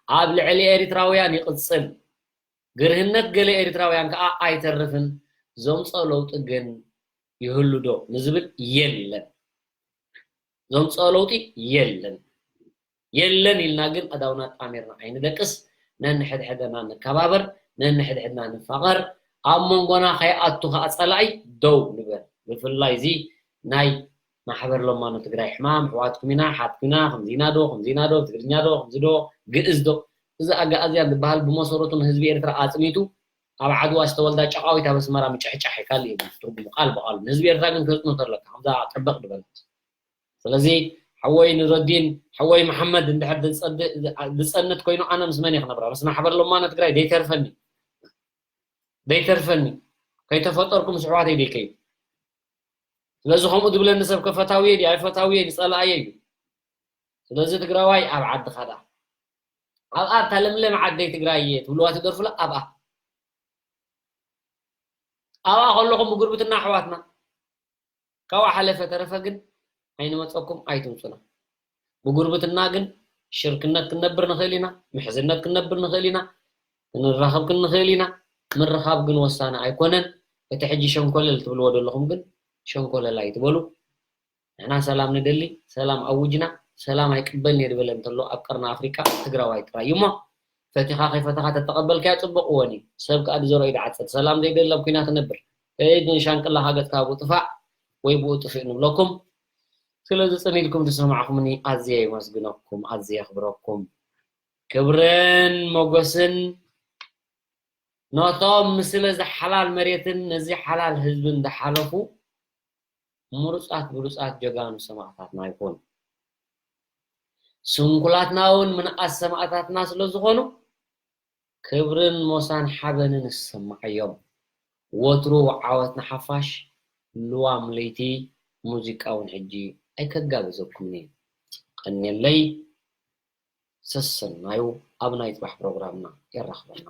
ኣብ ልዕሊ ኤርትራውያን ይቕጽል። ግርህነት ገለ ኤርትራውያን ከኣ ኣይተርፍን። ዘምጽኦ ለውጢ ግን ይህሉ ዶ ንዝብል የለን። ዘምጽኦ ለውጢ የለን። የለን ኢልና ግን ኣእዳውና ጣሚርና ኣይንደቅስ። ነንሕድሕድና ንከባበር፣ ነንሕድሕድና ንፋቐር። ኣብ መንጎና ከይኣቱ ከኣ ጸላኢ ደው ንበል። ብፍላይ እዚ ናይ ማሕበር ለማኖ ትግራይ ሕማም፣ ኣሕዋትኩም ኢና፣ ሓትኩም ኢና፣ ከምዚ ኢና ዶ፣ ከምዚ ኢና ዶ፣ ትግርኛ ዶ፣ ከምዚ ዶ፣ ግእዝ ዶ? እዚ ኣጋኣዝያን ዝበሃል ብመሰረቱ ንህዝቢ ኤርትራ ኣጽኒቱ ኣብ ዓድዋ ዝተወልዳ ጨቓዊት ኣብ ኣስመራ ምጭሕጫሕ ይካል እዩ ትርጉሙ ቃል ብቓሉ። ንህዝቢ ኤርትራ ግን ከጽንቶ ኣለካ፣ ከምዛ ጠበቕ ዝበለት። ስለዚ ሓወይ ኑረዲን፣ ሓወይ መሓመድ እንድሕር ዝጸድ-፣ ዝጸንት ኮይኑ ኣነ ምስ መን እየ ክነብራ? ምስ ማሕበር ለማኖ ትግራይ ደይተርፈኒ። ደይተርፈኒ። ከይተፈጠርኩ ምስ ኣሕዋተይ ደይከይድ። ስለዚ ከምኡ ዝብለኒ ሰብ ከ ፈታውየ ድዩ ኣይፈታውየ ድዩ ጸላእየ እዩ። ስለዚ ትግራዋይ ኣብ ዓድኻ ደኣ። ኣብኣ እታ ለምለም ዓደይ ትግራይ እየ ትብልዋ ትደርፉላ ኣብኣ። ኣብኣ ከለኹም ብጉርብትና ኣሕዋትና። ካብኡ ሓለፈ ተረፈ ግን ኣይንመፀኩም ኣይትምፁና። ብጉርብትና ግን ሽርክነት ክንነብር ንኽእል ኢና፣ ምሕዝነት ክንነብር ንኽእል ኢና፣ ክንራኸብ ክንኽእል ኢና። ምርኻብ ግን ወሳኒ ኣይኮነን። እቲ ሕጂ ሸንኮለል ትብልዎ ዘለኹም ግን ሸንኮለል ኣይትበሉ። ንሕና ሰላም ንደሊ፣ ሰላም ኣውጅና። ሰላም ኣይቅበልን እየ ዝበለ እንተሎ ኣብ ቀርኒ ኣፍሪቃ ትግራዋይ ጥራይ እዩ። እሞ ፈቲኻ ከይፈተኻ ተተቐበልካዮ ጽቡቕ እወን እዩ። ሰብ ከኣ ብዘርኦ ይድዓጸድ። ሰላም ዘይደሊ ኣብ ኲናት ክነብር። ከይድ ንሻንቅላኻ ገጽካ ብኡ ጥፋእ ወይ ብኡ ጥፍእ ንብለኩም። ስለዚ ጽን ኢልኩም ዝሰማዕኹምኒ ኣዝየ የመስግነኩም፣ ኣዝየ የኽብረኩም። ክብርን ሞገስን ነቶም ምስለ እዚ ሓላል መሬትን ነዚ ሓላል ህዝብን ዝሓለፉ ምሩጻት ብሉጻት ጀጋኑ ሰማእታትና ይኹን። ስንኩላትና እውን ምንኣስ ሰማእታትና ስለ ዝኾኑ ክብርን ሞሳን ሓበንን ይሰማዓዮም። ወትሩ ዓወት ንሓፋሽ። ልዋም ለይቲ ሙዚቃ እውን ሕጂ ኣይከጋብዘኩምን እዩ። ቀንየለይ። ሰሰናዩ ኣብ ናይ ጽባሕ ፕሮግራምና የራኽበና።